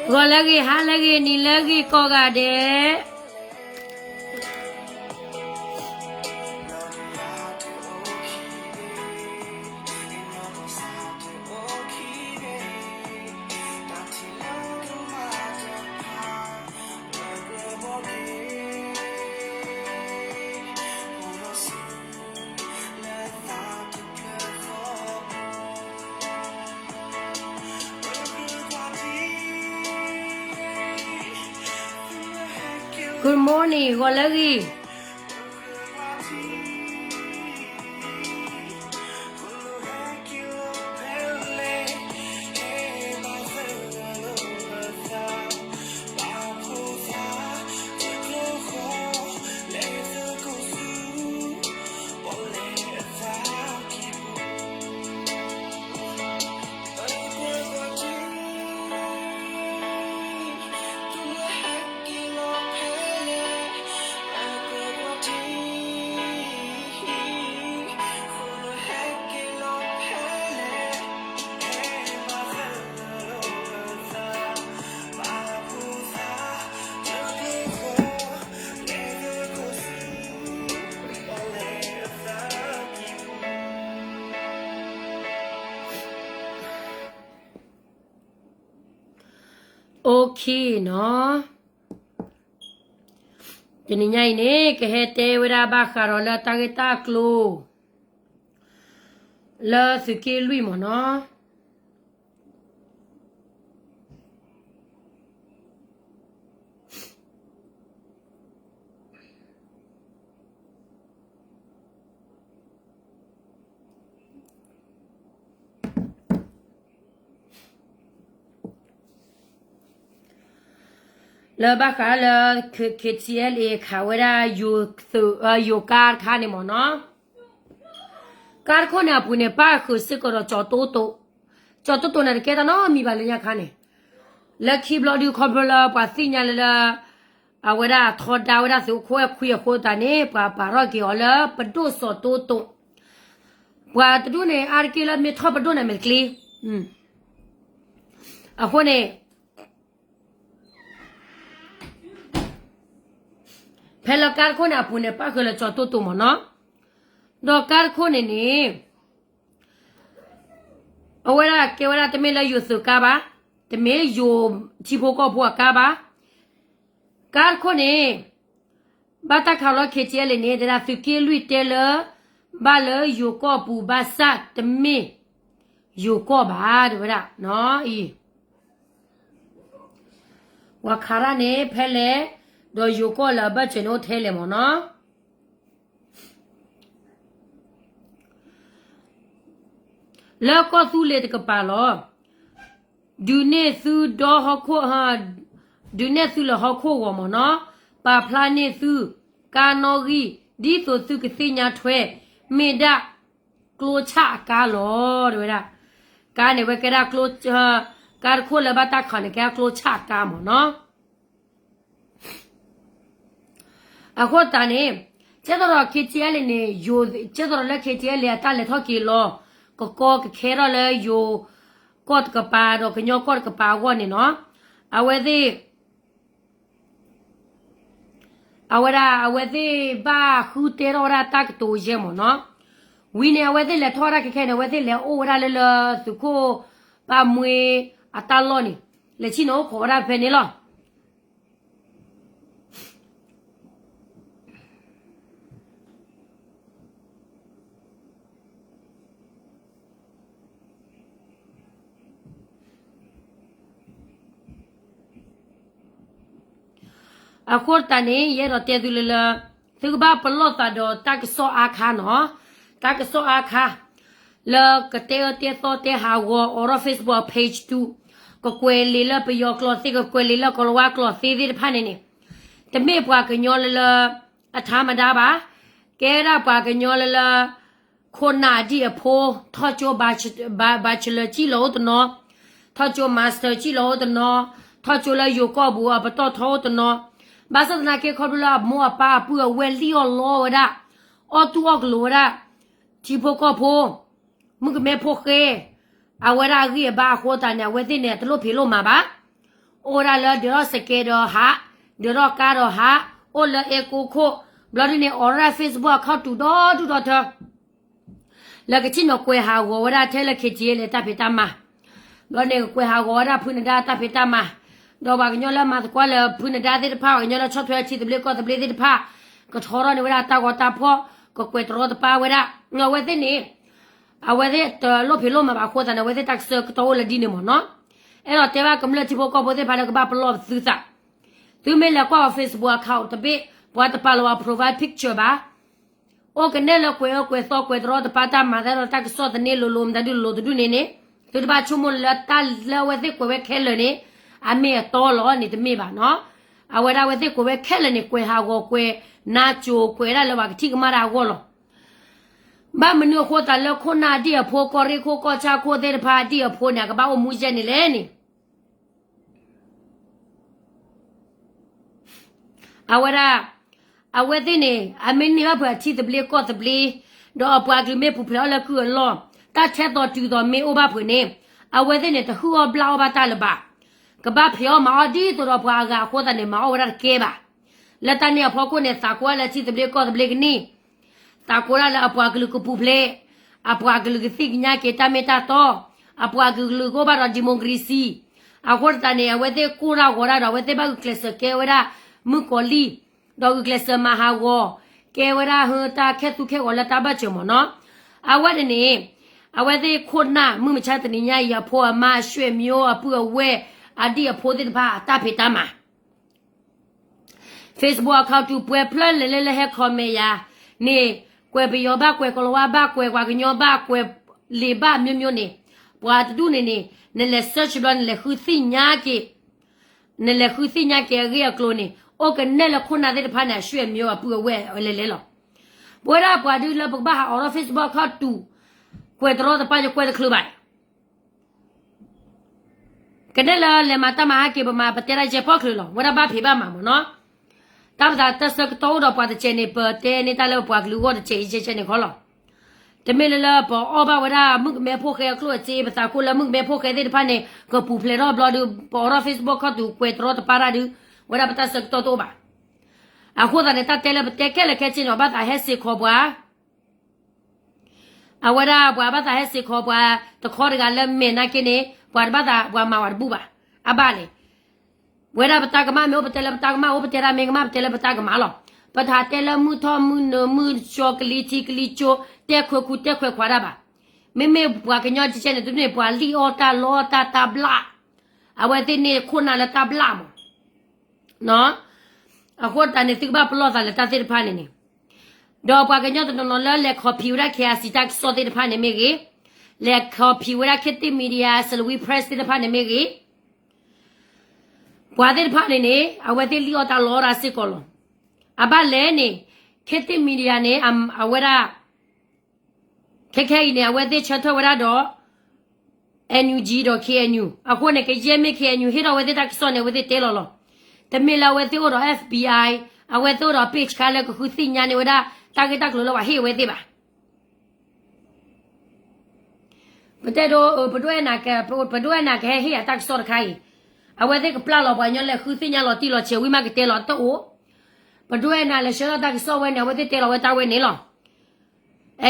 ဂီၤလၢအဂ့ၤ, ဟါလၢအဂ့ၤ, နံၤလၢအဂ့ၤ ကိးဂၤဒဲး. ဂီၤလၢအဂ့ၤ. Okay နီၤ, တနံၤညါအံၤန့ၣ် ကဟဲတဲဝဲဒၣ်ဘၣ်ဃးဒီးလၢတၢ်ဂ့ၢ်တၢ်ကျိၤ လၢသုးက့လွံၢ်မ့ၢ်နီၤ. လၢဘၣ်ဃးလၢ K-, KTLA ခးဝဲဒၣ် ယိၤကါတခါန့ၣ်မ့ၢ်နီၤ, ကါတခိၣ်န့ၣ်အပူၤန့ၣ် ပၣ်ဃုာ်စ့ၢ်ကီးဒီးကၠီၤတိတိာ်, ကၠီၤတိတိာ်န့ၣ်တကဲတၢ်နီတမံၤဘၣ်လၢညါခါန့ၣ်, လၢခံဘျီဒုးခီဖျိလၢပှၤသ့ၣ်ညါလၢလၢ အဝဲဒၣ်ထီဒါဝဲဒၣ်သုးခိၣ်အဲၣ်ခွံအဃိသတးန့ၣ် ပှၤပာ်ထီၣ်က့ၤအီၤလၢပဒိၣ်စီၤတိတိာ်, ပှၤတဒူၣ်န့ၣ် အါတက့ၢ်လၢမ့ၢ်ထီၣ်ပဒိၣ်န့ၣ်မ့ၢ်တကျ့, အဃိန့ၣ် ဖဲလၢကါတခိၣ်န့ၣ်အပူၤန့ၣ် ပၣ်ဃုာ်လၢကၠီၤတိတိာ်မ့ၢ်နီၤ, ဒီးကါတခိၣ်န့ၣ်န့ၣ် အဝဲဒၣ်ကဲဝဲဒၣ်တမ့ၢ်လၢယိၤသုးကါဘၣ်, တမ့ၢ်ယိၤထံဖိကီၢ်ဖိအကါဘၣ်. ကါတခိၣ်န့ၣ် ဘၣ်တၢ်ခးလီၤ K T L န့ၣ် တဲဒၣ်သုးက့လွံၢ်တဲလၢ ဘၣ်လၢယိၤကီၢ်ပူၤဘၣ်ဆၣ်တမ့ၢ်ယိၤကီၢ်ဘၣ် တဲဝဲဒၣ်နီၤအံၤ ပှၤခးတၢ်န့ၣ်ဖဲလဲၣ်, ဒီးယိၤကီၢ်လၢအဘၢၣ်စၢၤန့ၣ်အိၣ်ထဲလဲၣ်မ့ၢ်နီၤ. လၢကီၢ်သူလ့ၤတကပၤလီၤ. ဒုးနဲၣ်သုဒီဟီၣ်ခိၣ်, ဒုးနဲၣ်သုလၢဟီၣ်ခိၣ်ဂီၤမ့ၢ်နီၤ, ပာ်ဖျါန့ၢ်သုကါနီၣ်ဂံၢ် ဒ်သိးသုကသ့ၣ်ညါထွဲ မ့ၢ်ဒၣ်ကျိဆၣ်အကါလီၤ တဲဝဲဒၣ်. ကါန့ၣ်ဝဲကဲဒၣ်ကျိ, ကါတခိၣ်လၢဘၣ်တၢ်ခးန့ၣ် ကဲဒၣ်ကျိဆၣ်အကါမ့ၢ်နီၤ. အဃိသတးန့ၣ် ကဲသီဒီး K T L န့ၣ် ယိၤ, ကဲသီဒီးလၢ K T L အတၢ်လဲၤထီၣ်က့ၤလီၤ ကကီကခဲထီၣ်လၢယိၤကီၢ်တကပၤဒီးကညီကီၢ်တကပၤအဂီၢ်န့ၣ်နီၤ, အဝဲသ့ၣ် အဝဲဒၣ် အဝဲသ့ၣ်ဘၣ်ဃုတဲထီၣ်ဝဲဒၣ်တၢ်ကတိၤယဲၢ်မ့ၢ်နီၤ. ဝံၤန့ၣ် အဝဲသ့ၣ်လဲၤထီၣ်ဝဲဒၣ်ခဲခဲန့ၣ် အဝဲသ့ၣ်လဲၤအိၣ်ဝဲဒၣ်လၢလၢသုးခိၣ်ပၢ်မှ့အတၢ်လီၢ်န့ၣ် လဲၤဆ့ၣ်နီၤအိၣ်ခိးဝဲဒၣ်ဖဲန့ၣ်လီၤ. အဃိသတးန့ၣ် ယအဲၣ်ဒိးတဲသုလၢလၢ သုကဘၣ်ပလီၢ်သးဒီးတၢ်ကစီၣ်အါခါနီၤ, တၢ်ကစီၣ်အါခါ လၢကတဲအၢတဲသီတဲဟးဂီၤ အိးထီၣ် Facebook page တူၢ်, ကကွဲးလံာ်လၢပယီၤကျိာ်သ့, ကကွဲးလံာ်လၢကီၤလၤဝါကျိာ်သ့သ့ၣ်တဖၣ်န့ၣ်န့ၣ်, တမ့ၢ်ပှၤကညီလၢလၢ အထါမဒါဘၣ်, ကဲဒၣ်ပှၤကညီလၢလၢ ခိၣ်နၢ်ဒံၣ်အဖိ, ထီၣ်ကၠိ bachelor စံၣ်လီၤအိၣ်တနီၤ, ထီၣ်ကၠိ master စံၣ်လီၤအိၣ်တနီၤ, ထီၣ်ကၠိလၢယိၤကီၢ်ပူၤအပတီၢ်ထီအိၣ်တနီၤ, ဘၣ်ဆၣ်သနာ်က့ခီဖျိလၢအမိၢ်အပၢ်အပုၢ်အဝဲၢ်လံၣ်အီၣ်လီဝဲဒၣ်, အီၣ်တူၢ်အီၣ်ကလိာ်ဝဲဒၣ်, ထံဖိကီၢ်ဖိ မုၣ်ကမဲဖိဃဲ, အဝဲဒၣ်အဂံၢ်အဘါအဃိသတးန့ၣ် အဝဲသ့ၣ်န့ၣ် တလိၣ်ဖံးလိၣ်မၤဘၣ်, အိၣ်ဝဲဒၣ်လၢဒၢးထီၣ်စကဲဒီးဟး, ဒၢးထီၣ်ကါဒီးဟး, အိၣ်လၢအဲကိခိၣ်, ဘျီဒ်န့ၣ် အိးထီၣ်ဒၣ် Facebook account တူၢ်ဒီဒူၣ်ဒီထၢ လၢကဆ့ၣ်နီၤကွဲးဟးဂီၤဝဲဒၣ်ထဲလၢ K T L လၢတၢ်ဖံးတၢ်မၤ, ဘျီန့ၣ်ကကွဲးဟးဂီၤဝဲဒၣ်ဖုနဒါတၢ်ဖံးတၢ်မၤ, ဒီးပှၤကညီလၢမၤသကိးလၢဖုနဒါသ့ၣ်တဖၣ်, ပှၤကညီလၢဆီၣ်ထွဲထံသဘျ့ကီၢ်သဘျ့သ့ၣ်တဖၣ်, ကထီထီၣ်န့ၢ်ဝဲဒၣ်တၢ်ဂီၤတၢ်ဖီၣ်, ကကွဲးတရီတပါဝဲဒၣ်, အဝဲသ့ၣ်န့ၣ် အဝဲသ့ၣ်တလိၣ်ဖံးလိၣ်မၤဘၣ်အဃိသတးန့ၣ် အဝဲသ့ၣ်တၢ်ကစီၣ်ကတီၢ်အိၣ်လၢဒ်န့ၣ်မ့ၢ်နီၤ, အဲၣ်ဒိးတဲဘၣ်ကမျၢၢ်ထံဖိကီၢ်ဖိသ့ၣ်တဖၣ်လၢကဘၣ်ပလီၢ်ပသုသး, သုမ့ၢ်လဲၤကွၢ်အီၤ Facebook account တဘ့ၣ်, ပှၤတပာ်လီၤဝဲ profile picture ဘၣ် အိၣ်ကနဲၣ်လၢကွဲးအၢကွဲးသီကွဲးတရီတပါတၢ်မၤသးဒီးတၢ်ကစီၣ်သန့လိၤလိၤ မတၤဒုလိၤတဒူၣ်န့ၣ်န့ၣ်, သုတဘၣ်ဆိကမိၣ်လၢတၢ်လၢအဝဲသ့ၣ်ကွဲးဝဲခဲလၢာ်န့ၣ် အမ့ၢ်အတီလီၤန့ၣ်တမ့ၢ်ဘၣ်နီၤ, အဝဲဒၣ်အဝဲသ့ၣ်ကွဲးဝဲခဲလၢာ်န့ၣ် ကွဲးဟးဂီၤကွဲးနါစိၤ ကွဲးဒၣ်လၢပှၤကထံၣ်ကမၣ်တၢ်အဂီၢ်လီၤ. ဘၣ်မနုၤအဃိသတးလၢခိၣ်နၢ်ဒံၣ်အဖိ ကီၢ်ရ့ၣ်ခိၣ်ကီၢ်ဆၣ်ခိၣ်သ့ၣ်တဖၣ်ဒံၣ်အဖိန့ၣ် အကဘၣ်အိၣ်မူယဲၢ်န့ၣ်လဲၣ်န့ၣ် အဝဲဒၣ်, အဝဲသ့ၣ်န့ၣ် အမ့ၢ်န့ၢ်ဘၣ်ဖုးအထံသဘျ့ကီၢ်သဘျ့, ဒီးအပှၤကလုာ်မ့ၢ်ပူၤဖျဲးအီၤလၢကုၢ်အလီၢ်, တၢ်ထဲသိးတုၤသိးမ့ၢ်အိၣ်ဘၣ်ဖုးန့ၣ်, အဝဲသ့ၣ်န့ၣ် တဟုၣ်အီၣ်ဘျၣ်အီၣ်ဘၣ်တၢ်လၢၤဘၣ်. ကဘၣ်ဖံးအီၣ်မၤအီၣ်ဒ်သိးဒီးပှၤအဂၤအဃိသတးန့ၣ် မၤအီၣ်ဝဲဒၣ်တကဲဘၣ်. လၢတၢ်န့ၣ်အဖီခိၣ်န့ၣ် သးကွၢ်လၢထံသဘျ့ကီၢ်သဘျ့ကန့ၢ် သးကွၢ်ဒၣ်လၢအပှၤကလုာ်ကပူၤဖျဲး, အပှၤကလုာ်ကသ့ၣ်ညါက့ၤတၢ်မ့ၢ်တၢ်တီ, အပှၤကလုာ်ကအိၣ်ဘၣ်ဒီး democracy အဃိသတးန့ၣ် အဝဲသ့ၣ်ကိၢ်တၢ်ဂီၤတၢ်ဒီး အဝဲသ့ၣ်ဘၣ်ဂုာ်ကျဲးစၢးကဲဝဲဒၣ်မုၣ်ကီၤလံၢ်, ဒီးဂုာ်ကျဲးစၢးမၤဟးဂီၤ, ကဲဝဲဒၣ်ဟၢတၢ်ခဲသူခဲဂီၤလၢတၢ်ဘၢၣ်စၢၤမ့ၢ်နီၤ. အဝဲန့ၣ်န့ၣ် အဝဲသ့ၣ်ခိၣ်နၢ်မုၢ်မဆါတနံၤညါအံၤအဖိအမါ ဆွေမျိုး အပုၢ်အဝဲၢ် အဒံၣ်အဖိသ့ၣ်တဖၣ်အတၢ်ဖံးတၢ်မၤ Facebook account တူၢ်ပှဲၤဖျၢၣ်လဲၣ်လဲၣ်လၢဟဲ comment ယၤန့ၣ်, ကွဲးပယီၤဘၣ် ကွဲးကီၤလၤဝါဘၣ် ကွဲးပှၤကညီဘၣ် ကွဲးလံာ်ဘၣ် မျိုးမျိုး န့ၣ်, ပှၤတဒူၣ်န့ၣ်န့ၣ် နလဲၤ search ဘျီ နလဲၤဃုသ့ၣ်ညါက့ၤ, နလဲၤဃုသ့ၣ်ညါက့ၤအဂ့ၢ်အကျိၤန့ၣ် အိၣ်ကနဲၣ်လၢခိၣ်နၢ်သ့ၣ်တဖၣ်န့ၣ် အဆွေမျိုး အပုၢ်အဝဲၢ်လဲၣ်လဲၣ်လီၤ. ပဝဲဒၣ်ပှၤဒုးလၢပကဘၣ်ဟးအိးထီၣ် Facebook account တူၢ် ကွဲးတရီတပါ ယကွဲးတချုးဘၣ် ကနဲၣ်လၢလဲၤမၤတၢ်မၤဟဲက့ၤ ပမၤပတဲတၢ်ယဲၢ်ပီၣ်ချုးလီၤ. ဝဲဒၣ်ဘၣ်ဖံးဘၣ်မၤမ့ၢ်နီၤ. တၢ်ပသးတၢ်ဆၢကတီၢ်အိၣ်ဒီးပှၤတစဲးန့ၣ် ပတဲန့ၢ်တၢ်လၢပပှၤကလုာ်အဂီၢ်တစဲးအံၤ ကဲကဲန့ၣ်ခီလီၤ. တမ့ၢ်လၢလၢပအီၣ်ဘၣ်ဝဲဒၣ်မုၣ်ကမဲဖိဃဲအကျိၣ်အစ့ ပသးခိၣ်လၢမုၣ်ကမဲဖိဃဲသ့ၣ်တဖၣ်န့ၣ် ကပူၤဖျဲးထီၣ်ဘျီဒီး ပအိးထီၣ် Facebook account တူၢ် ကွဲးတရီတပါတၢ်ဒုး ဝဲဒၣ်ပတၢ်ဆၢကတီၢ်တအိၣ်ဘၣ်. အဃိသတးန့ၣ် တၢ်တဲလၢပတဲခဲလၢာ်ခဲဆ့န့ၣ် ဘၣ်သးဟဲစ့ၢ်ကီးပှၤ အဝဲဒၣ်ပှၤဘၣ်သးဟဲစ့ၢ်ကီးပှၤတခီတဂၤလၢမဲာ်နာ်က့န့ၣ် ပှၤတဘၣ်သးပှၤမၤဝဲတဘူၣ်ဘၣ်. အဘၣ်လဲၣ်. ဝဲဒၣ်ပတၢ်ကမၣ်မ့ၢ်အိၣ်ပတဲလၢပတၢ်ကမၣ်အိၣ် ပတဲဒၣ်မ့ၢ်ကမၣ် ပတဲလၢပတၢ်ကမၣ်လီၤ. ပတဟးတဲလၢမုၢ်ထီၣ်မုၢ်နုာ်မုၢ်ကၠီကလံၤထံကလံၤကၠိ တဲခွဲးခူတဲခွဲးခွါတၢ်ဘၣ်. မ့မ့ၢ်ပှၤကညီကဲန့ၣ် တန့ၢ်ပှၤလံၣ်အီၣ်တၢ်လီအီၣ်တၢ်တၢ်ဘျၣ် အဝဲသ့ၣ်န့ၣ်ခိၣ်နၢ်လၢတၢ်ဘျၣ်မး. အဃိတၢ်န့ၣ် သုကဘၣ်ပလီၢ်သးလၢတၢ်သ့ၣ်တဖၣ်န့ၣ်န့ၣ်, ဒီးပှၤကညီတနီၤနီၤလၢလဲၤခီၣ်ဖံးဝဲဒၣ် KIC တၢ်ကစီၣ်သ့ၣ်တဖၣ်န့ၣ်မ့ၢ်ဂ့ၤ, လဲၤခီၣ်ဖံးဝဲဒၣ် ခေတ်သစ် Media, Salween Press သ့ၣ်တဖၣ်န့ၣ်မ့ၢ်ဂ့ၤ, ပှၤသ့ၣ်တဖၣ်န့ၣ်န့ၣ် အဝဲသ့ၣ်လံၣ်အီၣ်တၢ်လီအီၣ်တၢ်စ့ၢ်ကီးလီၤ. အဘၣ်လဲၣ်န့ၣ် ခေတ်သစ် Media န့ၣ် အဝဲဒၣ် ခဲခဲအံၤန့ၣ် အဝဲသ့ၣ်ဆၢထၢၣ်ဝဲဒၣ်ဒီး NUG ဒီး KNU အဃိန့ၣ် ကယဲၢ်မ့ၢ် KNU ဟ့ၣ်ထီၣ်ဝဲသ့ၣ်တၢ်ကစီၣ်န့ၣ် အဝဲသ့ၣ်တဲလီၤလီၤ. တမ့ၢ်လၢအဝဲသ့ၣ်အိၣ်ဒီး FBI, အဝဲသ့ၣ်အိၣ်ဒီး ပ့ၢ်ဆှါလၢကဃုသ့ၣ်ညါန့ၢ်ဝဲဒၣ် တၢ်ဂ့ၢ်တၢ်ကျိၤလၢပှၤဟ့ၣ်အဝဲသ့ၣ်ဘၣ်. ပတဲဒိ ပဒိၣ်အဲၣ်နၤကဟဲဟ့ၣ်ယၤတၢ်ကစီၣ်တခါအံၤ, အဝဲသ့ၣ်ကပျၢ်လီၤပှၤကညီလဲၤဃုသ့ၣ်ညါလီၤတံၢ်လီၤဆဲးဝံၤမးကတဲလီၤတအိၣ်, ပဒိၣ်အဲၣ်နၤလဲၤဆှၢထီၣ်တၢ်ကစီၣ်ဝဲန့ၣ် အဝဲသ့ၣ်တဲလီၤဝဲတၢ်ဝဲန့ၣ်လီၤ.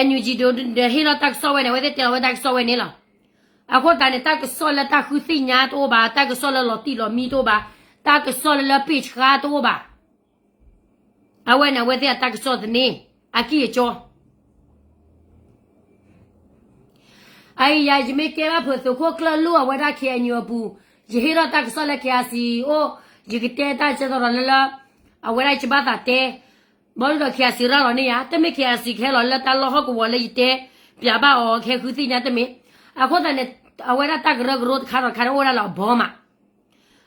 NUG ဒီးဟ့ၣ်ထီၣ်တၢ်ကစီၣ်ဝဲန့ၣ် အဝဲသ့ၣ်တဲလီၤဝဲတၢ်ကစီၣ်ဝဲန့ၣ်လီၤ. အဃိသတးန့ၣ် တၢ်ကစီၣ်လၢတၢ်ဃုသ့ၣ်ညါတအိၣ်ဘၣ်, တၢ်ကစီၣ်လၢလီၤတံၢ်လီၤမံတအိၣ်ဘၣ်, တၢ်ကစီၣ်လၢလၢပ့ၢ်ဆှါတအိၣ်ဘၣ်. အဝဲန့ၣ် အဝဲသ့ၣ်အတၢ်ကစီၣ်သန့ အကံၢ်အကၠီ အအံၤယၤ ယမ့ၢ်ကဲဘၣ်ဖုးသုးခိၣ်ကျၢၢ်လိၣ်အဝဲဒၣ် KNU အပူၤ, ယဟ့ၣ်ထီၣ်တၢ်ကစီၣ်လၢ KIC အိၣ်, ယကတဲတၢ်ကဲသိးဒီးလၢလၢ အဝဲဒၣ်ယဘၣ်သးတဲ, ဘီဒုဒီး KIC ရၤလီၤန့ၢ်ယၤ, တမ့ၢ် KIC ကဟဲလီၤလၢတၢ်လီၢ်ဟီၣ်ကဝီၤလၢယတဲပၠးဘၣ်အီၤ ကဟဲဃုသ့ၣ်ညါတမ့ၢ်. အဃိသတးန့ၣ် အဝဲဒၣ်တၢ်ကရၢကရိတခါဒီးတခါန့ၣ်အိၣ်ဝဲဒၣ်လၢအဘီမး,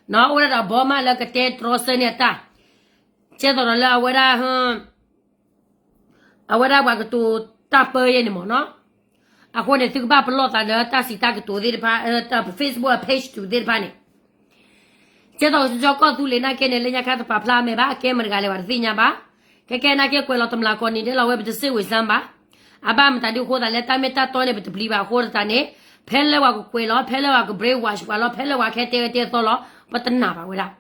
အိၣ်ဝဲဒၣ်ဒီးအဘီမးလၢကတဲတြီဆၢန့ၢ်အတၢ်, ကဲသိးဒီးလၢအဝဲဒၣ် အဝဲဒၣ်ပှၤကတိၤတၢ်ပၢယဲန့ၣ်မ့ၢ်နီၤ. အဃိန့ၣ် သုကဘၣ်ပလီၢ်သးလၢတၢ်စံးတၢ်ကတိၤသ့ၣ်တဖၣ်, Facebook page တူသ့ၣ်တဖၣ်န့ၣ်, ကဲသိးကၠီကီၢ်သူလ့ၤနာ်က့န့ၣ် လၢညါခါတပာ်ဖျါမဲာ်ဘၣ်, အကဲမတၤတဂၤလဲၣ်ပှၤတသ့ၣ်ညါဘၣ်. ခဲကဲနာ်က့ကွဲးလီၤတမျးကီၢ်န့ၣ် တဲလီၤဝဲပတစ့ၣ်ဝံၤစၢ်ဘၣ်. အဘၣ်မတၤဒုးအဃိသတးလဲၣ် တၢ်မ့ၢ်တၢ်တီန့ၣ် ပတပျံၤဘၣ်အဃိသတးန့ၣ်, ဖဲလၢပှၤကကွဲးလီၤ, ဖဲလၢပှၤက brainwash ပှၤလီၤ, ဖဲလၢပှၤကဟဲတဲဝဲတဲသီလီၤ, ပတနာ်ဘၣ်ဝဲဒၣ်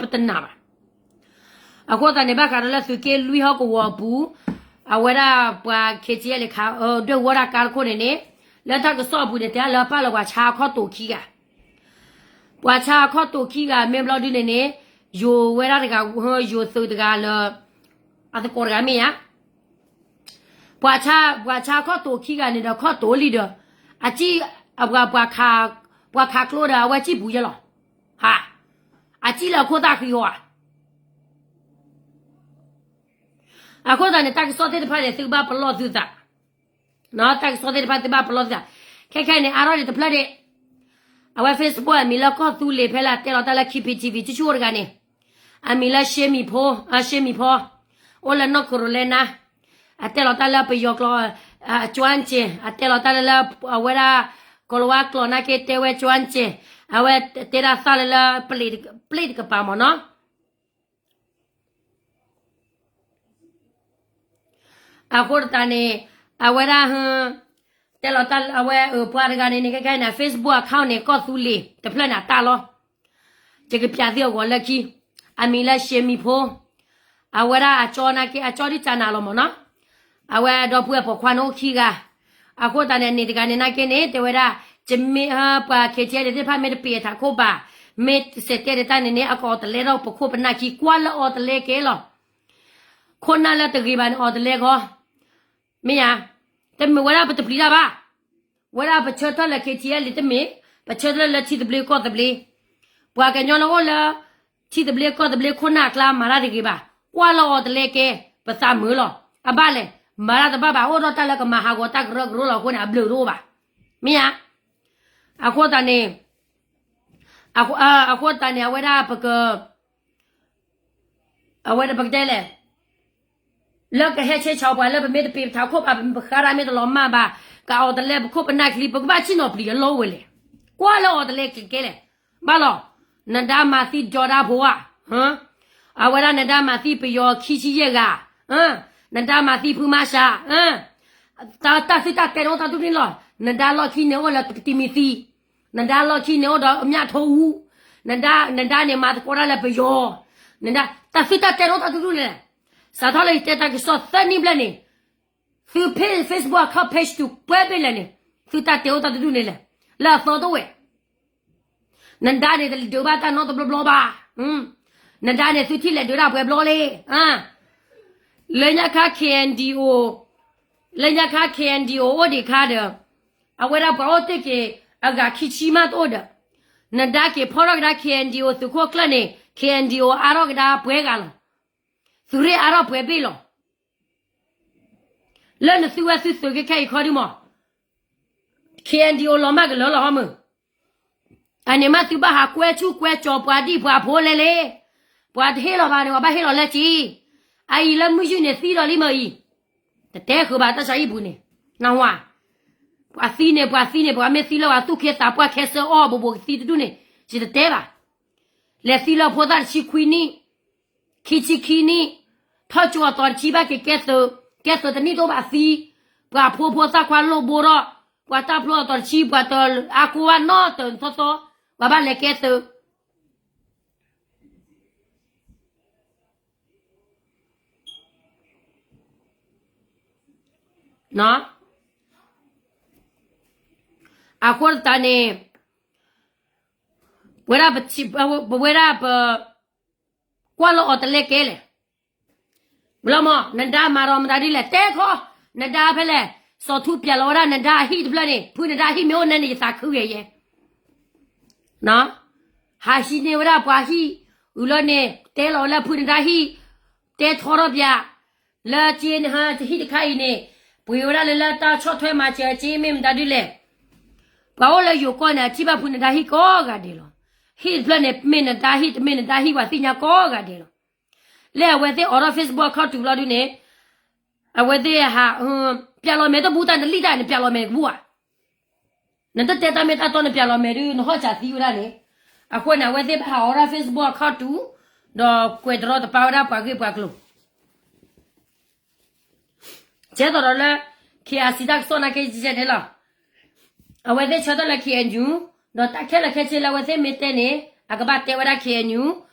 ပတနာ်ဘၣ်. အဃိသတးန့ၣ် ဘၣ်ဃးဒီးလၢသုးက့လွံၢ်ဟီၣ်ကဝီၤအပူၤ, အဝဲဒၣ်ပှၤ ခ့ၣ်ထံယဲၢ်လံခါ ဒွဲၣ်ဝီတၢ်ကါတခိၣ်န့ၣ်န့ၣ်, လၢတၢ်ကစီၣ်အပူၤန့ၣ် တဲလၢပာ်လီၤပှၤဆါအခီၣ်တိာ်ခံဂၤ, ပှၤဆါအခီၣ်တိာ်ခံဂၤမ့ၢ်ဘျီဒုန့ၣ်န့ၣ်, ယိၤဝဲဒၣ်တဂၤ, ယိၤသုးတဂၤလၢ အသကိးတဂၤမ့ၢ်ဧါ ပှၤဆါ, ပှၤဆါခီၣ်တိာ်ခံဂၤန့ၣ်ဒီး ခီၣ်တိာ်လံဒီး, အစံၣ်, ပှၤ, ပှၤခးကျိဒီး အဝဲစံၣ်ပူၤယဲလီၤ. ဟါ, အစံၣ်လၢအခိၣ်သၣ်ဃံဟီဧါ. အဃိသတးန့ၣ် တၢ်ကစီၣ်သ့ၣ်တဖၣ်န့ၣ် သုကဘၣ်ပလီၢ်သုသး, တၢ်ကစီၣ်သ့ၣ်တဖၣ်သုဘၣ်ပလီၢ်သုသး. ခဲခဲအံၤန့ၣ် အါထီၣ်ဒံးတဖျၢၣ်ဒံး, အဝဲ Facebook အမံၤလၢကီၢ်သူလ့ၤ ဖဲလၢအတဲလီၤတၢ်လၢ K P T V ကၠူၣ်ကၠူၣ်တဂၤန့၁ၣ် အမံၤလၢ ရှ့မံၤဖိ, ရှ့မံၤဖိ, အိၣ်လၢ North Carolina, အတဲလီၤတၢ်လၢပယီၤကျိာ်, အကၠွၣ်စ့ၣ်, အတဲလီၤတၢ်လၢလၢ အဝဲဒၣ် ကီၤလၤဝါကျိာ်နာ်က့တဲဝဲကၠွၣ်စ့ၣ်, အဝဲတဲဒၣ်သၣ်လၢလၢ ပျ့ၣ်တကပၤမ့ၢ်နီၤ. အဃိသတးန့ၣ် အဝဲဒၣ် တဲလီၤတၢ်အဝဲပှၤတဂၤန့ၣ်န့ၣ် ခဲခဲအံၤန့ၣ် Facebook account န့ၣ် ကီၢ်သူလ့ၤတဖျၢၣ်န့ၣ်အတၢ်လီၤ. ယကပျးသုအဂီၤလၢခံ, အမံၤလၢရှ့မံၤဖိ, အဝဲဒၣ်အကၠီနာ်က့ အကၠီဒ်ကၠးနၤလီၤမ့ၢ်နီၤ, အဝဲဒီပုၢ်ဝဲၢ်ပိာ်ခွါန့ၣ်အိၣ်ခံဂၤ, အဃိသတးန့ၣ် အန့ၣ်တဂၤန့ၣ်နာ်က့န့ၣ် တဲဝဲဒၣ်, ယမ့ၢ်ပှၤ K T L သ့ၣ်တဖၣ်မ့ၢ်တပ့ၤအထးခိၣ်ဘၣ်, မ့ၢ်စဲးတဲဒ်တၢ်န့ၣ်န့ၣ် အကအီၣ်တလဲထီၣ်ပခိၣ်ပနၢ်ခံ ကွၢ်လၢအီၣ်တလဲကဲလီၤ. ခိၣ်နၢ်လၢတဂ့ၤဘၣ်န့ၣ် အီၣ်တလဲခီ, မ့ၢ်ဧါ, တမ့ၢ်ဝဲဒၣ်ပတပျံၤတၢ်ဘၣ်, ဝဲဒၣ်ပဆၢထၢၣ်လၢ K T L တမ့ၢ်, ပဆၢထၢၣ်လၢထံသဘျ့ကီၢ်သဘျ့, ပှၤကညီလၢအိၣ်လၢ ထံသဘျ့ကီၢ်သဘျ့ခိၣ်နၢ်အကျါမၤတၢ်တဂ့ၤဘၣ်, ကွၢ်လၢအီၣ်တလဲကဲ, ပသးမုာ်လီၤ. အဘၣ်လဲၣ်, မၤတၢ်တဘၣ်ဘၣ် အိၣ်ဒီးတၢ်လၢကမၤဟးဂီၤတၢ်ကရၢကရိလီၤအဃိန့ၣ် အဘျုးတအိၣ်ဘၣ်, မ့ၢ်ဧါ. အဃိသတးန့ၣ်, အဃိသတးန့ၣ် အဝဲဒၣ်ပက အဝဲဒၣ်ပကတဲလဲၣ်, လၢကဟဲဆဲးဆးပှၤလၢပမ့ၢ်တပ့ၤပထးခိၣ်ဘၣ် ပဃါဒၣ်မ့ၢ်တလီၤမၢ်ဘၣ်, ကအီၣ်တလဲပခိၣ်ပနၢ်ချံ ပကဘၣ်ဆ့ၣ်နီၤပျံၤအလီၢ်ဝဲလဲၣ်, ကွၢ်လၢအီၣ်တလဲကဲလဲၣ်, ဘၣ်လီၤ, နဒါမၤသံဒီဒါဖိဧါ, အဝဲဒၣ်နဒါမၤသံပယီၤခံဆံယဲၢ်ဂၤ, နဒါမၤသံဖုမါစှၤ, တၢ်သုတၢ်တဲန့ၣ်အိၣ်တၢ်ဒူၣ်န့ၣ်လီၤ, နဒါလီၢ်ခံန့ၣ်အိၣ်လၢကတံၤမံၤသံ နဒါလီၢ်ခံန့ၣ်အိၣ်ဒီးအမြထိုးအူ, နဒါန့ၣ်မၤသကိးတၢ်လၢပယီၤ, နဒါတၢ်သုတၢ်တဲန့ၣ်အိၣ်တၢ်ဒူၣ်ဒူၣ်လဲၣ်, စးထီၣ်လၢယတဲတၢ်ကစီၣ်သၢနံၣ်ဘျဲၣ်န့ၣ်, သု page, Facebook account page တူာ်ပှဲၤဘ့ၣ်လဲၣ်န့ၣ်, သုတၢ်တဲအိၣ်တၢ်တဒူၣ်န့ၣ်လဲၣ်, လၢအသီတအိၣ်ဝဲ. နဒါန့ၣ် တဒုးဘၣ်တၢ်နီတဘျီဘျီဘၣ်. နဒါန့ၣ် သုထံၣ်လဲၤဒုးဒၣ်ပှဲၤဘျီလံ. လၢညါခါ K N D O, လၢညါခါ K N D O အိၣ်ဒံးခါဒီး, အဝဲဒၣ်ပှၤအိၣ်တ့ၢ်က့ၤအဂၤခံဆံမးတအိၣ်ဒီး, နဒါက့ၤဖီၣ်ထီၣ်ကဒါ K N D O သုးခိၣ်ကျၢၢ်န့ၣ် K N D O အါထီၣ်ကဒါပှဲၤဂၤလီၤ. သုးရ့ၣ်အါထီၣ်ပှဲၤဘ့ၣ်လီၤ. လၢနသုဝဲသုသုးက့ခဲအံၤခီဒုမး, K N D O လီၤမၢ်ကလၢလီၤဟီမုၢ်. အန့ၣ်မးသုဘၣ်ဟးကွဲဆူၣ်ကွဲကၠီၤပှၤဒံၣ်ပှၤဖိလဲၣ်လဲၣ်, ပှၤတဟ့ၣ်လီၤဘၣ်န့ၣ် ပှၤဘၣ်ဟ့ၣ်လီၤလၢက့ၤ, အအံၤလၢမုၢ်ယုၢ်န့ၣ်သံလီၤလံမၢအံၤ, တတဲဃုာ်ဘၣ်တၢ်ဆါဟံၣ်ပူၤန့ၣ်, နၢ်ဟူဧါ, ပှၤသံန့ၣ် ပှၤသံန့ၣ် ပှၤမ့ၢ်သံလၢပှၤသူၣ်ကဲသးပှၢ်ခဲစၢအီၣ်ဘိးဘိးကသံတဒူၣ်န့ၣ်, ယတတဲဘၣ်. လဲၤသံလၢဖိသၣ်တဆံခွံနံၣ်, ခံဆံခံနံၣ်, ထီၣ်ကၠိအသီတဆံဘၣ်က့ၤကဲသုး, ကဲသုးတနံၣ်တအိၣ်ဘၣ်သံ, ပှၤဖိဖိသၣ်ခွါလိၣ်ဘိထီၣ်, ပှၤတၢ်ဖျိအသီတဆံ ပှၤတအါကိးဘၣ်နီတၢၤသီသီ, ပှၤဘၣ်လဲၤကဲသုး အဃိသတးန့ၣ်, ဝဲဒၣ်ပ, ပဝဲဒၣ်ပ, ကွၢ်လၢအီၤတလဲကဲလဲၣ်. ဘျီမး နဒါမၤဒီးမတၤဒ်လဲၣ် တဲခီ, နဒါဖဲလဲၣ်, စီၤထူပျဲလီၤဝဲဒၣ်နဒါအဟံၣ်တဖျၢၣ်န့ၣ် ဖုနဒါဟံၣ်မ့ၢ်အိၣ်နဲန့ၣ် ယသးခုဂဲၤယဲ ဟးဟံးန့ၢ်ဝဲဒၣ်ပှၤဟံၣ်, အုၣ်လီၤန့ၣ် တဲလီၤဝဲလၢဖုနဒါဟံၣ်, တဲထီထီၣ်ပၠး, လၢက့နဟၢဟံၣ်တခါအံၤန့ၣ်, ပှ့ၤဝဲဒၣ်လၢလၢတၢ်ဆီၣ်ထွဲမၤစၢၤက့မ့ၢ်မတၤဒ်လဲၣ်. ပှၤအိၣ်လၢယိၤကီၢ်န့ၣ် အထံၣ်ဘၣ်ဖုနဒါဟံၣ်ကိးဂၤဒဲးလီၤ. ဟံၣ်တဖျၢၣ်န့ၣ် မ့ၢ်နဒါဟံၣ်တမ့ၢ်နဒါဟံၣ် ပှၤသ့ၣ်ညါကိးဂၤဒဲးလီၤ. လၢအဝဲသ့ၣ်အိးထီၣ် Facebook account တုၤလီၤဒုန့ၣ်, အဝဲသ့ၣ်ဟး, ပျဲလီၤမဲာ်တဘူၣ်တၢ်နလံၣ်တၢ်န့ၣ် ပျဲလီၤမဲာ်ကဘူၣ်ဧါ. နတတဲတၢ်မ့ၢ်တၢ်တီနပျဲလီၤမဲာ်ဒု နဟီၣ်စးသံဝဲဒၣ်န့ၣ်, အဃိန့ၣ် အဝဲသ့ၣ်ဘၣ်ဟးအိးထီၣ် Facebook account တုၤ, ဒီးကွဲးတရီတပါဝဲဒၣ်ပှၤဂ့ၢ်ပှၤကျိၤ ကဲသိးဒီးလၢ K I C တၢ်ကစီၣ်နာ်က့န့ၣ်လီၤ. အဝဲသ့ၣ်ဆၢထၢၣ်လၢ K N U, ဒီးတၢ်ခဲလၢာ်ခဲဆ့လၢအဝဲသ့ၣ်မ့ၢ်တဲန့ၣ် အကဘၣ်တဲဝဲဒၣ် K N U,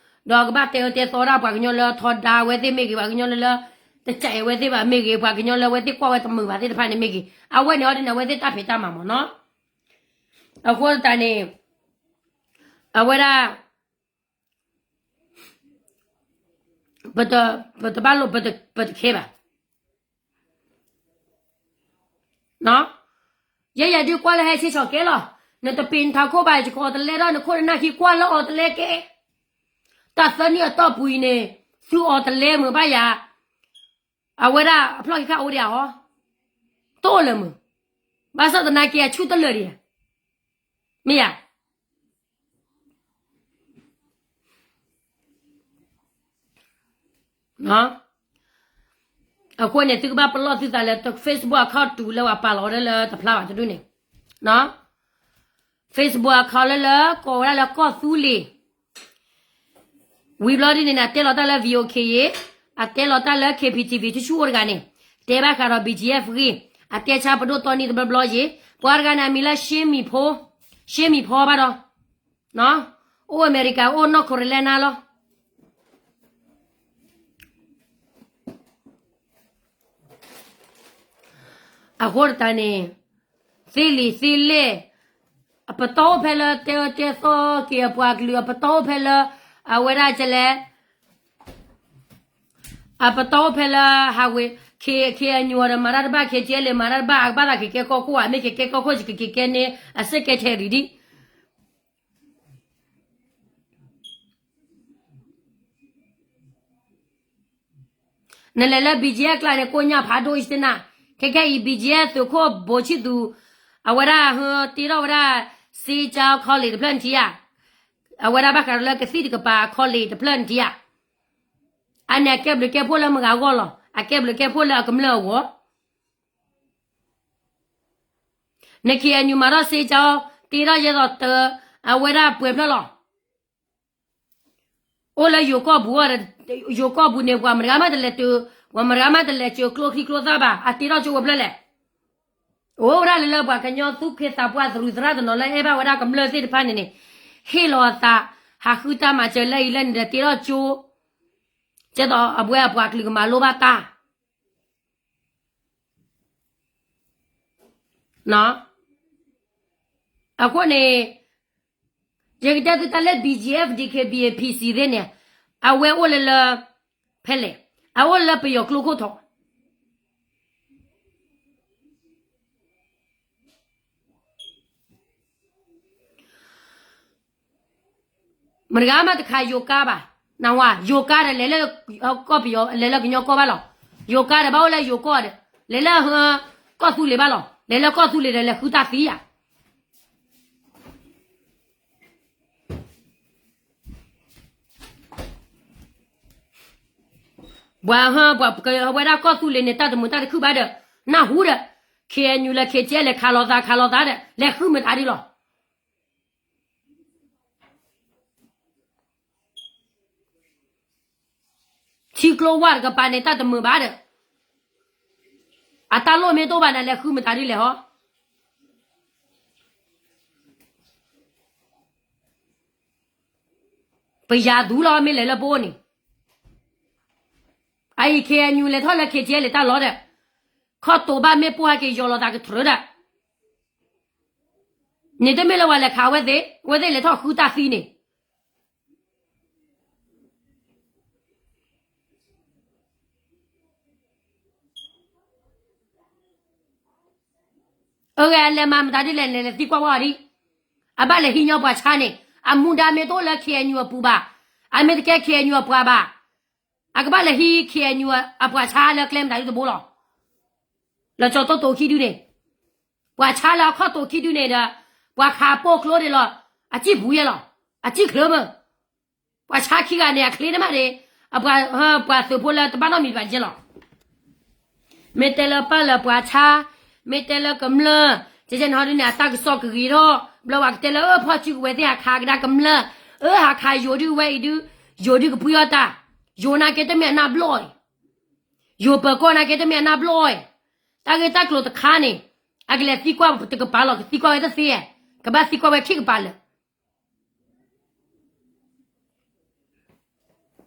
ဒီးအကဘၣ်တဲအၢတဲသီဝဲဒၣ်ပှၤကညီလၢထီဒါအဝဲသ့ၣ်မ့ၢ်ဂ့ၤ ပှၤကညီလၢလၢ တကးအဝဲသ့ၣ်ဘၣ်မ့ၢ်ဂ့ၤ ပှၤကညီလၢအဝဲသ့ၣ်ကွၢ်ဝဲတမုာ်ဘၣ်သ့ၣ်တဖၣ်န့ၣ်မ့ၢ်ဂ့ၤ အဝဲန့ၣ်အီၤဒ်န့ၣ် အဝဲသ့ၣ်တၢ်ဖံးတၢ်မၤမ့ၢ်နီၤ. အဃိသတးန့ၣ် အဝဲဒၣ် ပတဘၣ်လိၣ် ပတခဲဘၣ်. ယဲယၤဒုးကွၢ်လၢဟဲဆ့ဆီၣ်ကဲလီၤ. နတပ့ၤနထးခိၣ်ဘၣ် ယကအီၣ်တလဲဒီးနခိၣ်နနၢ်ခံကွၢ်လၢအီၣ်တလဲကဲ. တၢ်သၢနံၣ်အတီၢ်ပူၤအံၤန့ၣ် သုအီၣ်တလဲမုာ်ဘၣ်ယၤ, အဝဲဒၣ်အဖျီၣ်ခံခါအိၣ်ဒံးဧါဟီ, တအိၣ်လၢၤမုာ်, ဘၣ်ဆၣ်သနာ်က့အဆူၣ်တလၢာ်ဒံးဧါ, မ့ၢ်ယၤ အဃိန့ၣ် သုကဘၣ်ပလီၢ်သုသးလၢ Facebook account တုၤလၢပှၤပာ်လီၤဝဲဒၣ်လၢတဖျါဘၣ်တဒူၣ်န့ၣ်, Facebook account လၢလၢကိးဝဲဒၣ်လၢကီၢ်သူလ့ၤ ဝံၤဘျီဒ်န့ၣ်န့ၣ် အတဲလီၤတၢ်လၢ V O K ယ့ၣ်, အတဲလီၤတၢ်လၢ K P T V ဆူၣ်ဆူၣ်အိၣ်တဂၤန့ၣ်, တဲဘၣ်ဃးဒီး B G F ဂ့ၢ်, အတဲဆါပဒိၣ်တီနံတဘျီဘျီယ့ၣ်, ပှၤတဂၤန့ၣ် အမံၤလၢ ရှ့မံၤဖီ, ရှ့မံၤဖီဘၣ်ဒီး, အိၣ်အမဲရကၤ အိၣ် North Carolina လီၤ. အဃိသတးန့ၣ် သ့လံာ်သ့လဲၢ်, အပတီၢ်အိၣ်ဖဲလၢတဲအၢတဲသီက့ၤအပှၤကလုာ်, အပတီၢ်အိၣ်ဖဲလၢ အဝဲဒၣ်ကလဲၣ်, အပတီၢ်အိၣ်ဖဲလၢ ဟးဝ့ၤ K K N U ဒီးမၤတၢ်တဘၣ် K T L မၤတၢ်တဘၣ် အကဘၣ်သးက့ၤကဲကီၢ်ခိၣ်ဧါ, မ့ၢ်က့ၤကဲကီၢ်ခိၣ် ယကက့ၤကဲန့ၢ်အ secretary ဒံး နလဲၤလၢ B G F ကျါန့ၣ် ကိးညါဖးဒိၣ်အံၤတနၤ, ခဲခဲအံၤ B G F သုးခိၣ်ဘိၣ်ဆံၣ်သူ, အဝဲဒၣ်ဟဲတ့ထီၣ်ဝဲဒၣ် စ့ကၠီ college တဖျၢၣ်နထံၣ်ဧါ, အဝဲဒၣ်ဘၣ်ဃးဒီးလၢကသံၣ်တကပၤ college တဖျၢၣ်နထံၣ်ဧါ, အန့ၣ်အကဲဘျုးကဲဖှိၣ်လၢမုၢ်ဂၤအဂီၢ်လီၤ, အကဲဘျုးကဲဖှိၣ်လၢအကမျၢၢ်အဂီၢ် န K N U မၤထီၣ်စ့ကၠီ, တ့ထီၣ်ယဲသိးတၢ, အဝဲဒၣ်ပှဲၤဖျၢၣ်လီၤ. အိၣ်လၢယိၤကီၢ်ပူၤ, ယိၤကီၢ်ပူၤန့ၣ် ပှၤမတၤဂၤမးတလဲၤတုၤ, ပှၤမတၤဂၤမးတလဲၤစၢၤကျိချံကျိသၣ်ဘၣ်, အတ့ထီၣ်ကၠိဝဲဖျၢၣ်လဲၣ်. အိၣ်ဝဲဒၣ်လၢလၢပှၤကညီသူၣ်ကဲသးပှၢ်သရူးသရၣ်တနီၤလၢအဲၣ်ဘၣ်ဝဲဒၣ်ကမျၢၢ်သ့ၣ်တဖၣ်န့ၣ်န့ၣ်, ဟ့ၣ်လီၤအသး, ဟးဃုတၢ်မၤစၢၤလၢအံၤလၢန့ၣ်ဒီးတ့ထီၣ်ကၠိ ကဲသိးအဝဲအပှၤကလုာ်ကမၤလိဘၣ်တၢ် အဃိန့ၣ် ယကတဲသုတၢ်လၢ B G F, D K B A, P C သ့ၣ်န့ၣ် အဝဲအိၣ်လၢလၢ ဖဲလဲၣ်, အအိၣ်လၢပယီၤကျိခိၣ်ထီၣ် မတဂၤမးတခါယိၤကါဘၣ်, နဝၤ ယိၤကါဒီး လဲၤလၢကီၢ်ပယီၤ လဲၤလၢကညီကီၢ်ဘၣ်လီၤ. ယိၤကါဒီး ဘၣ်အိၣ်လၢယိၤကီၢ်ဒီး လဲၤလၢ ကီၢ်သူလ့ၤဘၣ်လီၤ. လဲၤလၢကီၢ်သူလ့ၤဒီး လဲၤဃုတၢ်သံယၤ ပှၤ ပှၤဝဲဒၣ်ကီၢ်သူလ့ၤန့ၣ် တၢ်တမုာ်တၢ်တခုၣ်ဘၣ်ဒီး နၢ်ဟူဒီး K N U လၢ K T L လဲၤခးလိာ်သး ခးလိာ်သးဒီး လဲၤဃုမတၤဒ်လီၤ. ထံကျိဝၢ်တကပၤန့ၣ် တၢ်တမုာ်ဘၣ်ဒီး အတၢ်လိၣ်မ့ၢ်တအိၣ်ဘၣ်န့ၣ် လဲၤဃုမတၤဒ်လဲၣ်ဟီ. ပယၤသူလီၤ မ့ၢ်လဲၤလၢပအိၣ်န့ၣ် အအံၤ K N U လဲၤထီၣ်လၢ K T L လဲၤတၢ်လီၤဒီး ခီၣ်တိာ်ဘၣ်မ့ၣ်ပိၢ်ဟဲက့ၤယီၤလိာ်သးကတြၢၤဒီး န့ၣ်တမ့ၢ်လၢပှၤလဲၤခးအဝဲသ့ၣ် အဝဲသ့ၣ်လဲၤထီၣ်ဃုတၢ်သံန့ၣ် အဂ့ၢ်အလဲၤမၤမတၤဒ်လဲၣ်န့ၣ် လဲၤသံကွၢ်ဝဲအီၤဒံး, အဘၣ်လဲၤဟံးညီပှၤဆါန့ၣ် အမူဒါမ့ၢ်တအိၣ်လၢ K N U အပူၤဘၣ်, အမ့ၢ်တကဲ K N U အပှၤဘၣ်, အကဘၣ်လဲၤဟံး K N U အပှၤဆါလၢကျဲမတၤဒ်တဘိလီၤ. လၢကၠီၤတိၢ်တိာ်ခံဒုန့ၣ် ပှၤဆါလၢအခီၣ်တိာ်ခံဒုန့ၣ်ဒီး ပှၤခးပိာ်ကျိဒ်လီၤ, အစံၣ်ပူၤယဲလီၤ, အစံၣ်ချၢမး, ပှၤဆါခံဂၤန့ၣ် အချ့န့ၣ်မးန့ၣ်, အပှၤ ပှၤသုးဖိလၢတဘၣ်နီတမံၤဘၣ်ယဲလီၤ. မ့ၢ်တဲလၢပၢ်လၢပှၤဆါ, မ့ၢ်တဲလၢကမျၢၢ်, ကဲကဲန့ၣ်ဟီဒ်န့ၣ် အတၢ်ကစီၣ်ကဂ့ၤထီၣ်, ဘျီဝဲကတဲလၢ ဖီၣ်စုကဝဲၤသ့ၣ်ဟးခးကဒါကမျၢၢ်, အၢ ဟးခးယိၤဒုးဝဲအံၤဒုး, ယိၤဒုးကပှံၢ်အီၣ်တၢ်, ယိၤနာ်က့တမ့ၢ်အနၢ်ဘျီၣ်အံၤ, ယိၤပၢၤကီၢ်နာ်က့တမ့ၢ်အနၢ်ဘျီၣ်အံၤ, တၢ်ဂ့ၢ်တၢ်ကျိၤတခါန့ၣ်, အကလဲၤသံကွၢ်တကပၤလီၤ, ကသံကွၢ်ဝဲတသ့, ကဘၣ်သံကွၢ်ဝဲခံကပၤလ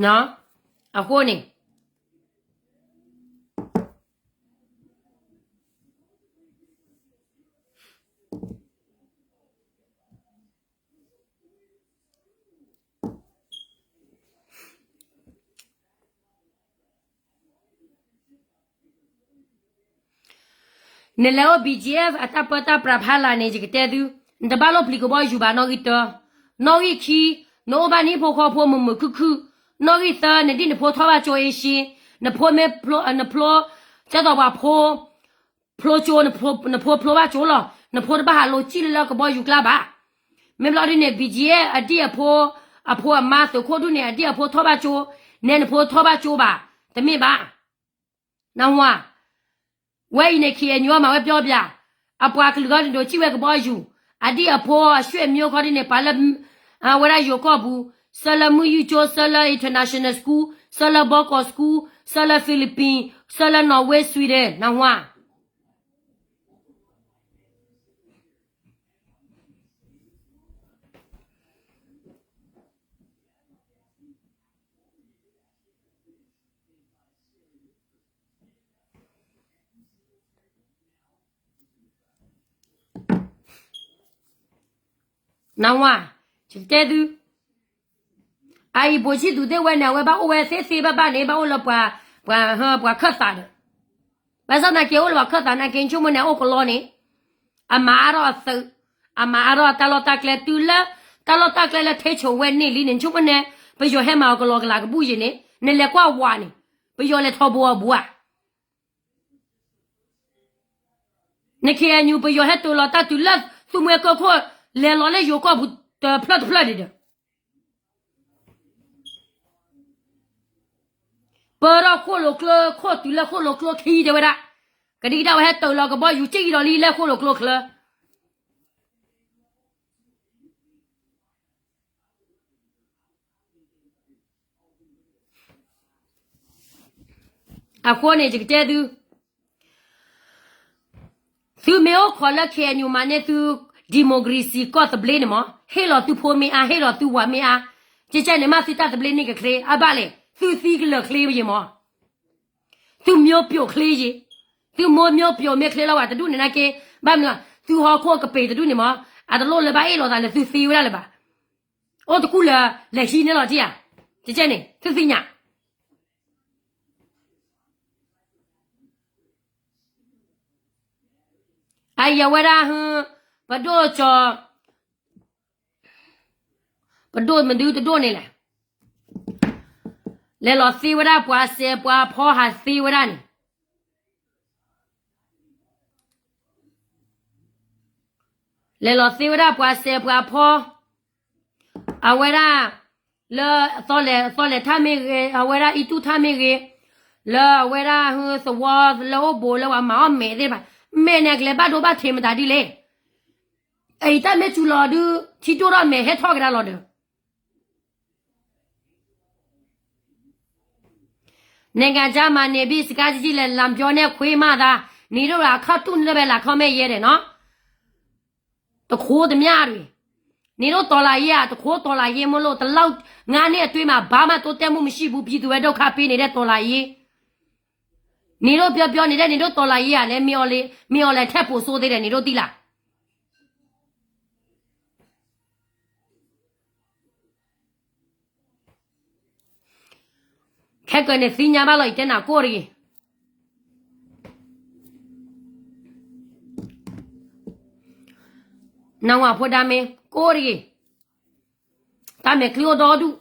ၢာ် အဃိန့ၣ် နလဲၤအိၣ် B G F အတၢ်ပၢတၢ်ပြးဖးလာ်န့ၣ် ယကတဲသု, နတဘၣ်လိၣ်ပျံၤကဘီယူၤဘၣ်နီၣ်ဂံၢ်တၢ, နီၣ်ဂံၢ်ခံ, နအိၣ်ဘၣ်နဟံၣ်ဖိဃီဖိမုာ်မုာ်ခုၣ်ခုၣ်, နီၣ်ဂံၢ်သၢ နဒ်နဖိထီၣ်ဘၣ်ကၠိအ့ၡ့, နဖိမ့ၢ်ဖျိ, နဖျိ, ကဲသိးပှၤဖိ ဖျိကၠိ, နဖိဖျိဘၣ်ကၠိလီၤ, နဖိတဘၣ်ဟးလိာ်ကံၣ်လၢလၢကဘီယူၤကျါဘၣ်. မ့ၢ်ဘျီဒ်န့ၣ် B G F အဒံၣ်အဖိ, အဖိအမါသုးခိၣ်ဒုန့ၣ် အဒံၣ်အဖိထီၣ်ဘၣ်ကၠိ, နဲနဖိထီၣ်ဘၣ်ကၠိဘၣ်, တမ့ၢ်ဘၣ်. နဝၤ, ဝဲအံၤန့ၣ် K N U မၤဝဲပျီပျါ, အပှၤကလုာ်ဂီၢ်န့ၣ်ဒိးကံၣ်ဝဲကဘီယူၤ, အဒံၣ်အဖိအဆွေမျိုးခီဒ်န့ၣ် ပှၤလၢ အဝဲဒၣ်ယိၤကီၢ်ပူၤ, ဆၢလၢမုၢ်ယူၢ်ကၠိ, ဆၢလၢ international school, ဆၢလၢ ဘီကီၢ် school, ဆၢလၢ Philippines, ဆၢလၢ Norway, Sweden, နဝၤ နဝၤ, ယကတဲသု, အအံၤ ဘိၣ်ဆံၣ်သူးသ့ၣ်ဝဲန့ၣ် အဝဲဘၣ်အိၣ်ဝဲသ့သ့ဘၣ်ဘၣ်န့ၣ် ဘၣ်အိၣ်လၢပှၤ, ပှၤ, ပှၤခၢၣ်သးဒီး, ဘၣ်ဆၣ်သနာ်က့အိၣ်လၢပှၤခၢၣ်သးနာ်က့ ဆိကမိၣ်န့ၣ် အအိၣ်ကလီန့ၣ်, အမၤအါထီၣ်အသုး, အမၤအါထီၣ်တၢ်လီၢ်တၢ်ကျဲ တုၤလၢတၢ်လီၢ်တၢ်ကျဲလၢ ထိန်းချုပ် ဝဲန့ၢ်လံန့ၣ် ဆိကမိၣ်န့ၣ် ပယီၤဟဲမၤအီၤကလီကလီကဘူၣ်ယဲန့ၣ် နလဲၤကွၢ်ဝၤန့ၣ်, ပယီၤလဲၤထီၣ်ဘိအဘူးဧါ န K N U ပယီၤဟဲတိာ်လီၤတၢ်တုၤလၢ သူမှဲကၢခိၣ် လဲၤလီၤလၢယိၤကီၢ်ပူၤတဖျၢၣ်တဖျၢၣ်န့ၣ်ဒီး ပၢထီၣ်ဃိၣ်လိာ်ကျိခိၣ်တုၤလၢဃိၣ်လိာ်ကျိခံတဲဝဲဒၣ်, ကဒံကဒါဝဲဟဲတိာ်လီၤကဘီယူၤကံၣ်ဒီးလံလၢဃိၣ်လိာ်ကျိချၢ အဃိန့ၣ် ယကတဲသု, သုမ့ၢ်အိၣ်ခိးလၢ K N U မၤန့ၢ်သု democracy ကီၢ်သဘျ့န့ၣ်မး, ဟ့ၣ်လီၤသုဖိမ့ၢ်အါ, ဟ့ၣ်လီၤသုဝၤမ့ၢ်အါ, ကဲကဲန့ၣ် မ့ၢ်သုတၢ်သဘျ့န့ၣ်ကချ့ အဘၣ်လဲၣ်, သုသံကလၢာ်ချ့ယံၤမး, သုမျိုးပြုတ်ချ့ယံၤ, သုမျိုးပြုတ်မ့ၢ်ချ့လီၤဝဲတဒူၣ်န့ၣ်နာ်က့, ဘၣ်မနုၤလဲၣ် သုဟီၣ်ခိၣ်ကပ့ၤတဒူၣ်န့ၣ်မး, အတလိၣ်လၢဘၣ်အ့ၣ်လိာ်သးလၢသုသ့ဝဲဒၣ်လၢၤဘၣ်, အိၣ်တကူၣ်လၢ လဲၤဟံးန့ၢ်လီၤထံဧါ, ကကဲန့ၣ် သုသ့ၣ်ညါ အအံၤအဝဲဒၣ်, ပဒိၣ်ကၠီၤ, ပဒိၣ်မဒုတဒိၣ်န့ၣ်လဲၣ်, လဲၤလီၤသ့ဝဲဒၣ်ပှၤစဲးပှၤဖီဟးသ့ဝဲဒၣ်န့ၣ်, လဲၤလီၤသ့ဝဲဒၣ်ပှၤစဲးပှၤဖီ, အဝဲဒၣ်, လၢ, သီလဲၤထၣ်မ့ၢ်ဂ့ၤ, အဝဲဒၣ်အံတူၣ်ထၣ်မ့ၢ်ဂ့ၤ, လၢအဝဲဒၣ်သဝီလၢအိၣ်ဘူးလၢပှၤမၤအီၣ်မဲာ်သ့ၣ်တဖၣ်, မဲာ်န့ၣ်ကလဲၤဘၣ်ဒိဘၣ်ထံးမတၤဒ်လဲၣ်, အအံၤတၢ်မ့ၢ်စူၤလီၤဒုး ထံဒိၣ်ထီၣ်မဲာ်ဟဲထီၣ်ကဒါလီၤဒီး နကစၢ်မၤန့ၢ်ဘံၣ်စကါကံၣ်ကံၣ်လဲၤလၤပျီန့ၣ်ခွ့မးသး, နံၤဒိၣ်အခီၣ်တူၢ်န့ၣ်လၢဘဲလၤခီၣ်မဲာ်ယဲဒဲးနီၤ, တခိးတမျၢ်ရံၣ်, နံၤဒိၣ်တီၤလၤယ့ဧါ, တခိးတီၤလၤယ့မိၢ်လိၣ်, တလီၢ်ငါန့ၣ်အတွ့မး ဘၣ်မးတိတဲမူမံၣ်ဘူပံသူဝဲဒိၣ်ခါပ့ၤန့ၣ်ဒဲးတီၤလၤယ့, နံၤဒိၣ်ပျီပျီန့ၣ်ဒဲး နံၤဒိၣ်တီၤလၤယ့ဧါလဲၣ်, မ့ၢ်အီၤလဲၣ်ထဲပိာ်စိသ့ဒီး နံၤဒိၣ်တံၢ်လၢ် ခဲကၢၤန့ၣ်သ့ၣ်ညါဘၣ်လီၤ ယတဲနၤကိၢ်တဂ့ၤ, နဝၤဖိဒါမ့ၢ်ကိၢ်တဂ့ၤ, တၢ်မဲာ်ချံအိၣ်ဒီဒူၣ်,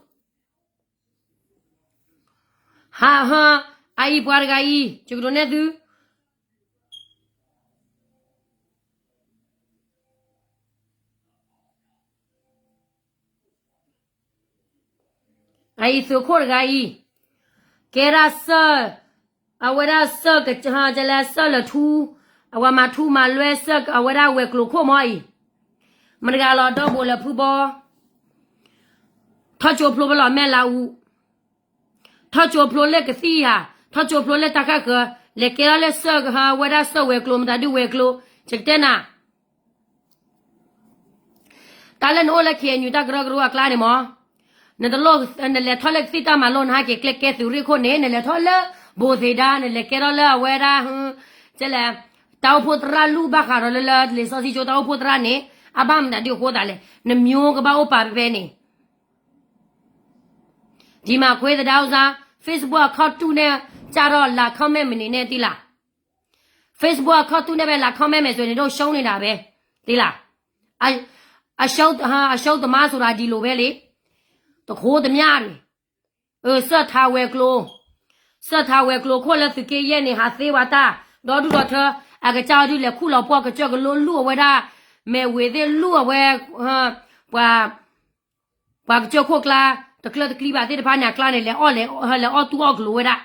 ဟးဟၢ, အအံၤပှၤတဂၤအံၤ ယကဒိးနဲၣ်သု အအံၤသုးခိၣ်တဂၤအံၤ, ကဲဒၣ်စၢၢ်, အဝဲဒၣ်စၢၢ်က, ကလဲၤစၢၢ်လၢထူ, အဝဲမၤထူမၤလွဲစၢၢ်အဝဲဒၣ်ဝဲၤကျိၤခိၣ်မီၤအံၤ, မတဂၤလီၤဒီဘိးလၢဖုဘီ, ထီၣ်ကၠိဖျိဖဲလီၤမဲာ်လးအူ ထီၣ်ကၠိဖျိလၢကသံၣ်ဧါ, ထီၣ်ကၠိဖျိလၢတၢ်ခၣ်ဃၢၤ, လဲၤကဲထီၣ်လၢစၢၢ်ကဟၢဝဲဒၣ်စၢၢ်ဝဲၤကျိၤမတၤဒုဝဲၤကျိၤ, ယကတဲနၤ, တၢ်လၢနအိၣ်လၢ ခ့ၣ်အဲၣ်ယူၣ် တၢ်ကရၢကရိအကျါန့ၣ်မး, နတလိၣ်, နလဲၤထီၣ်လၢကသံၣ်တၢ်မၤလိ နဟဲက့ၤကျဲကဲသုးရ့ၣ်ခိၣ်န့ၣ် နလဲၤထီၣ်လၢဘိးသ့ၣ်ဒါ နလဲၤကဲထီၣ်လၢအဝဲဒၣ်, ကလဲၤ, တၢ်အိၣ်ဖှိၣ်သရၣ်လူၢ်ဘၣ်ဃးဒီးလၢလၢလံာ်စီဆှံကၠိတၢ်အိၣ်ဖှိၣ်သရၣ်န့ၣ် အဘၣ်မတၤဒုအဃိသးလဲၣ် နမျိုးကဘၣ်အိၣ်ပာ်ဖဲဖဲန့ၣ် ဒ်မၤခွ့သဒါအိၣ်စါ, Facebook account တူၢ်န့ၣ်, ကၢ်ထီၣ်လး comment မနုၤန့ၣ်သ့လး, Facebook account တူၢ်န့ၣ်ဖဲလး comment မဲာ်စွ့ၤန့ၣ်ဒိၣ် ရှုံးန့ၢ်ဒၣ်ဖဲ, သ့လး, အ, အရှုံး, အရှုံးတမါဆိုတာဒီလိုပဲလေ, တခိးတမျၢ်ရံၣ်, အၢ စၢၢ်ထးဝဲၤကျိၤ, စၢၢ်ထးဝဲၤကျိၤခိၣ်လၢသုးက့ယဲၢ်န့ၣ် ဟးသ့ဝဲတၢ်, ဒီဒူၣ်ဒီထၢ, အကစၢ်အီၤဒုးလဲၤခူၣ်လီၤပှီၢ်ကစၢၢ်ကလိလူၢ်အဝဲဒၣ်, မဲာ်ဝ့ၤသ့ၣ်လူၢ်အဝဲ, ပှၤ ပှၤကစၢၢ်ခိၣ်ကျါ, တကျၢတကျံဘၣ်သ့ၣ်တဖၣ်န့ၣ် အကျါန့ၣ် လဲၤအီၣ်လဲၤ, လဲၤအီၣ်တူၢ်အီၣ်ကလိာ်ဝဲဒၣ်,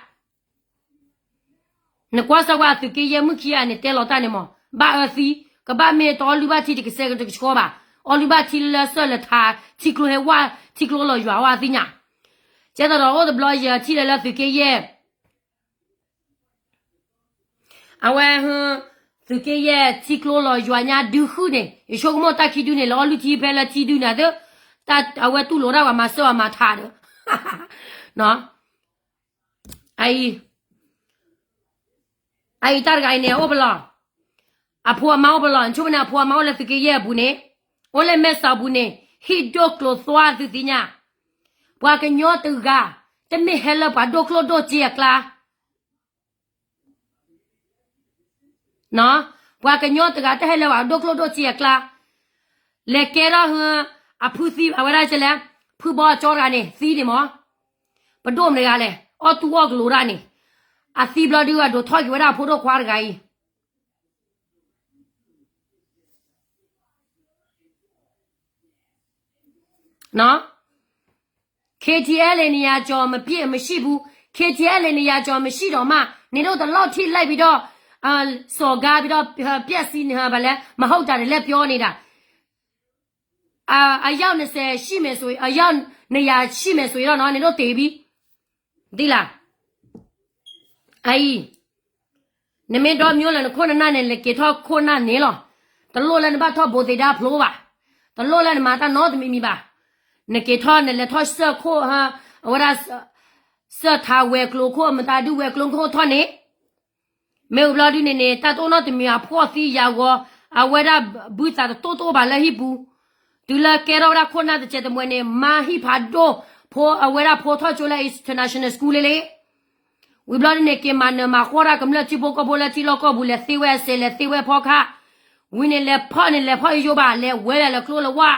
နကွၢ်စၢ်ကွၢ်သုးက့ယဲၢ်မုၣ်ခံဂၤန့ၣ် တဲလီၤတၢ်န့ၣ်မး, ဘၣ်အၢသံ, ကဘၣ်မ့ၢ်တအီၣ်လုၢ်ဘၣ်ထံတကစဲးတကဆှီဘၣ်, အီၣ်လုၢ်ဘၣ်ထံလၢစၢၢ်လၢထး, ထံကျိဟဲဝါ, ထံကျိလီၤယွၤဝဲသ့ၣ်ညါ, ကဲသိးဒီးအိၣ်တဘျီယထံၣ်လၢလၢသုးက့ယဲၢ် အဝဲ, သုးက့ယဲၢ်ထံကျိလီၤယွၤညါဒုဃုာ်န့ၣ် ယဆိကမိၣ်တၢ်ခံဒုန့ၣ် လဲၤအီၣ်လုၢ်ထံဖဲလၢထံဒုန့ၣ်သ့, တၢ်အဝဲတူၢ်လိာ်ဒၣ်ပှၤမၤစၢၤအမၤထးဒီး, အအံၤ, အအံၤတၢ်တဂၤအံၤန့ၣ် အိၣ်ပလီၢ်, အဖိအမါအိၣ်ပလီၢ်, နဆိကမိၣ်န့ၣ် အဖိအမါအိၣ်လၢသုးက့ယဲၢ်အပူၤန့ၣ်, အိၣ်လၢမဲၢ်စီၤပူၤန့ၣ် ဟံၣ်ဒိၣ်ကျိၤသွါသုသ့ၣ်ညါ, ပှၤကညီတဂၤ တမ့ၢ်ဟဲလၢပှၤဒိၣ်ကျိၣ်ဒိၣ်စ့အကျါ ပှၤကညီတဂၤတဟဲလၢပှၤဒိၣ်ကျိၣ်ဒိၣ်စ့အကျါ, လဲၤကဲထီၣ်ဟ, အဖုသံအဝဲဒၣ်ကလဲၣ်, ဖုဘီအကၠီတဂၤန့ၣ် သံန့ၣ်မး, ပဒိၣ်မတဂၤလဲၣ်, အီၣ်တူၢ်အီၣ်ကလိာ်ဒၣ်န့ၣ်, အသံဘျီဒုးအဒိးထီၣ်က့ၤဝဲဒၣ်အဖိဒိၣ်ခွါတဂၤအံၤ နော်။ ခ့ထံအဲလ့ၣ် နေရာကျော် မရှိဘူး, ခ့ထံအဲလ့ၣ် နေရာကျော် မရှိတော့မှ, နင်တို့တလောက်ထိလိုက်ပြီးတော့, စော်ကားပြီးတော့, ပျက်စီးနေ, ဘာလဲ, မဟုတ်တာတွေလည်းပြောနေတာ, အယောက်နှစ်ဆယ်ရှိမယ်ဆိုရင်, အယောက်နှစ်ရာရှိမယ်ဆိုရင်တော့နော်, နင်တို့သေပြီ, သိလား, အံၤ နမ့ၢ်ဒီမျိုးလၢနခိၣ်နနၢ်န့ၣ် နက့ၤထီၣ်ခိၣ်နၢ်န့ၣ်လီၤ. တလိၣ်လၢနဘၣ်ထီၣ်ဘိသ့ၣ်ဒါဖျိဘၣ်. တလိၣ်လၢနမၤတၢ်နီတမံၤမံၤဘၣ်. နက့ၤထီၣ်နလဲၤထီၣ်စၢၢ်ခိၣ်, အဝဲဒၣ်, စၢၢ်ထးဝဲၤကျိၤခိၣ် မတၤဒုးဝဲၤကျိၤခိၣ်ထီၣ်န့ၣ် မ့ၢ်ဝံၤဘျီဒုန့ၣ်န့ၣ် တၢ်တအိၣ်နီတမံၤအဖှီၣ်သံယာ်ဂီၤ, အဝဲဒၣ်ဘုသးတတိၢ်တအိၣ်ဘၣ်လၢဟံၣ်ပူၤ, တုၤလၢကဲထီၣ်ဝဲဒၣ်ခိၣ်နၢ်တစဲးတမှဲၤန့ၣ် မါဟံၣ်ဖးဒိၣ်, ဖိအဝဲဒၣ်ဖိထီၣ်ကၠိလၢ international school လံလံ. ဝံၤဘျီဒုန့ၣ် က့ၤမၤနၢၤမၤဃီၣ်တၢ်ကမျၢၢ်ထံဖိကီၢ်ဖိလၢထံလီၢ်ကီၢ်ပူၤ လဲၤသ့ဝဲအစဲး လဲၤသ့ဝဲအဖီခါ, ဝံၤန့ၣ်လဲၤဖီၣ်န့ၣ် လဲၤဖီၣ်ယိယိဘၣ် လဲၤဝဲဒၣ်လၢကျိလၢဝါ,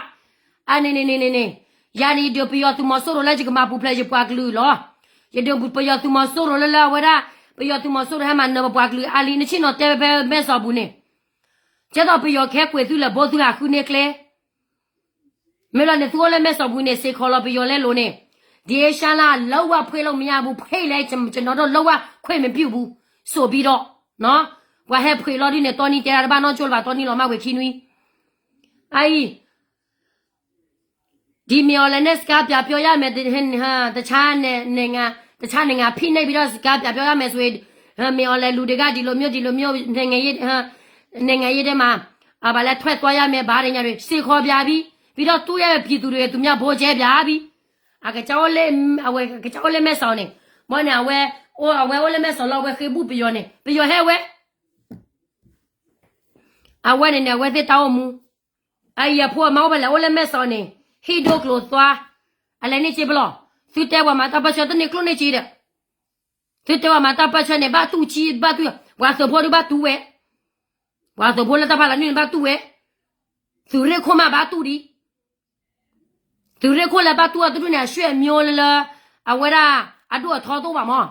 အန့ၣ်န့ၣ်န့ၣ်န့ၣ်န့ၣ်, ယၤန့ၣ်ယဒုးပယီၤသုးမီၤစိရိၤလၢယကမၤပူၤဖျဲးယပှၤကလုာ်လီၤ. ယဒုးပယီၤသုးမီၤစိရိၤလၢလၢအဝဲဒၣ်, ပယီၤသုးမီၤစိရိၤဟဲမၤနၢၤပပှၤကလုာ်အါလံ နဆ့ၣ်နီၤတဲဖဲမဲစီၤပူၤန့ၣ်, ကဲသိးပယီၤကဟဲကွံာ်သုလၢဘိသုဟးဃုန့ၢ်ကျဲ မ့ၢ်လီၤန့ၣ် သုအိၣ်လၢမဲစီၤပူၤန့ၣ် စ့ၢ်ကီးလီၤပယီၤလဲလိာ်န့ၣ်, ဒီးရှါလၢအလၢဝဲဖှ့လီၤမ့ၢ်ညါပူၤ ဖှ့လဲၣ် ကျွန်တော်တို့ လၢဝဲခွင့်မပြုဘူး, ဆိုပြီးတော့, ပှၤဟဲဖှ့လီၤဒုန့ၣ် တီနံၤတဲဒၣ်တဘၣ်နီၢ်ကၠိလၢၤဘၣ် တီနံၤလီၤမၢ်ဝဲခံနွံ, အအံၤ ဒီမ့ၢ်အီၤလဲၣ်န့ၣ် စကါပၠးပၠီယါမဲာ် တ တခြားနိုင်ငံဖိနှိပ်ပြီးတော့ စကါပၠးပၠီယါမဲာ် ဆိုရင်, မ့ၢ်အီၤလဲၣ် လူတွေက ဒီလိုမျိုး ဒီလိုမျိုး နိုင်ငံရေး, နိုင်ငံရေးထဲမှာ ဘာလဲ ထွက်သွားရမယ် ဘာညာတွေ စ့ၢ်ကီးပၠးပြီ, ပြီးတော့ သူ့ရဲ့ပြည်သူတွေ သူများ ဗိုလ်ကျဲပၠးပြီ, အကစၢ်အိၣ်လၢ, အဝဲကစၢ်အိၣ်လၢမဲစီၣ်န့ၣ်, ဘီန့ၣ် အဝဲအိၣ်လၢမဲစီၣ်လီၤ အဝဲဃ့ဘူၣ်ပယီၤန့ၣ် ပယီၤဟဲဝဲ အဝဲန့ၣ်န့ၣ် အဝဲသ့ၣ်တၢ်အိၣ်မူ, အအံၤအဖိအမါအိၣ်ဖဲလဲၣ် အိၣ်လၢမဲစီၣ်န့ၣ်, ဟံၣ်ဒိကျိၤသွါ, အလဲၤန့ၢ်စ့ပလီၢ်, သုတဲပှၤမၤတၢ်ပၢၢ်ဆၢ တန့ၢ်ကျိၣ်န့ၢ်စ့ဒီး, သုတဲပှၤမၤတၢ်ပၢၢ်ဆၢန့ၣ် ဘၣ်တူၢ်ကံ ဘၣ်တူၢ်, ပှၤသုးဖိဒုးဘၣ်တူၢ်ဝဲ, ပှၤသုးဖိလၢတၢ်ဖးလီၤနုာ်န့ၣ်ဘၣ်တူၢ်ဝဲ, သုးရ့ၣ်ခိၣ်မးဘၣ်တူၢ်ဒံး သုးရ့ၣ်ခိၣ်လၢဘၣ်တူၢ်အီၤတဒူၣ်န့ၣ် အရွှေ့အမျိုးလၢလၢ အဝဲဒၣ်အဒိၣ်အထီတအိၣ်ဘၣ်မး,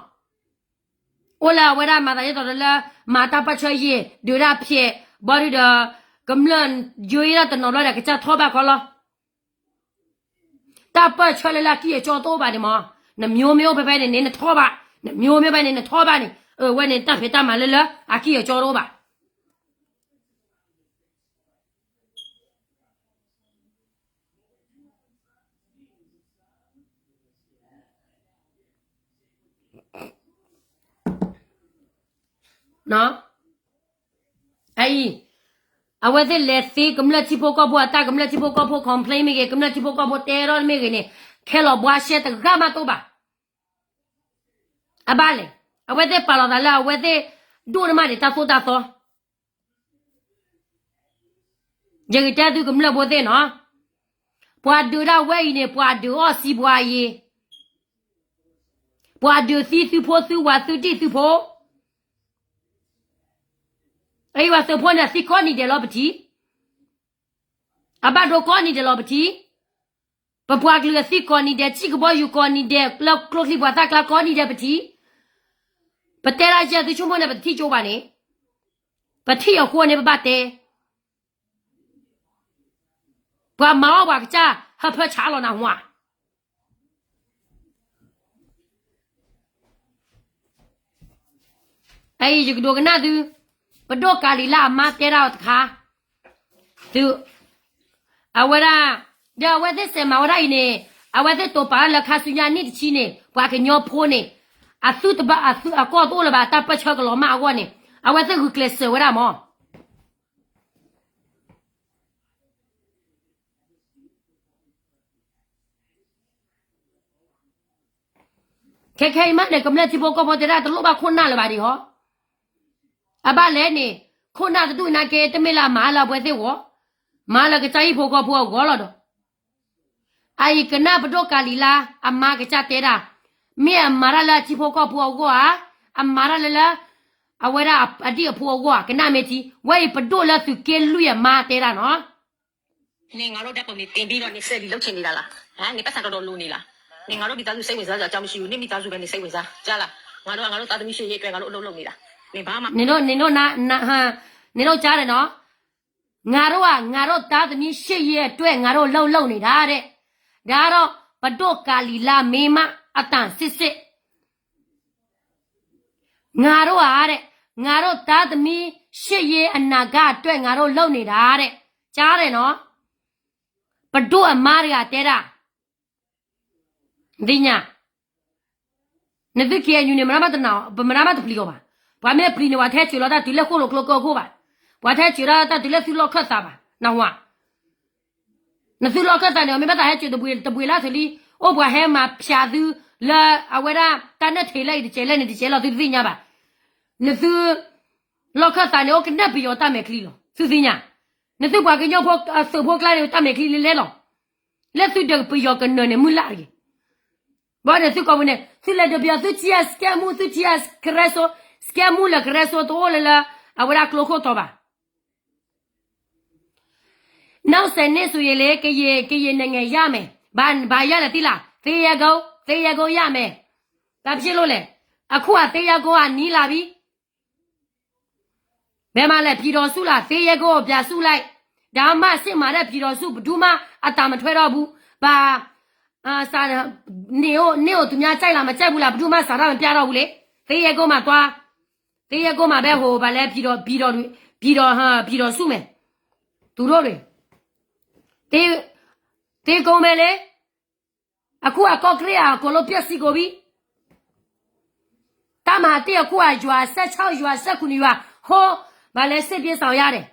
အိၣ်လၢအဝဲဒၣ်မၤသးဒ်သိးလၢ မၤတၢ်ပၢၢ်ဆၢယံာ် ဒုးဒၣ်ဖျဲး ဘီဒုဒီး ကမျၢၢ်ယိယ့ဒၣ်တနီၤဘျီဒီး ကစၢ်ထီၣ်ဘၣ်ခီလီၤ. တၢ်ပၢၢ်ဆၢလၢလၢအကံၢ်အကီတအိၣ်ဘၣ်န့ၣ်မး, နမျိုးမျိုးဖဲဖဲန့ၣ်န့ၣ် နထီၣ်ဘၣ်, နမျိုးမျိုးဖဲန့ၣ် နထီၣ်ဘၣ်န့ၣ်, အဝဲန့ၣ်တၢ်ဖံးတၢ်မၤလၢလၢအကံၢ်အကီတအိၣ်ဘၣ် အံၤ, အဝဲသ့ၣ်လဲၤသ့ကမျၢၢ်ထံဖိကီၢ်ဖိအတၢ်, ကမျၢၢ်ထံဖိကီၢ်ဖိ complain မ့ၢ်ဂ့ၤ, ကမျၢၢ်ထံဖိကီၢ်ဖိတဲထီၣ်မ့ၢ်ဂ့ၤန့ၣ်, ခဲလီၤဘှါရှဲတဂၤမးတအိၣ်ဘၣ်. အဘၣ်လဲၣ်, အဝဲသ့ၣ်ပာ်လီၤသးလၢအဝဲသ့ၣ်ဒိၣ်န့ၢ်မးန့ၣ် တၢ်သိၣ်တၢ်သီ ယကတဲသုကမျၢၢ်ဖိသ့ၣ်နီၤ, ပှၤဒုးဒၣ်ဝဲအံၤန့ၣ် ပှၤဒုးအီၣ်စံးပှၤအံၤ, ပှၤဒုးသံသုဖိသုဝၤသုဒံၣ်သုဖိ, အအံၤပှၤသုးဖိန့ၣ် အသံကိးနံၤဒဲးလီၤပထံၣ်, အဘၣ်ဒိကိးနံၤဒဲးလီၤပထံၣ်, ပပှၤကလုာ်အသံကိးနံၤဒဲး စံၣ်ကဘီယူၤကိးနံၤဒဲး လၢကျိချံမျိာ်သၣ်ကျါကိးနံၤဒဲးပထံၣ်, ပတဲဒၣ်ယဲၢ်သုဆိကမိၣ်န့ၣ် ပတထံၣ်ကၠိဘၣ်န့ၣ်, ပထံၣ်အဃိန့ၣ် ပဘၣ်တဲ ပှၤမၤအီၣ်ပှၤကစၢ် ဟၢဖၢဆးလီၤနၢ်ဟူဧါ. အအံၤယကဒိကနၣ်သု, ပဒိၣ်ကၤလံၤလါအမါတဲဒၣ်အီၤတခါ, သု, အဝဲဒၣ်, ဒီးအဝဲသ့ၣ်စဲးမၤဝဲဒၣ်အံၤန့ၣ်, အဝဲသ့ၣ်တိာ်ပာ်လၢခါဆူညါနံၣ်တဆံန့ၣ် ပှၤကညီဖိန့ၣ်, အသုတဘၣ်အသုအကီၢ်တအိၣ်လၢၤဘၣ် တၢ်ပၢၢ်ဆၢကလီၤမၢ်အဂီၢ်န့ၣ်, အဝဲသ့ၣ်ဂုာ်ကျဲးစၢးဝဲဒၣ်မး ခဲခဲအံၤမးန့ၣ် ကမျၢၢ်ထံဖိကီၢ်ဖိတဲဒၣ်တလိၣ်ဘၣ်ခိၣ်နၢ်လၢၤဘၣ်ဒံးဟီ, အဘၣ်လဲၣ်န့ၣ်, ခိၣ်နၢ်တဒူၣ်နာ်က့ တမ့ၢ်လၢအမၤလၢအဝဲသ့ၣ်ဂီၢ်, မၤလၢကစၢ်ဟံၣ်ဖိဃီဖိအဂီၢ်လီၤဒီး, အအံၤကနၣ်ပဒိၣ်ကၤလံၤလါ အမါကစၢ်တဲဒၣ်, မ့ၢ်အမၤတၢ်လၢအထံဖိကီၢ်ဖိအဂီၢ်ဧါ, အမၤတၢ်လၢလၢ, အဝဲဒၣ်အဒံၣ်အဖိအဂီၢ်ဧါ, ကနၣ်မ့ၢ်ထံ, ဝဲအံၤပဒိၣ်လၢသုးက့လွံၢ်အမါတဲဒၣ်နီၤ နေငါတို့ဓာတ်ပုံတွေတင်ပြီးတော့နေစက်တွေလုပ်ချင်နေတာလား, ဟမ်, နေပိုက်ဆံတော်တော်လိုနေလား, နေငါတို့မိသားစုစိတ်ဝင်စားစရာအကြောင်းမရှိဘူး, နေမိသားစုပဲနေစိတ်ဝင်စား, ကြားလား, ငါတို့ကငါတို့သားသမီးရှေ့ရေးအတွက်ငါတို့အလုပ်လုပ်နေတာ, နေဘာမှ, နင်တို့, နင်တို့နား, နင်တို့ကြားတယ်နော်, ငါတို့ကငါတို့သားသမီးရှေ့ရေးအတွက်ငါတို့အလုပ်လုပ်နေတာတဲ့, ဒါကတော့ပဒိၣ်ကၤလံၤလါမင်းမအတန်စစ်စစ် ငါတို့ဟာတဲ့, ငါတို့သားသမီးရှေ့ရေးအနာဂတ်အတွက်ငါတို့လုပ်နေတာတဲ့, ကြားတယ်နော်, ပဒိၣ်အမါတဂၤတဲဒၣ်, သ့ၣ်ညါ, နသု ခ့ၣ်အဲၣ်ယူၣ်န့ၣ် မတၤမးတနာ်, ပမတၤမးတပျံၤအီၤဘၣ်, ပှၤမ့ၢ်ပျံၤန့ၣ် ပှၤထဲစၢၤလီၤတၢ်တုၤလၢဃိၣ်လိာ်ကျိကၢၢ်ခိၣ်ဘၣ်, ပှၤထဲစၢၤဒၣ်တၢ်တုၤလၢသုလီၢ်ခၢၣ်သးဘၣ်, နဝၤ နသုလီၢ်ခၢၣ်သးန့ၣ် မ့ၢ်ဘၣ်သးဟဲစၢၤတဘှံးလါသုလံ, အိၣ်ပှၤဟဲမၤဖၠးသု, လၢအဝဲဒၣ်တၢ်နၢၣ်ထံးလၢအံၤတစဲးလၢန့ၣ်တစဲးလီၤ သုတသ့ၣ်ညါဘၣ်. နသု လီၢ်ခၢၣ်သးန့ၣ် အိၣ်ကနၢၣ်ပယီၤတၢ်မဲာ်ချံလီၤ သုသ့ၣ်ညါ. နသုပှၤကညီဖိအသုးဖိကျါန့ၣ် တၢ်မဲာ်ချံလဲၤလဲၤလီၤ. လၢသုဒီးပယီၤကနၢၤန့ၣ် မုၢ်လၢ်တဂ့ၤ. ဘၣ်န့ၣ်သုကိးပူၤန့ၣ် သုလဲၤဒီးပယီၤ သုထံၣ်အစကဲမူ သုထံၣ်အကရၢစိ စကဲမူလၢကရၢစိတအိၣ်လၢလၢ အဝဲဒၣ်ကျိခိၣ်တီဘၣ်. နောက်ဆယ်နှစ်ဆိုရင်လေ ကရင် ကရင်နိုင်ငံရမယ် ဘာ ဘာရလဲသ့လား သင်္ယံကုန်း သင်္ယံကုန်းရမယ် ဘာဖြစ်လို့လဲ အခုက သင်္ယံကုန်းက နီးလာပြီ ဘယ်မှာလဲ ပြည်ထောင်စုလား သင်္ယံကုန်းကို ပြန်ဆုလိုက် ဒါမှ စစ်မှန်တဲ့ ပြည်ထောင်စု ဘယ်သူမှ အသံမထွက်တော့ဘူး ဘာ အာ စာ နေကို နေကို သူများကြိုက်လား မကြိုက်ဘူးလား ဘယ်သူမှ စာတမပြတော့ဘူးလေ သင်္ယံကုန်းမှာသွား သင်္ယံကုန်းမှာပဲ ဟို ဘာလဲ ပြည်တော် ပြည်တော် ပြည်တော် ဟမ် ပြည်တော်စုမယ် သူတို့တွေ သင်္ယံကုန်းပဲလေ အခုက ကော့ကရိတ်က အကုန်လုံး ပျက်စီးကုန်ပြီ တပ်မဟာတစ် အခုက ရွာ ဆယ့်ခြောက် ရွာ ဆယ့်ခုနစ် ရွာ ဟို ဘာလဲ စစ်ပြေးရှောင်ရတယ်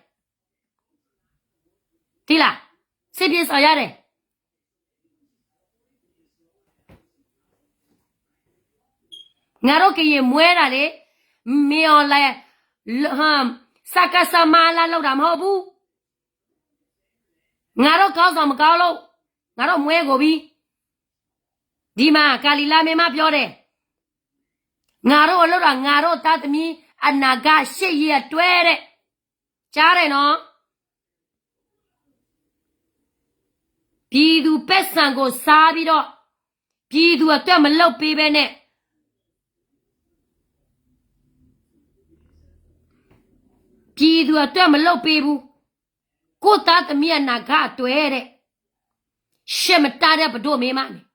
သိလား စစ်ပြေးရှောင်ရတယ် ငါတို့ကရင်မွဲတာလေ မင်းအောင်လှိုင် စကစ မါလာလုပ်တာမဟုတ်ဘူး ငါတို့ခေါင်းဆောင်မကောင်းလို့ ငါတို့မွဲကုန်ပြီ ဒီမှာ ကာလီလါမင်းမပြောတယ် ငါတို့အလုပ်တာ ငါတို့သားသမီးအနာဂတ်ရှေ့ရေးအတွက်တဲ့ ကြားတယ်နော် ပြည်သူပိုက်ဆံကိုစားပြီးတော့ ပြည်သူအတွက်မလုပ်ပေးဘဲနဲ့ ပြည်သူအတွက်မလုပ်ပေးဘူး ကိုယ့်သားသမီးအနာဂတ်အတွက်တဲ့ ရှက်မတတ်တဲ့ပဒို့မင်းမန့ၣ်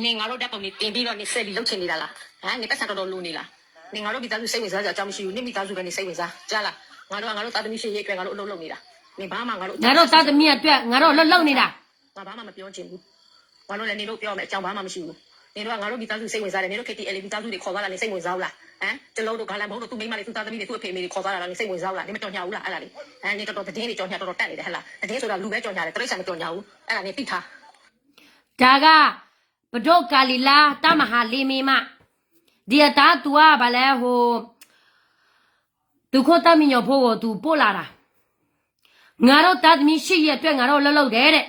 နင်ငါတို့ဓာတ်ပုံတွေတင်ပြီးတော့နင်ဆက်ပြီးလုပ်ချင်နေတာလားဟမ်နင်ပိုက်ဆံတော်တော်လိုနေလားနင်ငါတို့မိသားစုစိတ်ဝင်စားစရာအကြောင်းမရှိဘူးနင်မိသားစုပဲနင်စိတ်ဝင်စားကြားလားငါတို့ကငါတို့သားသမီးရှေ့ရေးအတွက်ငါတို့အလုပ်လုပ်နေတာနင်ဘာမှငါတို့ငါတို့သားသမီးအတွက်ငါတို့အလုပ်လုပ်နေတာငါဘာမှမပြောချင်ဘူးဘာလို့လဲနင်တို့ပြောမယ်အကြောင်းဘာမှမရှိဘူးနင်တို့ကငါတို့မိသားစုစိတ်ဝင်စားတယ်နင်တို့ KTLA မိသားစုတွေခေါ်သွားတာနင်စိတ်ဝင်စားဘူးလားဟမ်ကျလို့တို့ဂါလန်ဘို့တို့သူ့မိန်းမတွေသူ့သားသမီးတွေသူ့အဖေအမေတွေခေါ်သွားတာတော့နင်စိတ်ဝင်စားဘူးလားနင်မကြော်ညာဘူးလားအဲ့ဒါလေဟမ်နင်တော်တော်သတင်းတွေကြော်ညာတော်တော်တက်နေတယ်ဟဲ့လားသတင်းဆိုတာလူပဲကြော်ညာတယ်တရိတ်ဆာန်မကြော်ညာဘူးအဲ့ဒါနင်သိထား ဒါက ပဒိၣ်ကၤလံၤလါ တၢ်မၤဟးလ့မ့ၢ်မး, ဒ်အတၢ်သူအါဘၣ်လဲၣ်ဟိ, သုးခိၣ်သၣ်မံညီၤဖိဧိၤ သူပို့လာတာ, ငါတို့သားသမီးရှေ့ရေးအတွက် ငါတို့အလုပ်လုပ်တယ်တဲ့,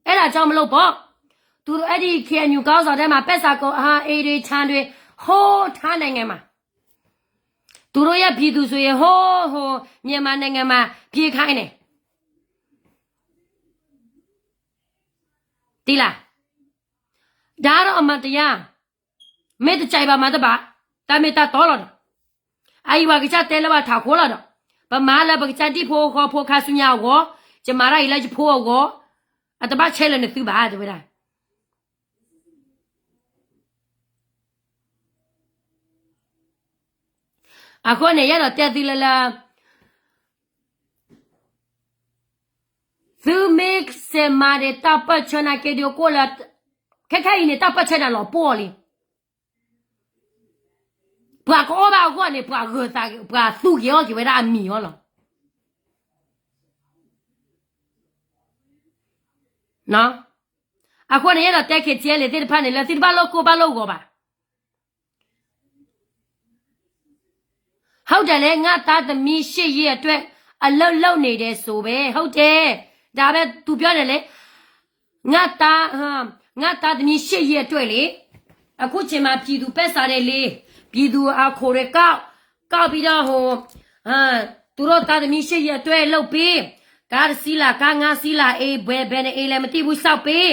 အဲဒါကြောင့်မလုပ်ပေါ့, သူတို့ အဲဒီ KNU ခေါင်းဆောင်ထဲမှာ ပိုက်ဆံကို ဟာ အေးတွေ ချမ်းတွေ ဟိုး ထိုင်းနိုင်ငံမှာ သူတို့ရဲ့ ပြည်သူဆိုရင် ဟိုး ဟိုး မြန်မာနိုင်ငံမှာ ပြေးခိုင်းတယ်. သိလား, ဒါကတော့အမှန်တရား, မ့ၢ်တကြိုက်ဘၣ်မၤတဘၣ်, တၢ်မ့ၢ်တၢ်တီလီၤဒီး, အအံၤပှၤကစၢ်တဲလၢဘၣ်ထးခိၣ်လီၤဒီး, ပမၤလၢပကစၢ်ဒံၣ်ဖိဃီဖိခါဆူညါအဂီၢ်, ယမၤတၢ်အံၤလၢယဖိအဂီၢ်, အတဘၣ်ဆဲးလၢနသုဘၣ် တဲဝဲဒၣ် အဃိန့ၣ် ယအဲၣ်ဒိးတဲသုလၢလၢ သုမ့ၢ်စဲးမၤဒီးတၢ်ပၢၢ်ဆၢနာ်က့ဒုးကိၣ်လၢ, ခဲခဲအံၤန့ၣ် တၢ်ပၢၢ်ဆၢနၤလီၤပှီၢ်လံ. ပှၤကအီၣ်ဘၣ်အဂီၢ်န့ၣ် ပှၤဂၢၤသး ပှၤသူက့ၤအီၣ်က့ၤဝဲဒၣ်အမံၤအီၤလီၤ. အဃိန့ၣ် ယအဲၣ်ဒိးတဲ KTLA သ့ၣ်တဖၣ်န့ၣ် လၢသုတဘၣ်လိာ်ကိၢ်ဘၣ်လိာ်ဂီၤဘၣ်. ဟုတ်တယ်လေ, ငါ့သားသမီးရှေ့ရေးအတွက် အလုပ်လုပ်နေတယ်ဆိုပဲ, ဟုတ်တယ်, ဒါပဲ သူပြောတယ်လေ, ငါ့သား, ငါ့သားသမီးရှေ့ရေးအတွက်လေ, အခုချိန်မှာ ပြည်သူပိုက်ဆံတွေလေ, ပြည်သူအခွန်တွေကောက်, ကောက်ပြီးတော့ ဟို, သူတို့သားသမီးရှေ့ရေးအတွက်လုပ်ပေး, ကားတစ်စီးလား, ကားငါးစီးလား, အိမ်ဘယ်, ဘယ်နှစ်အိမ်လဲမသိဘူး, ဆောက်ပေး,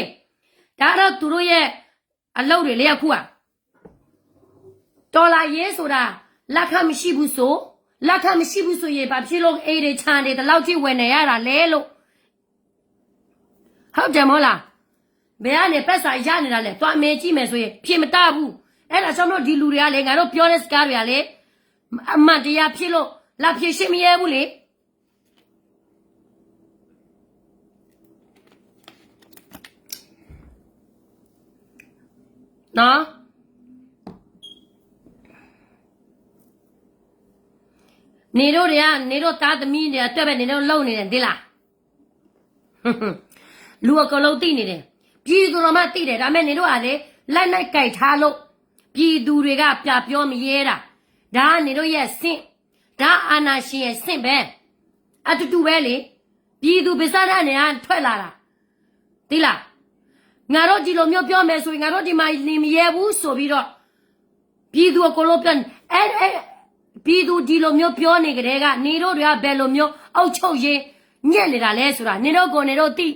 ဒါတော့သူတို့ရဲ့ အလုပ်တွေလေ အခုက တော်လှန်ရေးဆိုတာ လက်ခံမရှိဘူးဆို, လက်ခံမရှိဘူးဆိုရင် ဘာဖြစ်လို့ အိမ်တွေ ခြံတွေ ဒီလောက်ထိ ဝယ်နေရတာလဲလို့, ဟုတ်တယ်မဟုတ်လား. ဘယ်ကနေ ပိုက်ဆံရနေတာလဲ, သွားမေးကြည့်မယ်ဆိုရင် ဖြေမတတ်ဘူး. အဲဒါကြောင့်မလို့ ဒီလူတွေကလေ, ငါတို့ပြောတဲ့စကားတွေကလေ, အမှန်တရားဖြစ်လို့ လာဖြေရှင်းမရဲဘူးလေ. နင်တို့တွေက နင်တို့သားသမီးတွေအတွက်ပဲ နင်တို့လုပ်နေတယ် သိလား. လူအကုန်လုံးသိနေတယ်. ပြည်သူတော်မှသိတယ် ဒါပေမဲ့ နင်တို့ကလေ လက်နက်ကိုင်ထားလို့ ပြည်သူတွေက ပြပြောမရဲတာ ဒါက နင်တို့ရဲ့အဆင့် ဒါက အာဏာရှင်ရဲ့အဆင့်ပဲ အတူတူပဲလေ ပြည်သူပါးစပ်ကနေ ထွက်လာတာ သိလား ငါတို့ဒီလိုမျိုးပြောမယ်ဆိုရင် ငါတို့ဒီမှာနေမရဲဘူးဆိုပြီးတော့ ပြည်သူအကုန်လုံးပြောနေ အဲအဲပြည်သူဒီလိုမျိုးပြောနေကတည်းက နင်တို့တွေကဘယ်လိုမျိုးအုပ်ချုပ်ရေးညံ့နေတာလဲဆိုတာ နင်တို့ကိုယ်နင်တို့သိ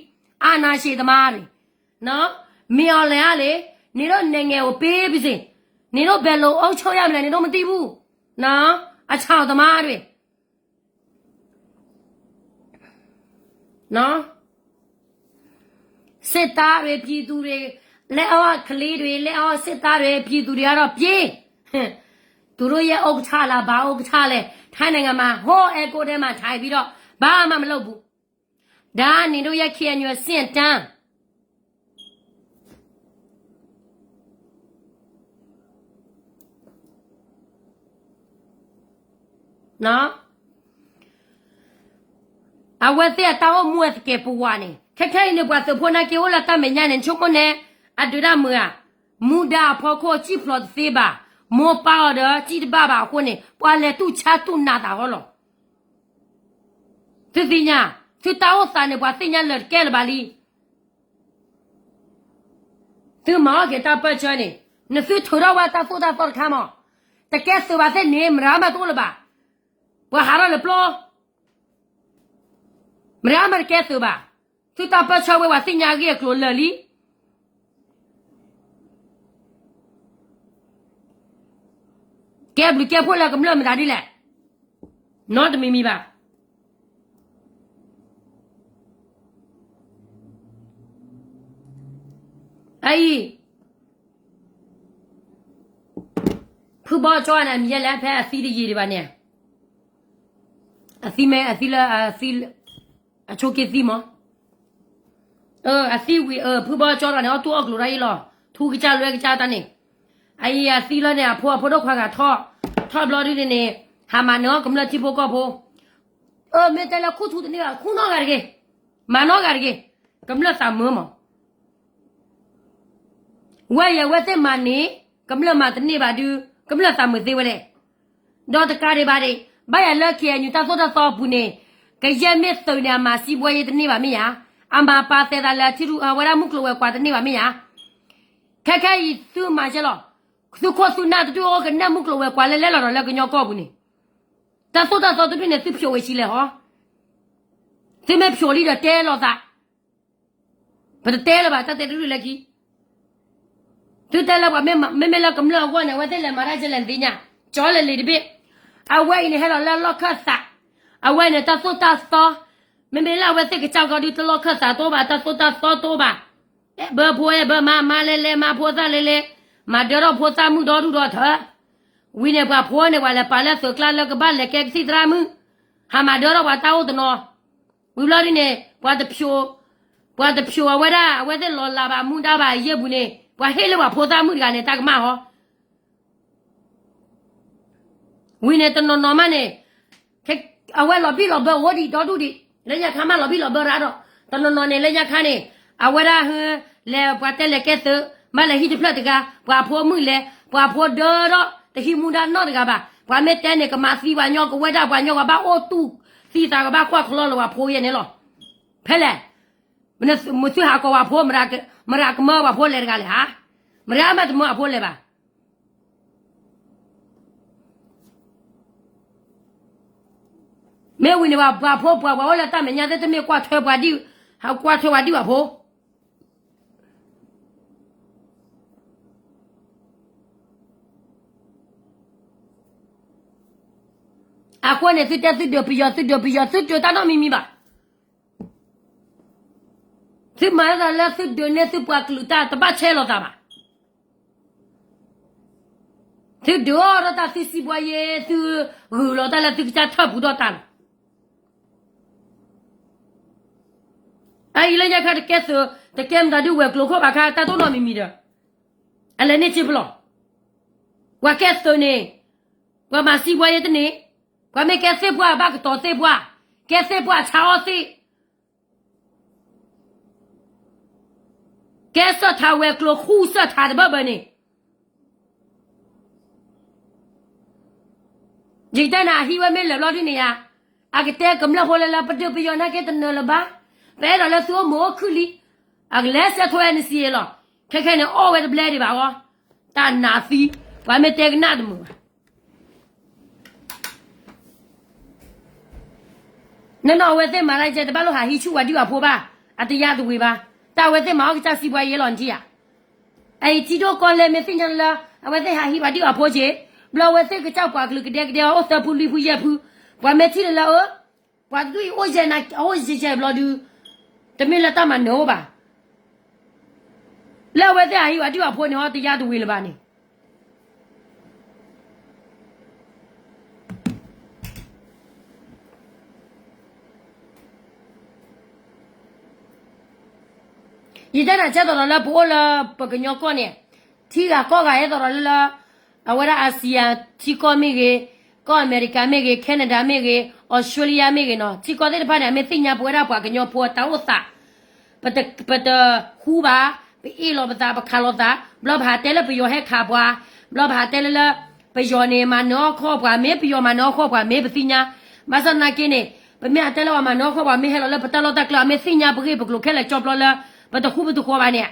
အာဏာရှင်သမားတွေ နော် မင်းအောင်လှိုင်ကလေ နင်တို့နိုင်ငံကိုပေးပါစေ နင်တို့ဘယ်လိုအုပ်ချုပ်ရမလဲ နင်တို့မသိဘူး နော် အချောင်သမားတွေ နော် စစ်သားတွေ ပြည်သူတွေ လက်အောက်ကလေးတွေ လက်အောက်စစ်သားတွေ ပြည်သူတွေကတော့ပြေး သူတို့ရဲ့ဥက္ကဋ္ဌလား ဘာဥက္ကဋ္ဌလဲ ထိုင်းနိုင်ငံမှာ ဟိုးအဲကိုထဲမှာထိုင်ပြီးတော့ ဘာမှမလုပ်ဘူး ဒါက နင်တို့ရဲ့ KNU အဆင့်အတန်း အဝဲသ့ၣ်အတၢ်အိၣ်မူအသကဲးပဝးန့ၣ် ခဲခဲအံၤန့ၣ် ပှၤသုးဖိနာ်က့အိၣ်လၢတၢ်မဲာ်ညါန့ၣ် ဆိကမိၣ်န့ၣ် အဒုးတၢ်မုာ်ဧါ မူဒါအဖီခိၣ်စံၣ်ဖျိးတသ့ဘၣ် မိၢ်ပၢ်အီၤဒီးစံၣ်တဘၣ်ဘၣ်အဃိန့ၣ် ပှၤလဲၤတူၢ်ဆါတူၢ်နးသးဟီလီၤ သုသ့ၣ်ညါ သုတၢ်အိၣ်သးန့ၣ် ပှၤသ့ၣ်ညါလၢာ်တကဲလၢၤဘၣ်လံ သုမၤအီၣ်က့ၤတၢ်ပၢၢ်ဆၢန့ၣ် နသုထုးထီၣ်ဝဲတၢ်သိၣ်တၢ်သီတခါမး တကဲသုးဘၣ်သ့ၣ်န့ၣ် မရၤမးတအိၣ်လၢၤဘၣ် ပှၤဟးထီၣ်လၢပျီ မရၤမးတကဲသုးဘၣ် သုတၢ်ပၢၢ်ဆၢဝဲပှၤသ့ၣ်ညါအဂ့ၢ်အကျိၤလၢာ်လံ ကဲဘျုးကဲဖှိၣ်လၢကမျၢၢ်မတၤဒ်လဲၣ် နီတမံၤမံၤဘၣ် အအံၤ ဖုဘီကၠီန့ၣ် အမံၤယဲလဲၣ် ဖဲအသံတယံာ်ဒံးဘၣ်န့ၣ် အသံမ့ၢ် အသံလၢ အသံ အဆိးက့သံမး အသံဝံၤ ဖုဘီကၠီတဂၤန့ၣ် အီၣ်တူၢ်အီၣ်ကျိၤတၢ်အံၤလီၤ ထူကစၢ်လွဲကစၢ်တၢ်န့ၣ် အအံၤအသံလီၤန့ၣ် အဖိအဖိဒိၣ်ခွါဂၤထီၣ် ထီၣ်ဘျီဒ်န့ၣ်န့ၣ် ဟးမၤနၢၤအီၣ်ကမျၢၢ်ထံဖိကီၢ်ဖိ မ့ၢ်တဲလၢခူၣ်ထူတန့ၢ်ဘၣ် ခူၣ်နီၢ်ဂၤတဂ့ၤ မၤနီၢ်ဂၤတဂ့ၤ ကမျၢၢ်သးမုာ်မး ဝဲယဲဝဲသ့ၣ်မၤန့ၣ် ကမျၢၢ်မၤတန့ၢ်ဘၣ်ဒုး ကမျၢၢ်သးမုာ်သ့ဝဲလဲၣ် ဒီးတကးဒံးဘၣ်န့ၣ် ဘၣ်ယၤလၢ KNU တၢ်သိၣ်တၢ်သီအပူၤန့ၣ် ကယဲၢ်မ့ၢ်သုးန့ၣ် အမၤစံးဘှဲယဲတန့ၢ်ဘၣ်မ့ၢ်ယါ အမၤပာ်သဲးသးလၢထံရူၢ်အဝဲဒၣ်မုၢ်ကျိၤဝဲၤကွာ်တန့ၢ်ဘၣ်မ့ၢ်ယါ ခဲခဲအံၤသုမၤကဲလီၤ သုခိၣ်သုနၢ်တဒူၣ်အိၣ်ကနၣ်မုၢ်ကျိၤဝဲၤကွာ်လဲလဲလီၤဒီးလၢကညီကီၢ်ပူၤန့ၣ် တၢ်သိၣ်တၢ်သီတဒူၣ်န့ၣ် သုဖျိးဝဲဆံးလဲၣ်ဟီ သုမ့ၢ်ဖျိးလံဒီးတဲလိာ်သး ပတတဲလၢၤဘၣ် တၢ်တဲတဒူၣ်လၢခံ သုတဲလၢပှၤမ့မ့ၢ်လၢကမျၢၢ်အဂီၢ်န့ၣ် အဝဲသ့ၣ်လဲၤမၤတၢ်ကလဲၣ်သ့ၣ်ညါ ကၠီလဲၤလံာ်တဘ့ၣ် အဝဲအံၤန့ၣ်ဟဲလီၤလၢလီၢ်ခၢၣ်သး အဝဲန့ၣ် တၢ်သိၣ်တၢ်သီ မ့မ့ၢ်လၢအဝဲသ့ၣ်ကစၢ်ကီဒုတလီၢ်ခၢၣ်သးတအိၣ်ဘၣ် တၢ်သိၣ်တၢ်သီတအိၣ်ဘၣ် အဲၣ်ဘၢဖိအဲၣ်ဘၢမါ မါလဲလဲ မါဖိသၣ်လဲလဲ မၤဒၢထီၣ်ဖိသၣ်မုၣ်ဒီဒူၣ်ဒီထၢ ဝံၤန့ၣ် ပှၤဖိန့ၣ် ပှၤလဲၤပာ်လၢသုးကျါလၢကဘၣ်လဲၤကဲကသံၣ်သရၣ်မုၣ် ဟးမၤဒၢထီၣ်ပှၤတၢ်အိၣ်တနီၤ ဝံၤဘျီဒ်န့ၣ် ပှၤတဖျိး ပှၤတဖျိးအဝဲဒၣ် အဝဲသ့ၣ်လီၤလးဘၣ်မူဒါဘၣ်အယဲၢ်ပူၤန့ၣ် ပှၤဟ့ၣ်လၢပှၤဖိသၣ်မုၣ်တဂၤန့ၣ် တၢ်ကမၣ်ဟီ ဝံၤန့ၣ်တနီၤနီၤမးန့ၣ် အဝဲလီၤဘံၣ်လီၤဘၢအိၣ်ဒံးဒီဒူၣ်ဒံး လၢညါခါမးလီၤဘံၣ်လီၤဘၢရၣ်ဒီး တနီၤနီၤန့ၣ် လၢညါခါန့ၣ် အဝဲဒၣ်ဟ လဲၤပှၤတဲလဲၤကဲသုး ဘၣ်လဲၤဟံၣ်တဖျၢၣ်တဂၤ ပှၤဖိမုၣ်လဲၤ ပှၤဖိဒၢထီၣ်တဟံးမူဒါနီတဂၤဘၣ် ပှၤမ့ၢ်တဲန့ၣ် ကမၤသံပှၤညီကဝဲဒၣ်ပှၤညီကဘၣ်အိၣ်တူၢ်သံသးကဘၣ်ကွၢ်ချီလၢပှၤဖိယဲၢ်န့ၣ်လီၤ ဖဲလဲၣ် မနုၤသုဟးကိးပှၤဖိ မရၤကမၢပှၤဖိလဲၤတဂၤလဲၣ်ဧါ မရၤမးတမၢအဖိလဲၤဘၣ် မ့ၢ်ဝံၤန့ၣ် ပှၤဖိပှၤပှၤအိၣ်လၢတၢ်မဲာ်ညါသ့ၣ်တမ့ၢ်ကွၢ်ထွဲပှၤဒံး ကွၢ်ထွဲပှၤဒံးဘၣ်ဖိ အဃိန့ၣ် သုတဲသုဒုးပယီၤ သုဒုးပယီၤ သုဒုးတၢ်နီတမံၤမံၤဘၣ်. သုမၤဒ်သိးလၢသုဒုးန့ၢ်သုပှၤကလုာ်တၢ် တဘၣ်ဆဲးလိာ်သးဘၣ်. သုဒုးအီၣ်ဒီးတၢ် သုစံးဘှါယဲ သုဂုာ်လီၤတၢ်လၢသုကစၢ်ထၢၣ်ပူၤဒီးတၢ်လီၤ. အအံၤလၢညါခါတကဲသုး တကဲမတၤဒုးဝဲၤကျိၤခိၣ်ဘၣ်ခါ တၢ်တိၢ်နီတမံၤမံၤဒီး အလဲၤန့ၢ်စ့ပလီၢ်. ပှၤကဲသုးန့ၣ် ပှၤမၤစံးဘှါယဲတန့ၢ်, ပှၤမ့ၢ်ကဲသ့ၣ်ပှၢ်ဘၣ်ကတီၤသ့ၣ်ပှၢ်, ကဲသ့ၣ်ပှၢ်ဆါအီၣ်သ့ၣ်, ကဲစၢၢ်ထးဝဲၤကျိၤဃူစၢၢ်ထးတဘၢၣ်ဘၢၣ်န့ၣ် ယကတဲနၤ အဟံးဝဲမ့ၢ်လၢာ်ဘျီဒုန့ၣ်ယါ, အကတဲကမျၢၢ်ဖိလၢလၢ ပဒုးပယီၤနာ်က့တနၢၤလၢၤဘၣ်, ပအဲၣ်ဒိးလၢသုအိၣ်မုာ်အိၣ်ခုၣ်လံ, အကလဲၤဆဲးထီၣ်ဝဲနစံးလီၤ, ခဲခဲန့ၣ်အီၣ်ဝဲတဘျဲဒံးဘၣ်အီၤ, တၢ်နးသံ, ပှၤမ့ၢ်တဲကနၣ်တမုာ်ဘၣ်. နနီၢ်အဝဲသ့ၣ်မၤတၢ်ကဲ တဘၣ်လိၣ်ဟးဟံးဆူၣ်ပှၤဒုၣ်ပှၤဖိဘၣ်, အတယါတဝံၤဘၣ်, တၢ်အဝဲသ့ၣ်မၤအီၣ်ကစၢ်စံးပှၤယဲလီၤနထံၣ်ဧါ. အအံၤထံဒိၣ်ကီၢ်လဲၢ်မ့ၢ်သ့ၣ်ညါလၢ အဝဲသ့ၣ်ဟးဟံးပှၤဒုၣ်ပှၤဖိက့, ဘျီအဝဲသ့ၣ်ကစၢ်ပှၤကလုာ်ကဒဲကဒဲအီၤအိၣ်သၢဖုလွံၢ်ဖုယဲၢ်ဖု, ပှၤမ့ၢ်ထံၣ်လၢလၢအၢ, ပှၤတဒူၣ်အံၤအိၣ်ယဲၢ်နၤ အိၣ်ယဲၢ်ယဲၢ်ဘျီဒု, တမ့ၢ်လၢတၢ်မၤနၢၤအိၣ်ဘၣ်. လၢအဝဲသ့ၣ်ဟးဟံးပှၤဒုၣ်ပှၤဖိန့ၣ် အီၤတယါတဝံၤလၢၤဘၣ်န့ၣ် ယတဲနၤကဲသိးဒီးလၢပအိၣ်လၢပကညီကီၢ်န့ၣ်, ထံဂၤကီၢ်ဂၤဟဲသိးဒီးလၢလၢ, အဝဲဒၣ် Asia ထံကီၢ်မ့ၢ်ဂ့ၤ, ကီၢ်အမဲရကၤမ့ၢ်ဂ့ၤ, Canada မ့ၢ်ဂ့ၤ, Australia မ့ၢ်ဂ့ၤနီၤ, ထံကီၢ်သ့ၣ်တဖၣ်န့ၣ် အမ့ၢ်သ့ၣ်ညါပဝဲဒၣ်ပှၤကညီဖိအတၢ်အိၣ်သး, ပတ, ပတဃူဘၣ်, ပအ့ၣ်လိာ်ပသး, ပခးလိာ်သး, ဘျီပဟးတဲလၢပယီၤဟဲခးပှၤ, ဘျီပဟးတဲလၢလၢ, ပယီၤန့ၣ် မၤနၢၤအီၣ်ခီၣ်ပှၤမ့ၢ်, ပယီၤမၤနၢၤအီၣ်ခီၣ်ပှၤမ့ၢ်ပသ့ၣ်ညါ, ဘၣ်ဆၣ်သနာ်က့န့ၣ်, ပမ့ၢ်အတဲလၢပှၤမၤနၢၤအီၣ်ခီၣ်ပှၤမ့ၢ်ဟဲလီၤလၢပတၢ်လီၢ်တၢ်ကျဲ အမ့ၢ်သ့ၣ်ညါပဂ့ၢ်ပကျိၤခဲလၢာ်ကၠီပျီလၢ, ပတဃူပတဃီၤဘၣ်န့ၣ်,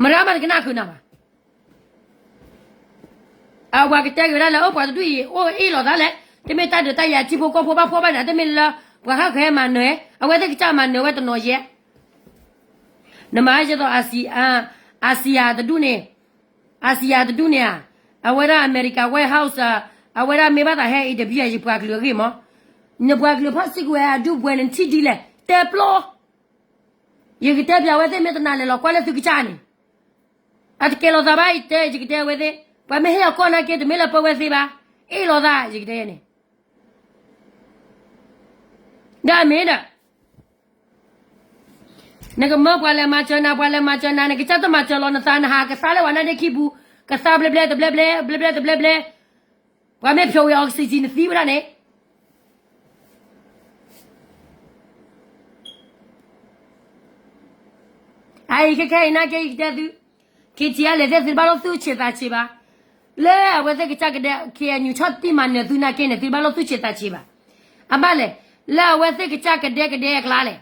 မတၤမၤတကနၣ်ဃုာ်နၤဘၣ်. အဝဲကတဲက့ၤဝဲဒၣ်လၢ အိၣ်ပှၤတဒူၣ်အံၤ အိၣ်အ့ၣ်လိာ်သးလဲၣ်, တမ့ၢ်တၢ်ဒုးတၢ်ယၤထံဖိကီၢ်ဖိဘၣ်ဖှီၣ်ဘၣ်န့ၣ်, တမ့ၢ်လၢ, ပှၤဟးဃဲမၤနၢၤ, အဝဲသ့ၣ်ကစၢ်မၤနၢၤဝဲတနီၤယဲၢ် နမၤဟဲကဲသိး Asia တဒူၣ်န့ၣ်, Asia တဒူၣ်န့ၣ်ဧါ, အဝဲဒၣ် America White House အဝဲဒၣ်မ့ၢ်ဘၣ်သးဟဲ interview ယပှၤကလုာ်အဂ့ၢ်မး, နပှၤကလုာ်ဖီၣ်စုကဝဲၤအဒူၣ်ပှဲၤန့ၣ်ထံၣ်ဒ်လဲၣ်, တဲပျီ, ယကတဲပျးဝဲသ့ၣ်မ့ၢ်တနာ်လဲၤလီၤကွၢ်လၢသုကစၢ်န့ၣ်, အတကဲလီၤသးဘၣ် ယတဲ ယကတဲဝဲသ့ၣ်, ပှၤမ့ၢ်ဟ့ၣ်အီၤကီၢ်နာ်က့ တမ့ၢ်လၢပၢဝဲသ့ဘၣ်, အ့ၣ်လိာ်သး ယကတဲန့ၣ် ဒီးအမ့ၢ်ဒီး, နကမၢပှၤလဲၤမၤစၢၤနၤ ပှၤလဲၤမၤစၢၤနၤ နကစၢ်တမၤစၢၤလီၤနသး နဟးကသါလၢပှၤနါဒ့ခံပူၤ, ကသါဘျဲဘျဲတဘျဲဘျဲ ဘျဲဘျဲတဘျဲဘျဲ, ပှၤမ့ၢ်ဖျိးဝံၤ oxygen နသံဝဲဒၣ်န့ၣ် အအံၤခဲခဲအံၤနာ်က့ ယကတဲသု, ခံထံၣ်အလဲၤသ့ၣ်သုတဘၣ်လိၣ်သူၣ်ဆံးသးဆံးဘၣ်, လၢအဝဲသ့ၣ်ကစၢ်ကဒဲ KNU ဆီၣ်တံၢ်မၤနၢၤသုနာ်က့န့ၣ် သုတဘၣ်လိၣ်သူၣ်ဆံးသးဆံးဘၣ်, အဘၣ်လဲၣ်, လၢအဝဲသ့ၣ်ကစၢ်ကဒဲကဒဲအကျါလဲၣ်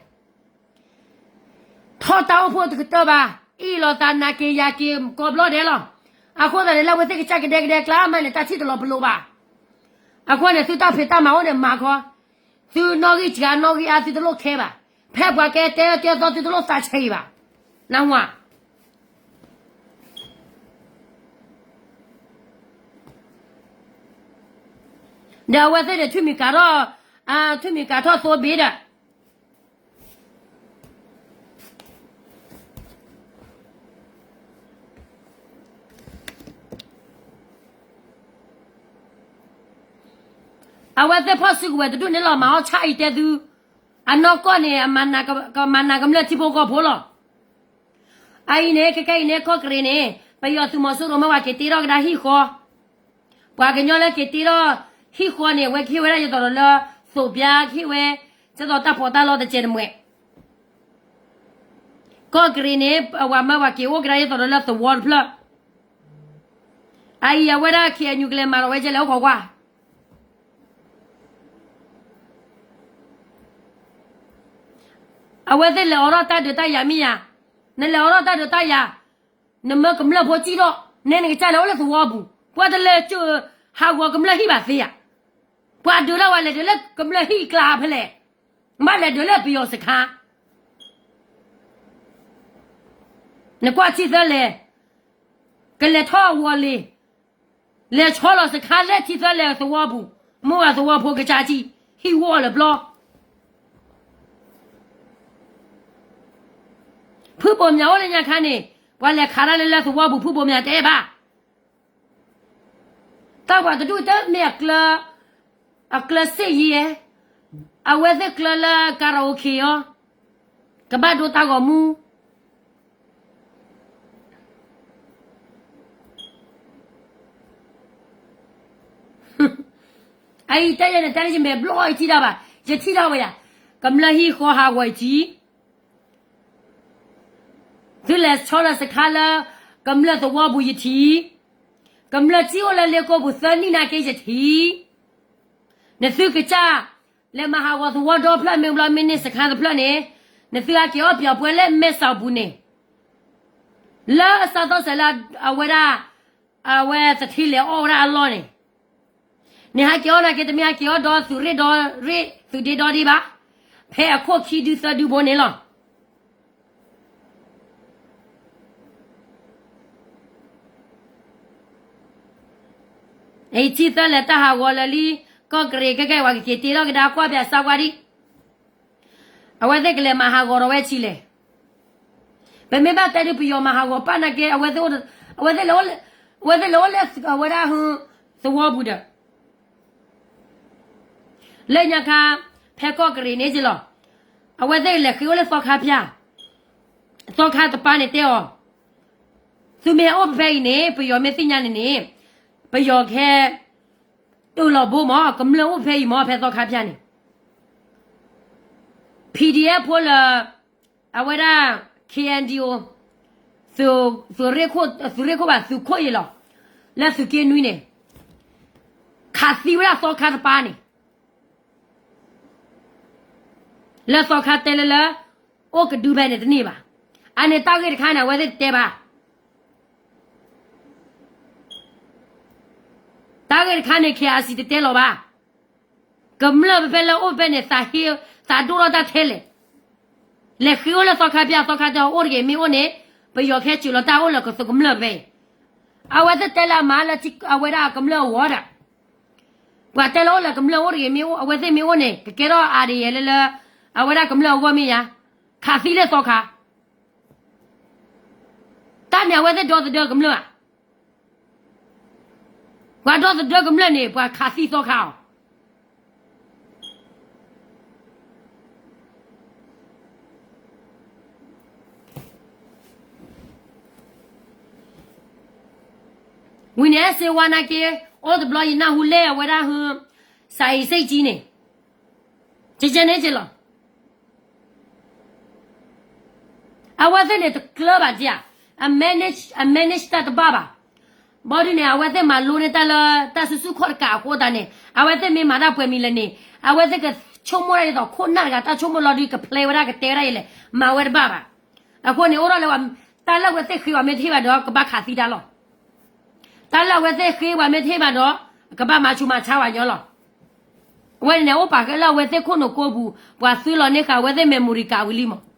ထီၣ်တၢ်အိၣ်ဖှိၣ်တကတၢၢ်ဘၣ်, အ့ၣ်လိာ်သးနာ်က့ၤယၤက့ၤကိးဘျီဒဲးလီၤ. အဃိသတးန့ၣ် လၢအဝဲသ့ၣ်ကစၢ်ကဒဲကဒဲအကျါမးန့ၣ် တၢ်ထံၣ်တလီၤပလိာ်ဘၣ်. အဃိန့ၣ် သုတၢ်ဖံးတၢ်မၤအိၣ်န့ၣ်မၤခီ, သုနီၣ်ဂံၢ်စှၤနီၣ်ဂံၢ်အါသုတလိၣ်ခဲဘၣ်, ဖဲပှၤကဲတဲအၢတဲသီ သုတလိၣ်သးဆံးဘၣ်, နၢ်ဟူဧါ. ဒီးအဝဲသ့ၣ်န့ၣ် ထွံၣ်မံၤကၤထီၣ်, ထွံၣ်မံၤကၤထီၣ်သိဘ့ၣ်ဒီး အဝဲသ့ၣ်ဖီၣ်စုကဝဲၤတဒူၣ်န့ၣ်လီၤ မၤအီၣ်ဆၣ်အံၤတဲသု, အနီၢ်ကီၢ်န့ၣ် ကမၤနးကမျၢၢ်ထံဖိကီၢ်ဖိလီၤ. အအံၤန့ၣ် ခဲကဲအံၤန့ၣ် ကီၢ်ကရ့ၣ်န့ၣ် ပယီၤသုးမီၤစိရိၤမ့ၢ်ဝဲက့ၤတ့ထီၣ်ကဒါဟံၣ်ဃီ, ပှၤကညီလၢက့ၤတ့ထီၣ်ဟံၣ်ဃီန့ၣ် အဝဲကဟ့ၣ်ဝဲဒၣ်ဒ်သိးဒီးလၢ သိးပျါကဟ့ၣ်ဝဲ, ဒ်သိးတၢ်ဖီးတၢ်လီတစဲးတမှဲး ကီၢ်ကရ့ၣ်န့ၣ် အဝဲမၢဝဲက့ၤအိၣ်ကဒါဒ်သိးဒီးလၢသဝီတဖျၢၣ်, အအံၤအဝဲဒၣ် KNU ကလဲၤမၤလီၤဝဲကဲလဲၣ်အိၣ်ခိးကွၢ် အဝဲသ့ၣ်လဲၤအိးထီၣ်တၢ်ဒုးတၢ်ယၤမ့ၢ်ယၤ, နလဲၤအိးထီၣ်တၢ်ဒုးတၢ်ယၤ, နမၢကမျၢၢ်ဖိစံၣ်ထီၣ်, နဲနကစၢ်န့ၣ်အိၣ်လၢသဝီပူၤ, ပှၤတလဲၤစၢၤဟးဂီၤကမျၢၢ်ဟံၣ်ဘၣ်သ့ဧါ, ပှၤဒုးလၢဝဲလဲၤဒုးလၢကမျၢၢ်ဟံၣ်ကျါဖဲလဲၣ်, ဘၣ်လဲၤဒုးလၢပယီၤစခါ နကွၢ်ထံသၢလဲၣ်, ကလဲၤထီၣ်အဝီၤလ့ၤ, လဲၤဆီလီၤစခါလၢထံသၢလဲၣ်သဝီပူၤ, မ့ၢ်ဝဲသဝီဖိကစၢ်ထံ, ဟံၣ်ဝီလၢဘျီ ဖုဘိၣ်မၠးအိၣ်လၢညါခါန့ၣ်, ပှၤလဲၤခးတၢ်လၢလၢသဝီပူၤ ဖုဘိၣ်မၠးတအဲၣ်ဘၣ်. တၢ်ပှၤတဒူၣ်တမ့ၢ်အကျၢၤ, အကျၢၤစ့ၣ်ယဲ, အဝဲသ့ၣ်ကျၢၤလၢ karaoke အီၤ, ကဘၣ်ဒိတၢ်ဂီၤမူ အအံၤတဲယဲန့ၣ် တၢ်လၢယမဲာ်ဘျီၣ်ယထံၣ်တၢ်ဘၣ်, ယထံၣ်တၢ်ဝဲယၤ, ကမျၢၢ်ဟံၣ်ဃီဟးဂီၤယထံၣ်, သုလဲၤဆီလၢစခါလၢ ကမျၢၢ်သဝီပူၤယထံၣ်, ကမျၢၢ်ထံအိၣ်လၢလ့ကိပူၤသၢနံၣ်နာ်က့ယထံၣ်, နသုကစၢ် လဲၤမၤဟးဂီၤသဝီဒီဖျၢၣ်မ့ၢ်ဘျီမ့ၢ်န့ၢ်စခါတဖျၢၣ်န့ၣ်, နသုဟဲက့ၤအီၣ်ပၠီၤပှဲၤလၢမဲၢ်စီၤပူၤန့ၣ်, လၢအစးသီစဲးလၢအဝဲဒၣ် အဝဲသထ့လဲၤအီၣ်ဝဲဒၣ်အလီၢ်န့ၣ်, နဟဲက့ၤအီၣ်နာ်က့ တမ့ၢ်ဟဲက့ၤအီၣ်ဒီးသုးရ့ၣ်ဒီရ့ၣ် သုးဒ့ဒီဒ့ဘၣ်, ဖဲအခိၣ်ခံဒုသၢဒုဘိန့ၣ်လီၤ. အံၤထံၣ်သၢလဲၤတၢ်ဟးဂီၤလၢလံ, ကီၢ်ကရ့ၣ်ခဲကဲ ပှၤကက့ၤတ့ထီၣ်ကဒါကွၢ်ပၠးစါကွၢ်ဒံး, အဝဲသ့ၣ်ကလဲၤမၤဟးဂီၤဒီးဝဲဆံးလဲၣ်. ပမ့ၢ်ဘၣ်တဲဒုးပယီၤမၤဟးဂီၤပၢ်နာ်က့ အဝဲသ့ၣ် အဝဲသ့ၣ်လဲၤအိၣ်လၢအဝဲဒၣ်ဟူ သဝီပူၤဒီး လၢညါခါ ဖဲကီၢ်ကရ့ၣ်န့ၣ်က့လီၤ. အဝဲသ့ၣ်လဲၤဃ့အိၣ်လၢသီခါဖၠၣ်, သီခါတပၤန့ၣ်တဲအီၤ, သုမ့ၢ်ဟဲအိၣ်ဖဲအံၤန့ၣ် ပယီၤမ့ၢ်သ့ၣ်ညါန့ၣ်န့ၣ်, ပယီၤကဟဲ တုၤလီၤဘိမး ကမျၢၢ်အိၣ်ဖဲအံၤမး ဖဲသီခါဖၠၣ်န့ၣ် PDF ဖိလၢ အဝဲဒၣ် KNDO သုးရ့ၣ်ခိၣ်ဘၣ် သုးခိၣ်အံၤလီၤ, လၢသုးက့နွံန့ၣ် ခးသံဝဲဒၣ်သီခါတပၤန့ၣ် လၢသီခါတဲလၢလၢ အိၣ်ကဒုဖဲန့ၣ်တန့ၢ်ဘၣ်. အန့ၣ်တၢ်ဂ့ၢ်တခါန့ၣ် အဝဲသ့ၣ်တတဲဘၣ်. တၢ်ဂ့ၢ်တခါန့ၣ် KIC တတဲလီၤဘၣ်. ကမျၢၢ်ဖဲဖဲလၢအိၣ်ဖဲန့ၣ် သးဟ့ သးဒိၣ်ထီၣ်တၢ်ထဲလဲၣ်. လဲၤဃ့အိၣ်လၢသီခါဖၠၣ် သီခါတဲအိၣ်တဂ့ၤ မ့ၢ်အိၣ်န့ၣ် ပယီၤကဟဲစၢၤလီၤတၢ်အိၣ်လၢကမျၢၢ်ဖဲအံၤ. အဝဲသ့ၣ်တဲလၢအမၤလၢအဝဲဒၣ်ကမျၢၢ်အဂီၢ်ဒီး ပှၤတဲလၢအိၣ်လၢကမျၢၢ်အိၣ်တဂ့ၤ မ့ၢ်အိၣ် အဝဲသ့ၣ်မ့ၢ်အိၣ်န့ၣ် ကကဲထီၣ်အါဒံးယဲလၢလၢ အဝဲဒၣ်ကမျၢၢ်အဂီၢ်မ့ၢ်ယါ, ခးသံလၢသီခါ တၢ်န့ၣ်အဝဲသ့ၣ်ဒီသဒၢကမျၢၢ်ဧါ. ပှၤဒီသဒၢကမျၢၢ်န့ၣ် ပှၤခးသံသီခါအီၤ. ဝံၤန့ၣ် စ့ဝါနာ်က့ အိၣ်တဘျီယနၢ်ဟူလဲၣ်အဝဲဒၣ်ဟု စၤအံၤစ့ၣ်ကၠံန့ၣ် ကကဲန့ၣ်က့လီၤ. အဝဲသ့ၣ်န့ၣ် တကျၢၤဘၣ်ဒ်ဧါ, အ manage အ manage တၢ်တဘၣ်ဘၣ်. ဘီဒုန့ၣ် အဝဲသ့ၣ်မၤလိန့ၢ်တၢ်လၢ တၢ်စုဆူၣ်ခီၣ်တကးအဃိသတးန့ၣ် အဝဲသ့ၣ်မ့ၢ်မၤတၢ်ပှဲၤမံၤလဲၣ်န့ၣ် အဝဲသ့ၣ်ကဆိကမိၣ်ဒၣ်ဒ်သိး ခိၣ်နၢ်တဂၤတၢ်ဆိကမိၣ်လီၤဒုး ကဖျဲးဝဲဒၣ် ကတဲဝဲဒၣ်ယဲလဲၣ် မၤဝဲတဘၣ်ဘၣ်. အဃိန့ၣ် အိၣ်ထီၣ်လၢ တၢ်လၢအဝဲသ့ၣ်ဃ့ပှၤမ့ၢ်တဟ့ၣ်ဘၣ်ဒီး ကဘၣ်ခးသံတၢ်လီၤ. တၢ်လၢအဝဲသ့ၣ်ဃ့ပှၤမ့ၢ်တဟ့ၣ်ဘၣ်ဒီး ကဘၣ်မၤဆူးမၤဆါဝဲညီလီၤ. အဝဲန့ၣ်န့ၣ် အိၣ်ပာ်ဃဲလၢအဝဲသ့ၣ်ခိၣ်နူာ်ကိးပူၤ ပှၤသုးလီၤန့ၢ်ဃာ်အဝဲသ့ၣ် memory card ဝံၤလံမး.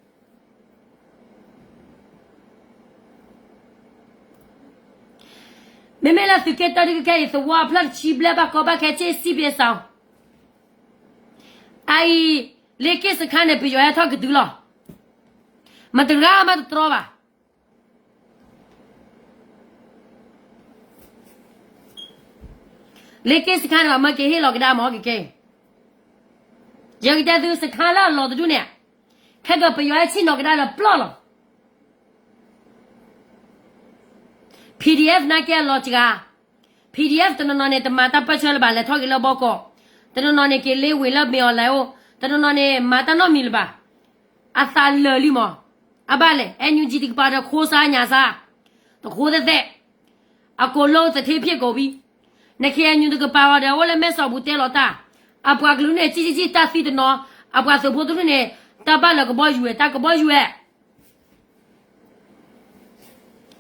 မ့မ့ၢ်လၢသုးက့တၢဒုးကခဲအံၤ သဝီအဖျၢၣ်တဆံဘျဲၣ် ဘၣ်ကီဘၣ်ခဲ စ့ၣ်စံၣ်ပ့ၤစၢ် အအံၤ လ့က့ၣ်စခါန့ၣ် ပယီၤဟဲထီၣ်ကတုၤလီၤ. မတဂၤမးတတြီဘၣ်. လ့က့ၣ်စခါန့ၣ် ပှၤမၢက့ၤဟ့ၣ်လီၤကဒါမးကကဲ, ယကတဲသု စခါလၢအလီၤတဒူၣ်န့ၣ် ခဲကပယီၤဟဲဆ့ၣ်နီၤကဒါလၢပျီၢ်လီၤ. PDF နာ်က့အလီၤစှၤ, PDF တနီၤနီၤန့ၣ် တမၤတၢ်ပၢၢ်ဆၢလၢၤဘၣ် လဲၤထီၣ်က့ၤလၢဘီကီး, တနီၤနီၤန့ၣ် က့ၤလ့ဝ့ၤလၢမ့ၢ်အီၤလဲၤအိၣ်, တနီၤနီၤန့ၣ် မၤတၢ်နီတမံၤလၢၤဘၣ်. အသးလၢာ်လံမး, အဘၣ်လဲၣ် NUG တကပၤဒီးခိစါညါစါ, တခိသဲးသဲး, အကိးလိသထ့ဖျ့ၣ်ကိးဘံ, န KNU တကပၤအီၤဒီး အိၣ်လၢမဲၢ်စီၤပူၤတဲလီၤတၢ်, အပှၤကလုာ်န့ၣ် ကံၣ်ကံၣ်ကံၣ်တၢ်သံတနီၤ, အပှၤသုးဖိတဒူၣ်န့ၣ် တၢ်ဘၣ်လၢကဘီယူၤဝဲ တၢ်ကဘီယူၤဝဲ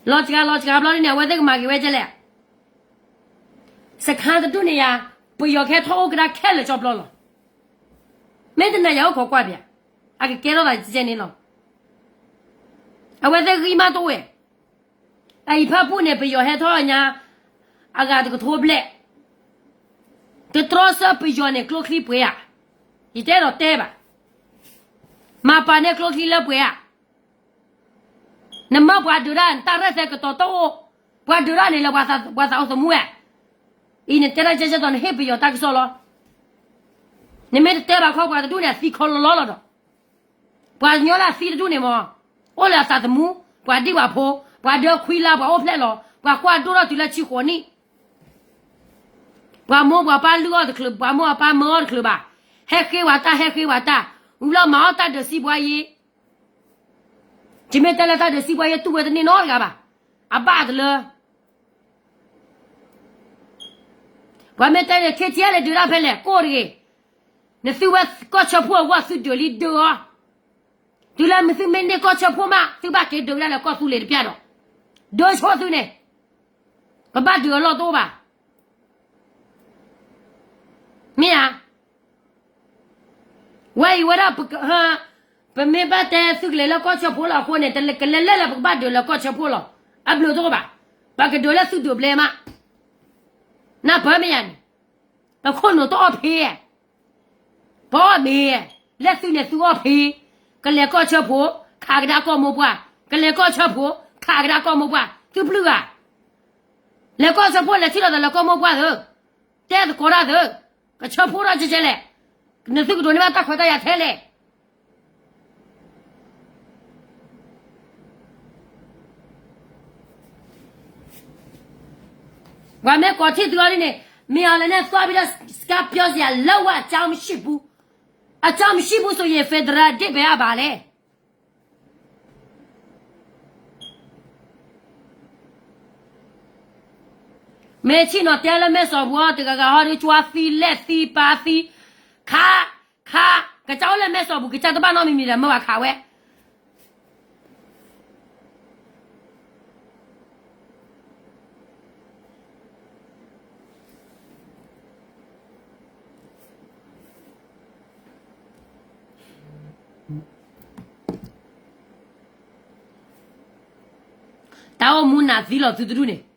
လီၤစှၤလီၤစှၤဘျီဒ်န့ၣ် အဝဲသ့ၣ်ကမၤက့ၤဝဲဒ်လဲၣ်. စခါတဒူၣ်န့ၣ်ယါ, ပယီၤကဟဲထီၣ်အိၣ်ကဒါခဲလၢာ်ကၠီဘျီလီၤ. မ့ၢ်တနာ်ယၤအိၣ်ခိးကွၢ်ပၠး, အကကဲထီၣ်သးကဲန့ၣ်လီၤ. အဝဲသ့ၣ်ဂံၢ်မးတအိၣ်ဝဲ, အအံၤဖၣ်ပူၣ်န့ၣ် ပယီၤဟဲထီၣ်ညါ အဂၤတကထိဘျဲၣ်, တတြီဆၢပယီၤန့ၣ် ကျိချံပှဲၤဧါ, ယတဲဒီးတဲဘၣ်, မၤပာ်န့ၢ်ကျိချံလၢပှဲၤဧါ. နမၢပှၤဒုးတၢ် နတၢ်ရဲၣ်သဲကတီၤတအိၣ်, ပှၤဒုးတၢ်န့ၣ်လၢပှၤသးအိၣ်သမူဝဲ, အံၤနတဲတၢ်ကဲကဲသိး နဟ့ၣ်ပယီၤတၢ်ကစီၣ်လီၤ. နမ့ၢ်တတဲဘၣ်ခီ ပှၤတဒူၣ်န့ၣ် အသံခီလီၤလီၤလီၤဒီး, ပှၤကညီလၢအသံတဒူၣ်န့ၣ်မး, အိၣ်လၢအသးသမူ, ပှၤဒံၣ်ပှၤဖိ, ပှၤဒၢခွံလါ ပှၤအိၣ်ဖျဲၣ်လီၤ, ပှၤကွၢ်ဒိၣ်ထီၣ်တုၤလၢဆံဃိးနံၣ် ပှၤမိၢ်ပှၤပၢ်လုၢ်အီၣ်တချုး, ပှၤမိၢ်ပၢ်မၢအီၣ်တချုးဘၣ်. ဟဲဃ့ဝဲတၢ် ဟဲဃ့ဝဲတၢ်, ဝံၤလီၤမၤအီၣ်တၢ်ဒုးစံးပှၤယံၤ, ယမ့ၢ်တဲလၢတၢ်ဒုးစံးပှၤ ယတူၢ်ဝဲတန့ၢ်နီတဂၤဘၣ်. အဘၣ်တလၢ ပှၤမ့ၢ်တဲန့ၣ် ခ့ထံလဲၤဒုးတၢ်ဖဲလဲၣ် ကိၢ်တဂ့ၤ. နသုဝဲကီၢ်ဆၢဖှိၣ်အဂီၢ် သုဒုးလံဒုးအီၤ, တုၤလၢမ့ၢ်သုမ့ၢ်န့ၢ်ကီၢ်ဆၢဖှိၣ်မး သုဘၣ်က့ၤဒုးဝဲဒၣ်လၢကီၢ်သူလ့ၤတပျၢ်ဒီး ဒုးဆိသုန့ၣ်, ပဘၣ်ဒုးအလီၢ်တအိၣ်ဘၣ်. မ့ၢ်ဧါ. ဝဲအံၤဝဲဒၣ် ပမ့ၢ်ဘၣ်တဲသုကလဲၤလၢကီၢ်ဆၢဖှိၣ်လီၤအဃိန့ၣ် ကလဲၤလဲၣ်လၢပကဘၣ်ဒုးလၢကီၢ်ဆၢဖှိၣ်လီၤ. အဘျုးတအိၣ်ဘၣ်. ပကဒုးလၢသုဒုးဘျဲမး. နၢ်ပၢၢ်မ့ၢ်ယၤန့ၣ်, ပခိၣ်နူာ်တအီၣ်ဖ့, ပအီၣ်မ့ၤ, လၢသုန့ၣ်သုအီၣ်ဖ့, ကလဲၤကီၢ်ဆၢဖှိၣ် ခးကဒါကီၢ်မိၢ်ပှၢ်, ကလဲၤကီၢ်ဆၢဖှိၣ် ခးကဒါကီၢ်မိၢ်ပှၢ်, သုပျုၢ်ဂၤ လဲၤကီၢ်ဆၢဖှိၣ် လဲၤထံၣ်လိာ်သးလၢကီၢ်မိၢ်ပှၢ်သု, တဲသကိးတၢ်သု, ကဆၢဖှိၣ်ထီၣ်ကဲကဲလဲၣ်, နသုကဒိးန့ၢ်ဘၣ်တၢ်ခွဲးတၢ်ယာ်ထဲလဲၣ်. ပှၤမ့ၢ်ကိးထံၣ်သုအီၤဒ်န့ၣ်, မ့ၢ်အီၤလၢန့ၣ် သွားပြီးတော့ စကားပြောစရာ လုံးဝအကြောင်းမရှိဘူး, အကြောင်းမရှိဘူးဆိုရင် federal အဓိပ္ပာယ်ကဘာလဲ. မ့ၢ်ဆ့ၣ်နီၤတဲလၢမဲၢ်စီၤပူၤအီၤ တဂၤဂၤဟီဒီး ကၠွါသံ လဲၢ်သံ ပၢ်သံ, ခး, ခး, ကစၢ်အိၣ်လၢမဲၢ်စီၤပူၤ ကစၢ်တဘၣ်နီတမံၤမံၤဒီး မၢဝဲခးဝဲ တၢ်အိၣ်မူနးသံလီၤသုတဒူၣ်န့ၣ်.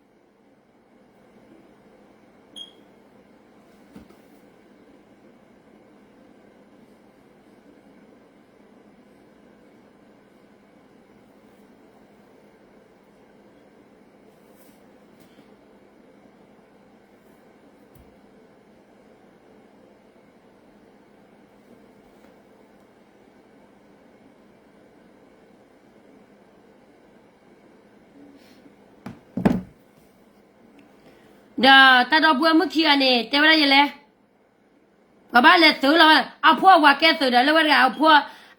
ဒီးတၢ်ဒီပုၢ်ဝဲၢ်မုၣ်ခံဂၤန့ၣ် တဲဝဲဒၣ်ယဲလဲၣ်, ပဘၣ်လဲၤသုးလီၤဝဲ အဖိအဝၤကဲသုးဒီး လၢဝဲတဂၤအဖိ,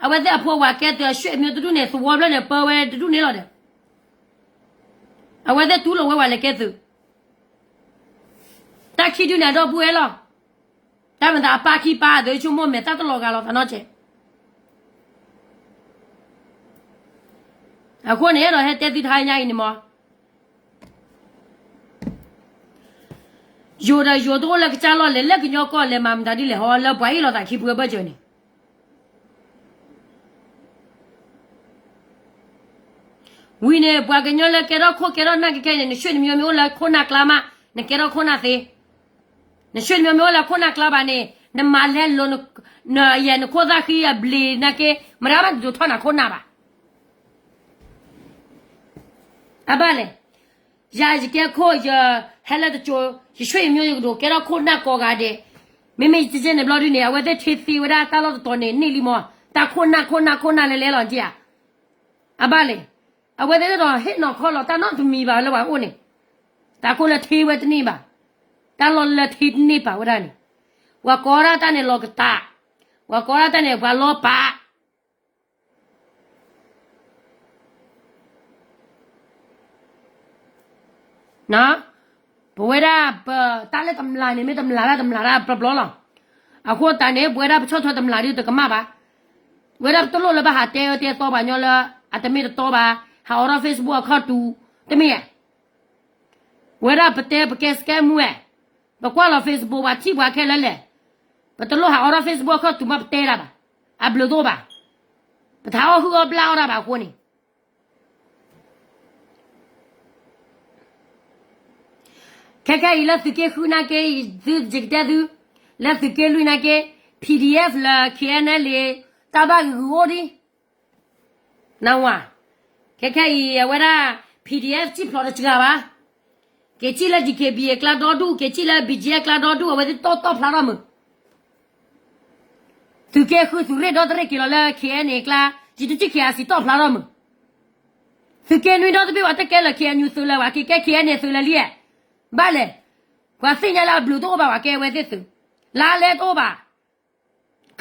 အဝဲသ့ၣ်အဖိအဝၤကဲသုး အဆွေမျိုးတဒူၣ်န့ၣ် သဝီဖျၢၣ်န့ၣ် ပၢဝဲတဒူၣ်န့ၣ်လီၤဒီး အဝဲသ့ၣ်တူၢ်လိာ်ဝဲဝဲလဲၤကဲသုး, တၢ်ခံဒုန့ၣ် အဒီပုၢ်ဝဲၢ်လီၤ. တၢ်မၤသးအပၢ်ခံပၢ်အသုး ဆိကမိၣ်မဲာ်တၢ်တလီၤဂာ်လီၤသးနီတစဲး. အဃိန့ၣ် အဲၣ်ဒိးဟဲတဲသုတဟါညါအံၤန့ၣ်မး, ယိၤဒီးယိၤတအိၣ်လၢကစၢ်လီၢ်လဲၣ်, လၢကညီကီၢ်လဲၣ်, မၤမတၤဒ်လဲၣ်ဟီ လၢပှၤအ့ၣ်လိာ်သးခံပှဲၤဘၢၣ်စၢၤန့ၣ် ဝံၤန့ၣ် ပှၤကညီလၢကဲထီၣ်ခိၣ်ကဲထီၣ်နၢ်ကဲကဲန့ၣ် နဆွေမျိုးမ့ၢ်အိၣ်လၢခိၣ်နၢ်ကျါမး နကဲထီၣ်ခိၣ်နၢ်သ့, နဆွေမျိုးမ့ၢ်အိၣ်လၢခိၣ်နၢ်ကျါဘၣ်န့ၣ် နမၤလဲလိာ် နယဲၢ်နခိၣ်သၣ်ဃံအဘျံးနၢ်က့ မတၤမးတဒိးထီၣ်နၤခိၣ်နၢ်ဘၣ်. အဘၣ်လဲၣ်, ယၤယကဲခိၣ် ယဟဲလၢတစိၤ ယဆွေမျိုးယကဒိးကဲထီၣ်ခိၣ်နၢ်ကိးဂၤဒဲး, မ့မ့ၢ်ယကဲန့ၣ်ဘျီဒုန့ၣ် အဝဲသ့ၣ်ထံသ့ဝဲဒၣ်တၢ်လီၢ်တတီၤန့ၣ် န့ၢ်လံမး, တၢ်ခိၣ်နၢ်ခိၣ်နၢ်ခိၣ်နၢ်လဲၤလဲၤလီၤက့ဧါ. အဘၣ်လဲၣ်, အဝဲသ့ၣ်ဒီးဟ့ၣ်နီၤခီလီၤတၢ်နီတမံၤဘၣ်လၢပှၤအိၣ်န့ၣ်, တၢ်ခိၣ်လၢထံဝဲတန့ၢ်ဘၣ်, တၢ်လီၢ်လၢထံတန့ၢ်ဘၣ်ဝဲဒၣ်န့ၣ်, ပှၤကိးဒၣ်တၢ်န့ၣ်လီၤကတး, ပှၤကိးဒၣ်တၢ်န့ၣ် ပှၤလီၤပာ် ပဝဲဒၣ်ပတၢ်လၢတမျၢ်န့ၣ် မ့ၢ်တမျၢ်ဒၣ်တမျၢ်ဒၣ်ပျီပျီလီၤ. အဃိသတးန့ၣ် ပဝဲဒၣ်ပဆီၣ်ထွဲတမျၢ်ဒုတကမၣ်ဘၣ်. ဝဲဒၣ်ပတလိၣ်လၢဘၣ်ဟးတဲအၢတဲသီပှၤညီလၢ အတမ့ၢ်တတီဘၣ်, ဟးအိးထီၣ် Facebook အခီၣ်တူာ်, တမ့ၢ်ဧါ. ဝဲဒၣ်ပတဲပကဲစကဲမူဝဲ, ပကွၢ်လီၤ Facebook ပှၤထံၣ်ပှၤခဲလၢာ်လဲၣ်, ပတလိၣ်ဟးအိးထီၣ် Facebook အခီၣ်တူာ်မးပတဲဒၣ်ဘၣ်, အဘျုးတအိၣ်ဘၣ်, ပတဟးအီၣ်ဟုၣ်အီၣ်ဘျၣ်အီၣ်ဒၣ်ဘၣ်အဃိန့ၣ် ခဲခဲအံၤလၢသုးက့ဃုနာ်က့ သုယကတဲသု, လၢသုးက့လွံၢ်နာ်က့, PDF လၢ KNLA တၢ်ဘၣ်ဂ့ၤဂ့ၤအိၣ်ဒံး, နဝၤ, ခဲခဲအံၤအဝဲဒၣ် PDF စံၣ်ဖျိးတစှၤဘၣ်, က့ၤစံၣ်လၢ DKBA အကျါဒီဒူၣ်, က့ၤစံၣ်လၢ BGF အကျါဒီဒူၣ်, အဝဲသ့ၣ်တီၢ်တီၢ်ဖျါထီၣ်မုၢ် သုးက့ဃုသုးရ့ၣ်ဒီတရ့ၣ်က့ၤလီၤလၢ KNA အကျါ, ယတစံၣ် KIC တီၢ်ဖျါထီၣ်မုၢ်, သုးက့နွံဒီတဘ့ၣ်ပှၤတကဲလၢာ် KNU သုးလၢာ် ပှၤက့ၤကဲ KNA သုးလၢာ်လံ, ဘၣ်လဲၣ်, ပှၤသ့ၣ်ညါလၢအဘျုးတအိၣ်ဘၣ် ပှၤကဲဝဲသ့ၣ်သုး, လါလဲတအိၣ်ဘၣ်,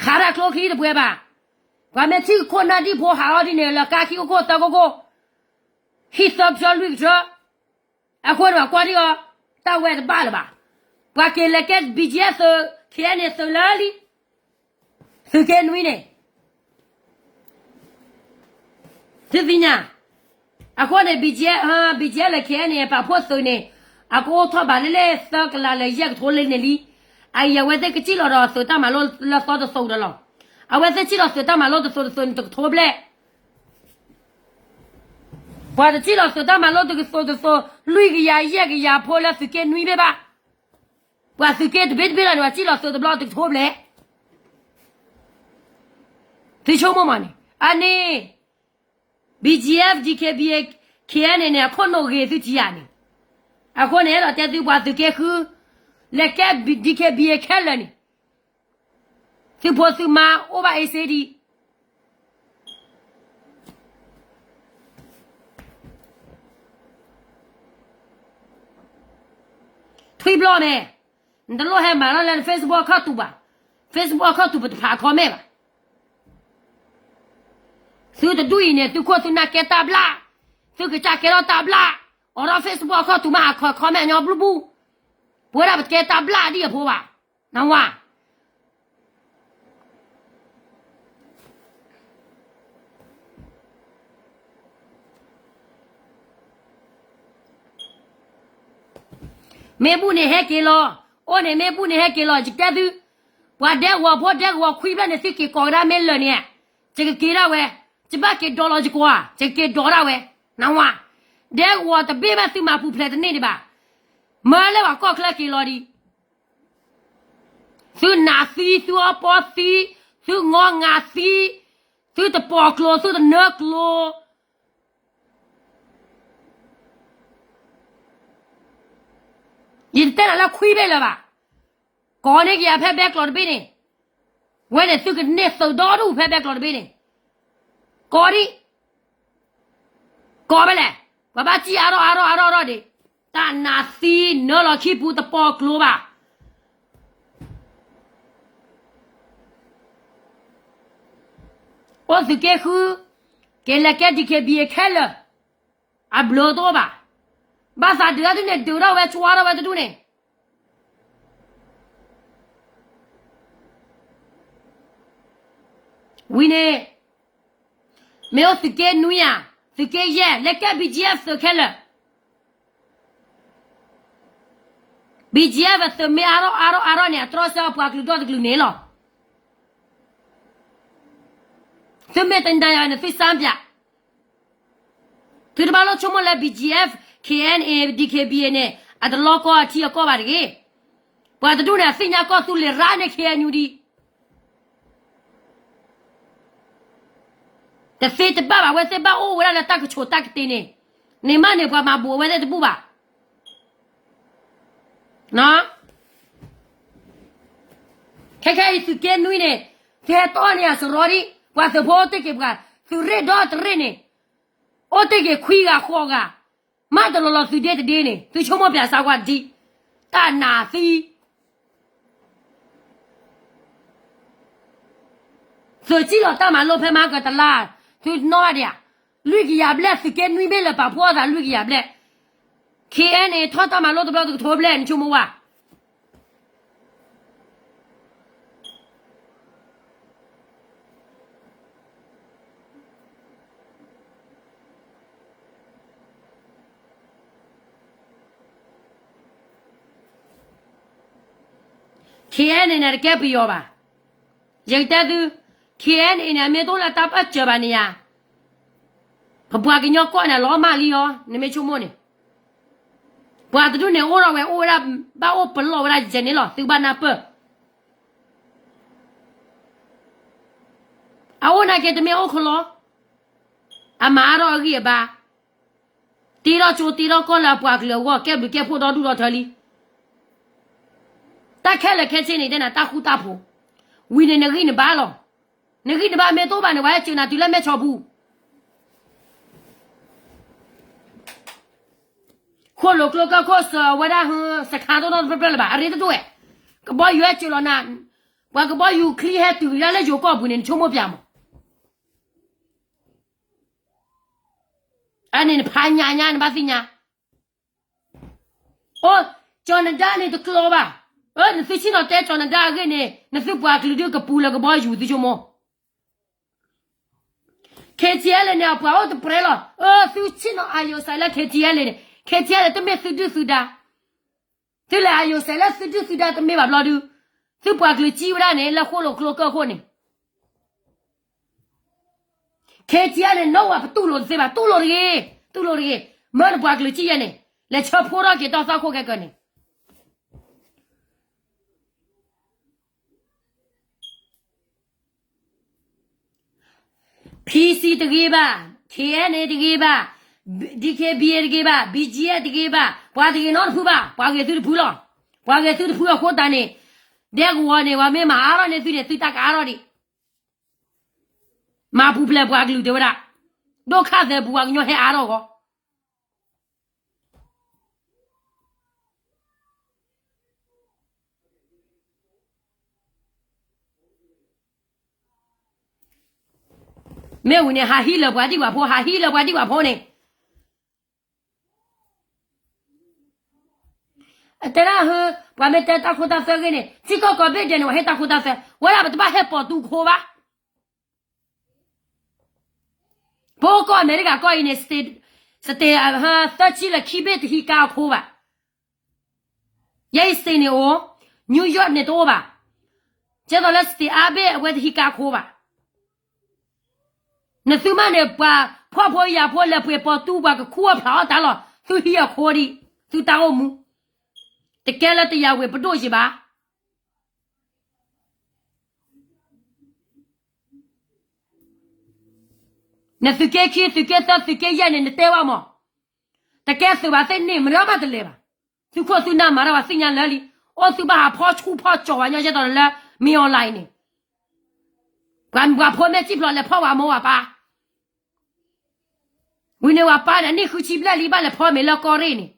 ခးတၢ်ကျိချံတပှဲၤဘၣ်, ပှၤမ့ၢ်ထံၣ်ခိၣ်နၢ်ဒံၣ်ဖိဟးအီၤဒ်န့ၣ် လၢကါခံကထိသၢကထိ, ဟံၣ်သၢကထၢလွံၢ်ကထၢ, အဃိန့ၣ် ပှၤကွၢ်ဒံးအီၤ, တၢ်ဝဲတဘၣ်လၢၤဘၣ်. ပှၤက့ၤလဲၤကဲ ဘံၣ်ကၠံအၣ်သုး ခ့ၣ်အဲၣ်န့ၣ် သုးလၢလံ သုးက့နွံန့ၣ် သုသ့ၣ်ညါ, အဃိန့ၣ် ဘံၣ်ကၠံအၣ် ဘံၣ်ကၠံအၣ်လၢ ခ့ၣ်အဲၣ်န့ၣ် ပာ်ဖှိၣ်သုးန့ၣ် အကအိၣ်ထီၣ်ဘးလၢလၢသၢကလးလၢယဲၢ်ကထိလၢန့ၣ်လံ. အအံၤအဝဲသ့ၣ်ကစံၣ်လီၤဒီးသုးတၢ်မၤလိလၢသီတသိးဒီးလီၤ. အဝဲသ့ၣ်စံၣ်လီၤသုးတၢ်မၤလိတသိးတသိးန့ၣ် တကထိဘျဲၣ် ပှၤတစံၣ်လီၤသုးတၢ်မၤလိတကသိးတသိး လွံၢ်ကယၤယဲၢ်ကယၤဖိလၢသုးက့နွံဘ့ၣ်ဘၣ်. ပှၤသုးက့တဘ့ၣ်တဘ့ၣ်လီၤန့ၣ် ပှၤစံၣ်လီၤသုးတဘျီတကထိဘျဲၣ်. သုဆိကမိၣ်မးန့ၣ် အန့ၣ် ဘံၣ်ကၠံအၣ် ဒံၣ်ခ့ၣ်ဘံၣ်အ့ၣ် ခ့ၣ်အဲၣ်န့ၣ်န့ၣ် အခိၣ်နူာ်ဂ့ၤသုထံၣ်ဧါန့ၣ်, အဃိန့ၣ် အဲၣ်ဒိးတဲသုပှၤသုးက့ဃု လဲၤကဲ ဒံၣ်ခ့ၣ်ဘံၣ်အ့ၣ်ခဲလၢာ်န့ၣ် သုဖိသုမါအိၣ်ဘၣ်အ့စ့ဒံး ထွံၣ်ဘျီၣ်မဲာ်, နတလိၣ်ဟဲမၤလီၤလၢန Facebook အခီၣ်တူာ်ဘၣ်. Facebook အခီၣ်တူာ်ပတဖး comment ဘၣ်. သုတဒူၣ်အံၤန့ၣ် သုခိၣ်သုနၢ်ကဲတၢ်ဘျၣ်, သုကစၢ်ကဲထီၣ်တၢ်ဘျၣ်, အိးထီၣ် Facebook အခီၣ်တူာ်မး ဟး comment ညီဘျူဘျူ, ပဝဲဒၣ်ပတကဲတၢ်ဘျၣ်ဒံးအဖိဘၣ်, နဝၤ မ့ၢ်ဘူၣ်န့ၣ်ဟဲက့ၤလီၤ, အိၣ်န့ၣ်မ့ၢ်ဘူၣ်န့ၣ်ဟဲက့ၤလီၤ, ယတဲသု, ပှၤဒဲကဝီၤဖိဒဲကဝီၤခွံဘျဲၣ်န့ၣ် သုက့ၤကိးကဒါမ့ၢ်လၢာ်န့ၣ်, ယကက့ၤဒၣ်ဝဲ, ယဘၣ်က့ၤဒိးလီၤယကိးဧါ, ယကက့ၤဒိးဒၣ်ဝဲ, နဝၤ, ဒဲကဝီၤတဘ့ၣ်ဘၣ်သုမၤပူၤဖျဲးတန့ၢ်ဒံးဘၣ်, မၢလၢပှၤကီၢ်ချၢက့ၤလီၤဒံး သုနးသံ, သုအီပီသံ, သုငီငၤသံ, သုတပိာ်ကျိၤ, သုတနၢကျိၤ, ယတတဲနၤလၢခွံဘ့ၣ်လၢၤဘၣ်, ကိးန့ၢ်က့ၤယၤဖဲဘဲကျိးတဘ့ၣ်န့ၣ်, ဝဲန့ၣ်သုကန့ၢ်သုးဒီဒူၣ်ဖဲဘဲကျိးတဘ့ၣ်န့ၣ်, ကိးဒံး ကိးဖဲလဲၣ်, ပှၤဘၣ်စံၣ်အါထီၣ်အါထီၣ်အါထီၣ်အါထီၣ်ဒံး, တၢ်နးသံနၢလီၤခံပူၤတပိာ်ကျိၤဘၣ်. အိၣ်သုးက့ဃု, က့ၤလဲၤကဲ ဒံၣ်ခ့ၣ်ဘံၣ်အ့ၣ်ခဲလၢာ်, အဘျုးတအိၣ်ဘၣ်. ဘၣ်သးဒုးဒၣ်သုန့ၣ် ဒုးထီၣ်ဝဲ ကၠွါထီၣ်ဝဲတဒူၣ်န့ၣ် ဝံၤန့ၣ် မ့ၢ်အိၣ်သုးက့နွံဧါ, သုးက့ယဲၢ် လဲၤကဲ ဘံၣ်ကၠံအၣ် သုးခဲလၢာ်, ဘံၣ်ကၠံအၣ် သုးမ့ၢ်အါထီၣ်အါထီၣ်အါထီၣ်န့ၣ် အတြီဆၢအပှၤကလုာ်ဒီတကလုာ်န့ၣ်လီၤ. သုမ့ၢ်တနာ်ယၤန့ၣ် သုစၢ်ပၠး, သုတဘၣ်လိၣ်ဆိကမိၣ်လၢ ဘံၣ်ကၠံအၣ် ခ့ၣ်အဲၣ်အ့ၣ် ဒံၣ်ခ့ၣ်ဘံၣ်အ့ၣ်န့ၣ် အတလီၤကီအထံအကီၢ်ဘၣ်တဂ့ၤ. ပှၤတဒူၣ်န့ၣ် အသ့ၣ်ညါကီၢ်သူလ့ၤရၣ်န့ၣ် ခ့ၣ်အဲၣ်ယူၣ်ဒံး တသ့တဘၣ်ဘၣ်, အဝဲသ့ၣ်ဘၣ်အိၣ်ဝဲဒၣ်လၢတၢ်ကဆိးတၢ်ကတ့ၤန့ၣ်, န့ၣ်မးန့ၣ် ပှၤမၤဘူးအဝဲသ့ၣ်တဘူၣ်ဘၣ်. ခဲခဲအံၤသုးက့နွံန့ၣ်, သုဟဲတီၢ်န့ၢ်အစရီဒံး, ပှၤသုးဖိအိၣ်တ့ၢ်က့ၤပှၤ, သုးရ့ၣ်ဒီတရ့ၣ်န့ၣ်, အိၣ်တ့ၢ်က့ၤခွံဂၤဃိးဂၤ, မးတလီၤလီၤသုးဒ့တဒ့န့ၣ် သုဆိကမိၣ်ပၠးစၢ်ကွၢ်ဒံး, တၢ်နးသံ သုးစံၣ်လီၤတၢ်မၤလိဖဲမဟါကတလါ, သုနီၣ်ဒံးဧါ, လွံၢ်ကယၤဘျဲၣ် သုးက့နွံဘ့ၣ်လၢပာ်ဖှိၣ်အသး လွံၢ်ကယၤဘျဲၣ်, ခ့ၣ်အဲၣ်အ့ၣ်န့ၣ် ထီၣ်တၢ်မၤလိတဘျီတကထိဘျဲၣ် နဆိကမိၣ်ဝဲ ခ့ၣ်အဲၣ်အ့ၣ်န့ၣ် တကဲပယီၤဘၣ်. ယကတဲသု, ခ့ၣ်အဲၣ်အ့ၣ်န့ၣ် အမ့ၢ်တအိၣ်လၢတၢ်ဘၣ်စၢၤဘၣ်န့ၣ်ယါ, ပပှၤကညီကီၢ်န့ၣ် လီၤမၢ်လံအီၤ, နမ့ၢ်ဆိကမိၣ်န့ၣ်, ပှၤတဒူၣ်န့ၣ် အိၣ်ထီၣ်ဝဲ အိၣ်ဝဲဒၣ်, ဘၣ်အိၣ်ပလီၢ်ဝဲဒၣ်ယဲၢ်န့ၣ်လီၤ, သုကဘၣ်နၢ်ပၢၢ် အအိၣ်နာ်က့တမ့ၢ်အိၣ်ခလီ, အမၤအါထီၣ်အဂံၢ်အဘါ, တ့ထီၣ်ကၠိတ့ထီၣ်ကီၢ်လၢအပှၤကလုာ်အဂီၢ် ကဲဘျုးကဲဖှိၣ်ဒီဒူၣ်ဒီထၢလံ. တၢ်ခဲလၢာ်ခဲဆ့န့ၣ် တဲနၤတၢ်ဃူတၢ်ဖိး, ဝံၤန့ၣ်နဂံၢ်နဘါလီၤ. နဂံၢ်နဘါမ့ၢ်တအိၣ်ဘၣ်န့ၣ် ပှၤဟဲစၢၤနၤတုၤလၢမဲၢ်ဆီပူၤ ဃိၣ်လိာ်ကျိကၢၢ်ခိၣ်စၢၤဝဲဒၣ် စခါတအိၣ်နီတဖျၢၣ်လၢၤဘၣ်, အရ့တဒိၣ်ဝဲ, ကဘီယူၤဟဲစၢၤလီၤနၤ, ပှၤကဘီယူၤချံဟဲတုၤလၢလၢယိၤကီၢ်ပူၤန့ၣ် နဆိကမိၣ်ပၠးမး. အန့ၣ်နဖးညါညါ နဘၣ်သ့ၣ်ညါ. အိၣ်, ကၠီၤနဒါန့ၣ်တကျိၤဘၣ်. အၢ နသုဆ့ၣ်နီၤတဲကၠီၤနဒါအဂ့ၢ်န့ၣ် နသုပှၤကလုာ်ဒုးကပူၤလၢကဘီယူၤသုဆိကမိၣ် KTLA န့ၣ် အပှၤအိၣ်တပြဲလီၤ. အၢ သုဆ့ၣ်နီၤအယိၤစဲးလၢ KTLA န့ၣ် KTLA တမ့ၢ်သုဒုၣ်သုဒါ, သုလဲၤအယိၤစဲးလၢသုဒုၣ်သုဒါတမ့ၢ်ဘၣ်ဘျီဒုး, သုပှၤကလုာ်ကံဝဲဒၣ်န့ၣ် လၢဃိၣ်လိာ်ကျိကၢၢ်ခိၣ်န့ၣ် KTLA န့ၣ် နီၢ်ဝၤပတူၢ်လိာ်တသ့ဘၣ်, တူၢ်လိာ်တဂ့ၤ, တူၢ်လိာ်တဂ့ၤ, မၢနပှၤကလုာ်ကံယဲၢ်န့ၣ် လဲၤဆၢဖိထီၣ်က့ၤတီၢ်သီခိၣ်ခဲကၢန့ၣ် PC တဂ့ၤဘၣ်, KNA တဂ့ၤဘၣ်, DKBA တဂ့ၤဘၣ်, BGF တဂ့ၤဘၣ်, ပှၤတဂ့ၤနီတဖုဘၣ်, ပှၤဂ့ၤသုတဖုလီၤ. ပှၤဂ့ၤသုတဖုအဃိသတးန့ၣ်, ဒဲကဝီၤန့ၣ် ပှၤမ့ၢ်မၤအါထီၣ်န့ၢ်သုန့ၣ် သုတၢ်ကအါထီၣ်ဒံး, မၤပူၤဖျဲးပှၤကလုာ်တဲဝဲဒၣ်, ဒိၣ်ခါသဲးပူၤပှၤကညီဟဲအါထီၣ်ဂီၢ် မ့ၢ်ဝံၤန့ၣ် ဟးဟံးလၢပှၤဒံၣ်ပှၤဖိ, ဟးဟံးလၢပှၤဒံၣ်ပှၤဖိန့ၣ်, အတဲဒၣ်ဟၢ, ပှၤမ့ၢ်တဲတၢ်ခိတၢ်သွဲဂ့ၢ်န့ၣ် ထံကီၢ်ကိးဘ့ၣ်ဒဲးန့ၣ် ပှၤဟ့ၣ်တၢ်ခိတၢ်သွဲ, ဝဲဒၣ်ပတဘၣ်ဟ့ၣ်ပိာ်တူခိဘၣ်. ပအိၣ်ကီၢ်အမဲရကၤကီၢ်အံၤန့ၣ် state, state သၢဆံလၢခံဘ့ၣ်တဟံးကါအခိဘၣ်. ယဲအံၤ state န့ၣ်အိၣ်, New York န့ၣ်တအိၣ်ဘၣ်. ကဲသိးလၢ state အါဘ့ၣ်အဝဲတဟံးကါအခိဘၣ်. နသုမးန့ၣ် ပှၤဖှီၣ်ဖိယာ်ဖိလဲၤပှ့ၤပိာ်တူပှၤကခူၣ်အီၣ်ဖျးအီၣ်တၢ်လီၤ, သုဟံးအခိဒံး, သုတၢ်အိၣ်မူ, တကဲလၢတယာ်ဝ့ၤပဒိၣ်ယံၤဘၣ်. နသုးက့ခံ သုးက့သၢ သုးက့ယဲၢ်န့ၣ် နတဲဝဲမး, တကဲသုးဘၣ်သ့ၣ်န့ၣ် မတၤမးတလဲၤဘၣ်. သုးခိၣ်သုးနၢ်မၤတၢ်ဝဲသ့ၣ်ညါလၢာ်လံ, အိၣ်သုဘၣ်ဟးဖီဆူၣ်ဖီကၠီၤဝဲညီကဲသိးလၢ မ့ၢ် online န့ၣ်, ပှၤဖိမ့ၢ်စံၣ်ဖျိးလဲၤဖီၣ်ဝဲမိၢ်ဝဲပၢ်, ဝံၤန့ၣ်ဝဲပၢ်န့ၣ် အနံၣ်ဃုဆံဘျဲၣ်လံ ဘၣ်လဲၤဖီမ့ၤလၢကီၢ်ရ့ၣ်န့ၣ်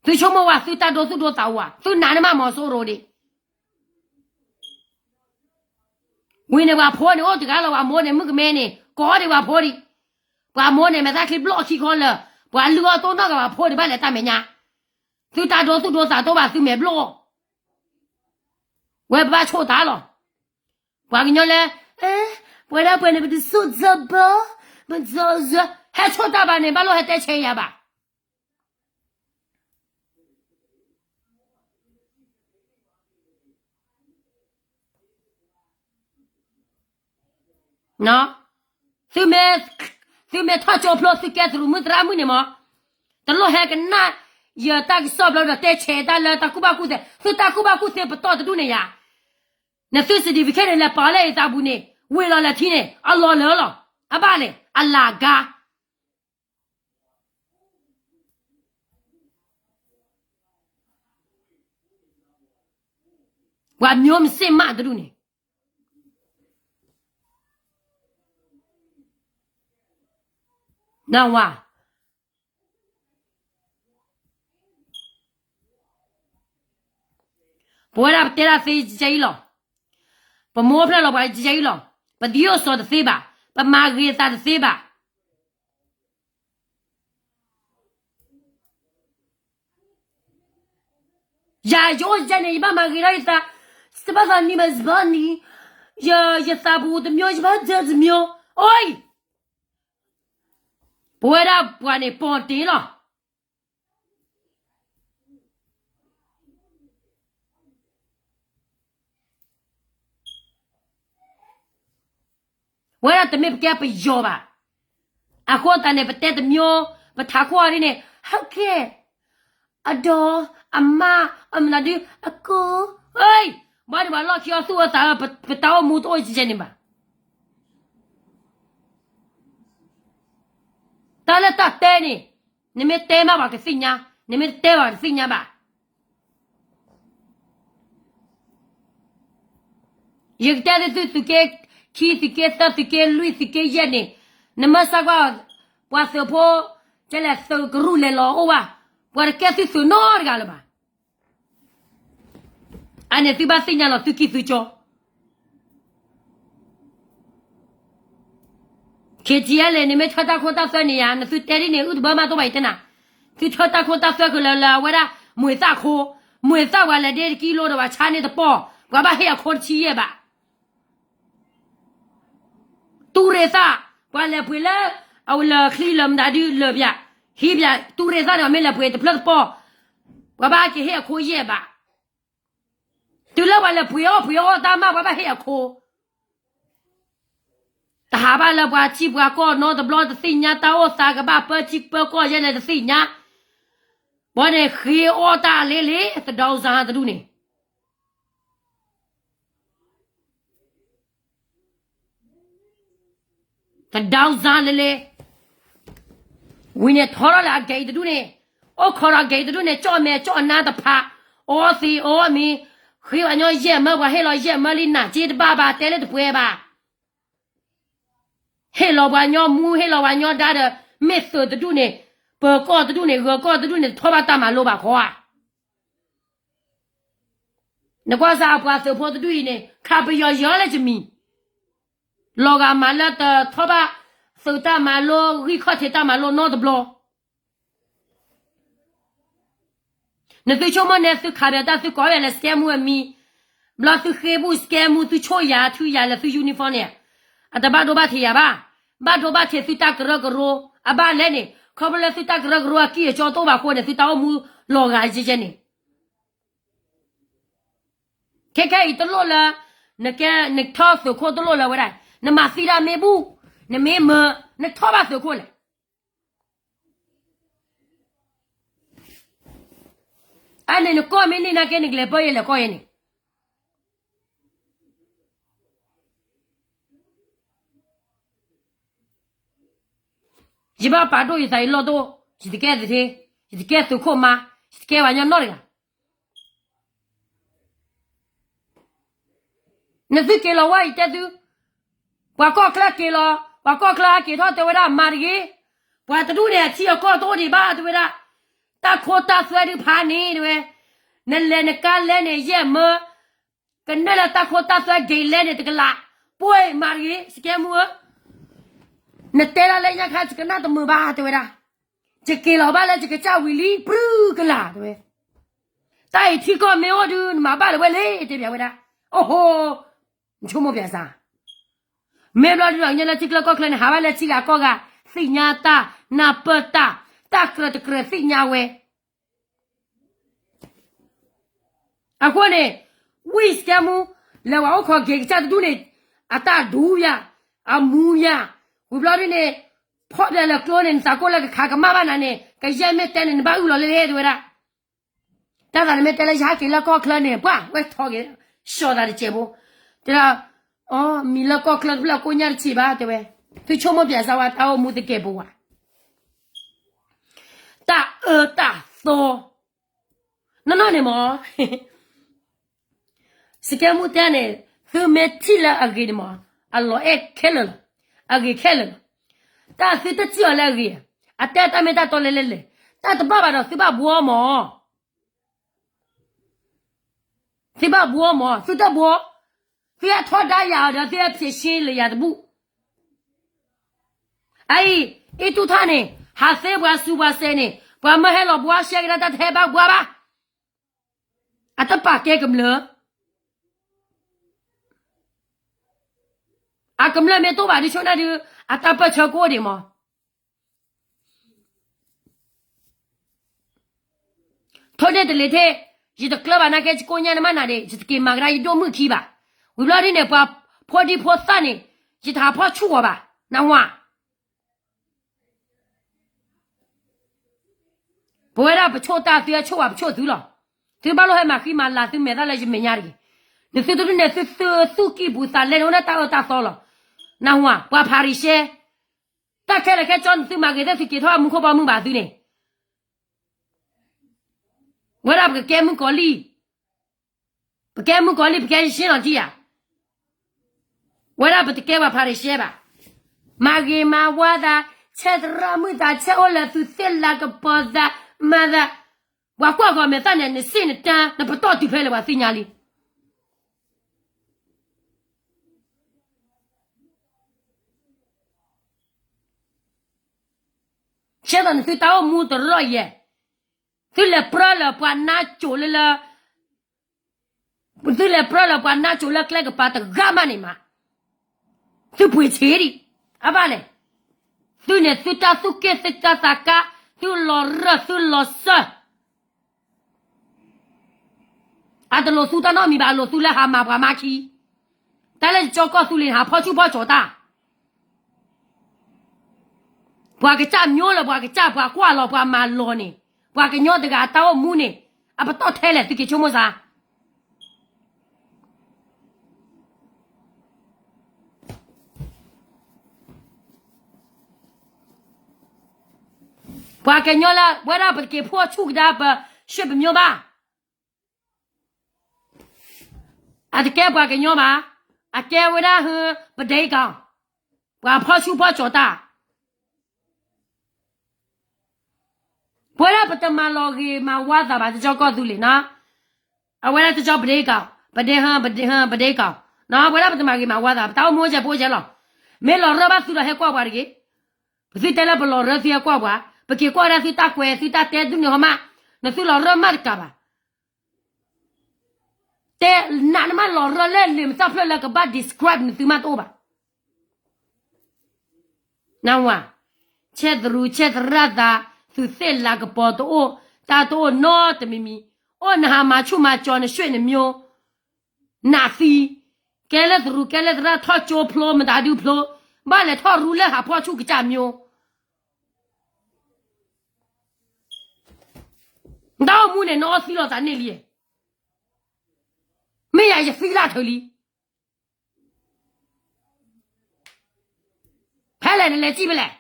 သုဆိကမိၣ်ဝဲသုတၢ်ဒိသူၣ်ဒိသးဝဲ, သုနာ်န့ၢ်မးမီၤစိရိၤဒံး. ဝံၤန့ၣ်ပှၤဖိန့ၣ်အိၣ်တဂၤလီၤ, ပှၤမိၢ်န့ၣ်မုၣ်ကမဲန့ၣ် ကိးဒံးပှၤဖိဒံး. ပှၤမိၢ်န့ၣ်မဲာ်သၣ်ချံဘျီၣ်ခံခီလၢာ်, ပှၤလုၢ်အီၣ်တိၢ်နီၣ်က့ၤပှၤဖိဒံး ဘၣ်လဲၤတၢ်မဲာ်ညါ, သုတၢ်ဒိသူၣ်ဒိသးတအိၣ်ဘၣ် သုမဲာ်ဘျီၣ်, ဝဲပဘၣ်ဆိၣ်တၢ်လီၤ. ပှၤကညီလၢ ပဝဲဒၣ်ပှဲၤန့ၣ် ပတဆိၣ်တၢ်ဘၣ်, ပတဆိၣ်, ဟဲဆိၣ်တၢ်ဘၣ်န့ၣ် ဘၣ်လိၣ်ဟဲတဲဆဲးယၤဘၣ်. သုမ့ၢ်, သုမ့ၢ်ထီၣ်ကၠိဖျိ သုကဲသရူးမုၣ်သရၣ်မုၣ်န့ၣ်မး, တလိၣ်ဟဲကနၣ်ယတၢ်ကစီၣ်ဘျီဒီး တဲဆဲးတၢ်လၢတၢ်ကူၣ်ဘၣ်ကူၣ်သ့, သုတၢ်ကူၣ်ဘၣ်ကူၣ်သ့ပတီၢ်တဒူၣ်န့ၣ်ယၤ, နသု certificate န့ၣ် လဲၤပာ်လၢအသးပူၤန့ၣ် ဝ့ၤလီၤလၢထံန့ၣ် အလီၤလၢာ်လီၤ, အဘၣ်န့ၣ် အလၤကါ ပှၤမျိုးမစ့ၢ်မးတဒူၣ်န့ၣ်, နဝၤ, ပဝဲဒၣ်ပတဲဒၣ်သ့ကဲအံၤလီၤ. ပမိၢ်ဖျဲၣ်လီၤပှၤကဲအံၤလီၤ. ပဒ်သိးစီၤတသ့ဘၣ်, ပမၤဂ့ၤသးတသ့ဘၣ်. ယၤယအိၣ်ယဲန့ၣ် ယဘၣ်မၤဂ့ၤထီၣ်ယသး, စဘၣ်သးနံၤမၤစဘၣ်နံၤ, ယသးပူၤတမျိုး ယဘၣ်ဒၢတမျိုး, အိၣ်အံၤ, ပဝဲဒၣ်ပှၤန့ၣ် ပိာ်တ့ၢ်လီၤ. ဝဲဒၣ်တမ့ၢ်ပကဲပယီၤဘၣ်. အဃိသတးန့ၣ် ပတဲတမျိုး, ပထးခိၣ်အီၤဒ်န့ၣ် ဟဲကဲ, အဒီ, အမါ, အမနုၤဒု, အကိ, ဘၣ်န့ၣ်ပှၤလီၢ်ခံအီၤသူၣ်အီၤသးအီၤ ပတၢ်အိၣ်မူတအိၣ်ယဲန့ၣ်ဘၣ်. တၢ်လၢတၢ်တဲန့ၣ်, နမ့ၢ်တဲမးပှၤကသ့ၣ်ညါ, နမ့ၢ်တတဲပှၤတသ့ၣ်ညါဘၣ်. ယကတဲသုသုးက့ခံ သုးက့သၢ သုးက့လွံၢ် သုးက့ယဲၢ်န့ၣ်, နမ့ၢ်စၢ်ကွၢ်, ပှၤသုးဖိ, ကဲလဲၣ်သုးကရူၢ်လဲၤလီၤအိၣ်ဝဲ, ပှၤတကဲသုသုးနီတဂၤလၢၤဘၣ်. အန့ၣ်သုဘၣ်သ့ၣ်ညါလီၤသုကံၢ်သုကၠီ. ခ့ထံယဲလဲၣ်န့ၣ် မ့ၢ်ထၢတၢ်ခိတၢ်သွဲန့ၣ်ယါ နသုတဲဒ်န့ၣ် အုၣ်တဘၢမးတိၢ်ဘၣ်အံၤတဲနၤ, သုထၢတၢ်ခိတၢ်သွဲဃုာ်လၢလၢအဝဲဒၣ် မွေသၣ်ခိ, မွေသၣ်ပှၤလဲၤဒ့တကံလိဒီးပှၤဆါန့ၢ်တပီၢ်, ပှၤဘၣ်ဟ့ၣ်အခိတဆံယဲၢ်ဘး တူၢ်ရ့ၣ်သၣ်, ပှၤလဲၤပှ့ၤလၢ အဝဲလၢချံလၢမတၤဒုလၢပျၢ်, ဟံးပျၢ် တူၢ်ရ့ၣ်သၣ်န့ၣ် ပှၤမ့ၢ်လဲၤပှ့ၤတဖျၢၣ်တပီၢ်, ပှၤဘၣ်က့ၤဟ့ၣ်အခိယဲၢ်ဘး, တုၤလၢပှၤလဲၤပှ့ၤအီၣ်ပှ့ၤအီတၢ်မး ပှၤဘၣ်ဟ့ၣ်အခိ တဟးဘၣ်လၢပှၤထံပှၤကီၢ်နီတဘျီတသ့ၣ်ညါ တၢ်အိၣ်သးကဘၣ်ပၢထံပၢကီၢ်ယဲလဲၣ်တသ့ၣ်ညါ, ဘီန့ၣ်ဃ့အီၣ်တၢ်လ့လ့ သဒီစါတဒူၣ်န့ၣ်, သဒီစါလ့လ့, ဝံၤန့ၣ်ထီထီၣ်လၢအကဲအံၤတဒူၣ်န့ၣ်, အိၣ်ခိးဒီးကဲအံၤတဒူၣ်န့ၣ် ကၠီၣ်မဲာ်ကၠီၣ်နါတဖး, အီသံးအီမံၤ, ဃ့ပှၤညီယဲၢ်မၢ ပှၤဟ့ၣ်လီၤယဲၢ်မၢလံ နၤစ့တဘၣ်ဘၣ် တဲလၢတပှဲၤဘၣ် ဟ့ၣ်လီၤပှၤညီမူ ဟ့ၣ်လီၤပှၤညီဒါဒီး မ့ၢ်သုးတဒူၣ်န့ၣ်, ပၢၤကီၢ်တဒူၣ်န့ၣ် ဂၢၤကီၢ်တဒူၣ်န့ၣ် တထီၣ်ဘၣ်တၢ်မၤလိဘၣ်ခီဧါ. နကွၢ်စၢ်အပှၤသုးဖိတဒူၣ်အံၤန့ၣ် ခးပယီၤယီၤလၢယမံၤ, လီၤဂာ်မးလၢတထီၣ်ဘၣ်သုးတၢ်မၤလိ ဂံၢ်ခီၣ်ထံးတၢ်မၤလိနီတဘျီ နသုဆိကမိၣ်န့ၣ် သုခးပယီၤတၢ် သုကိးပယီၤလၢ scam မူအမံၤ, ဘျီသုဃ့ဘူၣ် scam မူ သုဆိၣ်ယၤထုယၤလၢသု uniform န့ၣ်, အတဘၣ်ဒိဘၣ်ထံးယၤဘၣ်, ဘၣ်ဒိဘၣ်ထံးသုတၢ်ကရၢကရိ, အဘၣ်လဲၣ်န့ၣ် ခီဖျိလၢသုတၢ်ကရၢကရိအကံၢ်အစီတအိၣ်ဘၣ်အဃိန့ၣ် သုတၢ်အိၣ်မူလီၤဂာ်ယဲယဲန့ၣ် ခဲခဲအံၤတလိၣ်လၢ နကဲနထီၣ်သုးခိၣ်တလိၣ်လၢဝဲဒၣ်, နမၤသံတၢ်မ့ၢ်ဘူၣ်, နမ့ၢ်မၢ, နထီၣ်ဘၣ်သုးခိၣ်လဲၣ်. အန့ၣ်နကီၢ်မ့ၢ်န့ၢ်နာ်က့ နကလဲၤပၢယဲလဲၣ်ကီၢ်ယဲန့ၣ် ယဘၣ်ပာ်ဒိၣ်ယသးအံၤလီၢ်တအိၣ်, ယတကဲသထ့, ယတကဲသုးခိၣ်မါ, ယတကဲပှၤကညီနီတဂၤ. နသုက့ၤလီၤဝဲအံၤတဲသု, ပှၤကီၢ်ချၢက့ၤလီၤ, ပှၤကီၢ်ချၢအက့ၤထီၣ်တဲဝဲဒၣ်မၤတဂ့ၤ, ပှၤတဒူၣ်န့ၣ်အထံအကီၢ်တအိၣ်ဒံးဘၣ်တဲဝဲဒၣ်, တၢ်ခိတၢ်သွဲဒုးဖးန့ၣ်တဲဝဲ, နလဲၤနကါလဲၣ်န့ၣ်ယဲၢ်မၢ ကနၢၣ်လၢတၢ်ခိတၢ်သွဲက့ၤလဲၣ်န့ၣ်တကလး, ပှဲၤမၤတဂ့ၤ စကဲမူဧၢ, နတဲဒၣ်လၢညါခါ ယကနၣ်တမုာ်ဘၣ်တဲဝဲဒၣ်, ယက့ၤလီၤဘၣ်လၢယကစၢ်ဝံၤလံ ပြုကလးတဲဝဲ, တၢ်အံၤထံကီၢ်မ့ၢ်အိၣ်ဒုး နမၤဘၣ်လၢၤဝဲလဲၣ်တဲဘၣ်ဝဲဒၣ်, အိၣ်ဟိ, နဆိကမိၣ်ပျဲစး မ့ၢ်ဘျီဒုးဒီး ကညီလၢထံချၢကီၢ်ချၢန့ၣ် ဟးဘၣ်လၢထံဂၤကီၢ်ဂၤ, သ့ၣ်ညါတၢ်, နၢ်ပၢၢ်တၢ်, တၢ်ကြၢးတကြၢးသ့ၣ်ညါဝဲ. အဃိန့ၣ်, ဝံၣ်စကဲမူ, လဲၤဝဲအိၣ်ခိးက့ၤကစၢ်တဒူၣ်န့ၣ်, အတၢ်ဒူယၤ, အမူယၤ, ဝံၤဘျီဒုန့ၣ်, ဖီၣ်ဘျဲလၢကျိန့ၣ် နသးကိၢ်လၢကခးကမၣ်ဘၣ်နၤန့ၣ် ကယဲၢ်မ့ၢ်တဲန့ၣ် နဘၣ်အုၣ်လီၤလၢလၢတဲဝဲဒၣ် တၢ်သးနမ့ၢ်တဲလၢယဟဲက့ၤလၢကီၢ်ချၢန့ၣ် ပှၢ်ဝဲထီက့ၤ, ဆှီသးတစဲးဖိ, တဲဒၣ်, အမံၤလၢကီၢ်ချၢတဖျၢၣ်ကိညၢ်တဆံးဘၣ်တဲဝဲ, သုဆိကမိၣ်ပျဲစးဝဲတၢ်အိၣ်မူသကဲးပဝး, တၢ်အၢတၢ်သီ, နီၢ်နီၢ်န့ၣ်မး စကဲမူတဲန့ၣ်, သုမ့ၢ်ထံၣ်လၢအဂ့ၤန့ၣ်မး, အလီၤအဲၣ်ခဲလၢာ်လီၤ, အဂ့ၤခဲလၢာ်လီၤ. တၢ်သုတထံၣ်အီၤလၢအဂ့ၤ, အတဲတၢ်မ့ၢ်တၢ်တီလဲၤလဲၤလဲၤ, တၢ်တဘၣ်ဘၣ်ဒီးသုဘၣ်ဘှီမး, သုဘၣ်ဘှီမး, သုတဘှီ, သုဟဲထီဒါယၤအီၤဒီး သုဟဲဖြေရှင်းလၢယၤတဘူၣ် အအံၤ, အ့ၣ်တူၢ်ထၣ်န့ၣ်, ဟးသ့ပှၤစူးပှၤစဲးန့ၣ်, ပှၤမၢဟဲလီၤဘှါရှဲကဒါတၢ်တဟဲဘၣ်ဘှါဘၣ်. အတပာ်ကဲကမျၢၢ်, အကမျၢၢ်မ့ၢ်တအိၣ်ဘၣ်ဒုးဆိၣ်နၢ်ဒုး, အတၢ်ပၢၢ်ဆၢကအိၣ်ဒံးမး. ထိၣ်န့ၢ်တလ့ၤထ့ၣ်, ယတကျၢၤဘၣ်နာ်က့ ယကိညၢ်နမ့ၢ်နၤဒ့ၣ် ယတက့ၤမၤကဒါယဒိၣ်မုၣ်ခံဘၣ်. ဝံၤဘျီဒ်န့ၣ် ပှၤဖိဒံဖိသၣ်န့ၣ်, ယတဟးဖီၣ်ဆူၣ်အီၤဘၣ်, နၢ်ဟူဧါ. ပဝဲဒၣ်ပဆိၣ်တၢ်သုဟဲဆိၣ်ဝဲ ပဆိၣ်သုလီၤ. သုဘၣ်လိၣ်ဟဲမၤဃံမၤလၤသုမဲာ်သၣ်လၢယမဲာ်ညါတဂ့ၤ. နသုတဒူၣ်န့ၣ် သုသုသူၣ်ကံၢ်ပူၤသးလဲန့ၣ် အိၣ်ဒၣ်တၢ်အၢတၢ်သီလီၤ. နၢ်ဟူဧါ, ပှၤဖၤရံၤၡဲ, တၢ်ခဲလၢာ်ခဲဆ့န့ၣ် သုမၤဂ့ၤသ့ၣ်သုက့ၤထီၣ်မူခိၣ်ဘီမုၢ်ဘၣ်သုန့ၣ် ဝဲဒၣ်ပကကဲမုၣ်ကီၤလံၢ်, ပကဲမုၣ်ကီၤလံၢ် ပကဲယရှ့လီၤတံၢ်ဧါ. ဝဲဒၣ်ပတကဲပှၤဖၤရံၤၡဲဘၣ်. မၤဂ့ၤမၤဝါသး, ဆဲးသရၣ်မုၣ်သး, ဆဲးအိၣ်လၢသုသ့ၣ်လၤကပီၤသးမၤသး, ပှၤကွၢ်ဂီၤမဲာ်သၣ်န့ၣ် နစ့ၣ်နတၢ် နပတီၢ်တုၤဖဲလဲၣ်ပှၤသ့ၣ်ညါလံ. ဆဲးသိးန့ၣ်သုတၢ်အိၣ်မူတရီၣ်ယဲၢ်, သုလဲၤပြၢလၢပှၤနါစိၤလၢလၢ သုလဲၤပြၢလၢပှၤနါစိၤလၢကျဲကပၤတဂၤမးန့ၣ်မး, သုပှ့ၤဆံးဒံး, အဘၣ်လဲၣ်, သုန့ၣ်သုတၢ်သူၣ်က့ၣ်သုတၢ်သးကါ, သုလီၤရၢၢ်သုလီၤစၢၢ်, အတလိၣ်သူတၢ်နီတမံၤဘၣ်, အလိၣ်သူလၢဟးမၤပှၤမါခံ, တၢ်လၢယကၠီကီၢ်သူလ့ၤန့ၣ် ဟးဖီၣ်ဆူၣ်ဖီၣ်ကၠီၤတၢ် ပှၤကစၢ်မၠိလၢပှၤကစၢ်ပှၤကွၢ်လီၤပှၤမၤလီၤန့ၣ်, ပှၤကညီတဂၤအတၢ်အိၣ်မူန့ၣ်, အပတီၢ်ထဲလဲၣ်သုက့ၤဆိကမိၣ်စါ. ပှၤကညီလၢ ဝဲဒၣ်ပတက့ၤဖီၣ်ဆူၣ်ကဒါပ ရှ့ၣ်ပမၠိဘၣ် အတကဲပှၤကညီဘၣ်, အကဲဝဲဒၣ်ဟၢ ပဒဲကီၤ, ပှၤဖီၣ်ဆူၣ်ဖီၣ်ကၠီၤတၢ်, ပဝဲဒၣ်ပတမၤလီၤဂ့ၤမၤဝါသးဘၣ် တကၠီကီၢ်သူလ့ၤနီၤ, အဝဲဒၣ်တကၠီပဒဲကီၤ, ပဒဲဟၢ ပဒဲဟၢ ပဒဲကီၤ, နီၤ ပဝဲဒၣ်ပတမၤဂ့ၤမၤဝါသး ပတၢ်အိၣ်မူအိၣ်ကဲပအိၣ်ကဲလီၤ, မ့ၢ်လီၤရၢၢ်ဘၣ်သုဒီးဟဲကွၢ်ပှၤတဂ့ၤ, ပသုတဲလၢပလီၤရၢၢ်သုဟဲကွၢ်ပှၤ, ပက့ၤကွၢ်ဝဲဒၣ်သုတၢ်ကွဲးသုတၢ်တဲဒုးန့ၣ်ဟီမး, နသုလီၤရၢၢ်မးတကးဘၣ် တဲနးနမးလီၤရၢၢ်လၢလံာ်မသၣ်ဖျၢၣ်လၢကဘၣ် describe နသုမးတအိၣ်ဘၣ်. နဝၤ, ဆဲးသရူး ဆဲးသရၣ်သး, သုးသ့ၣ်လၤကပီၤတအိၣ်, တၢ်တအိၣ်နီတမံၤမံၤ, အိၣ်နဟးမၤဆူၣ်မၤကၠီၤနရှ့ၣ်နမၠိ, နးသံ, ကဲလၢသရူးကဲလၢသရၣ်ထီၣ်ကၠိဖျိမတၤဒုဖျိ, ဘၣ်လဲၤထီၣ်ရူလၢဟးဖီၣ်ဆူၣ်ကစၢ်မၠိ နတၢ်အိၣ်မူန့ၣ် နအီသံလီၤသးန့ၣ်လံ. မ့ၢ်ယၤယသံလၢထၢၣ်လံ. ဖဲလဲၣ်နလဲၤစံၣ်ဖဲလဲၣ်.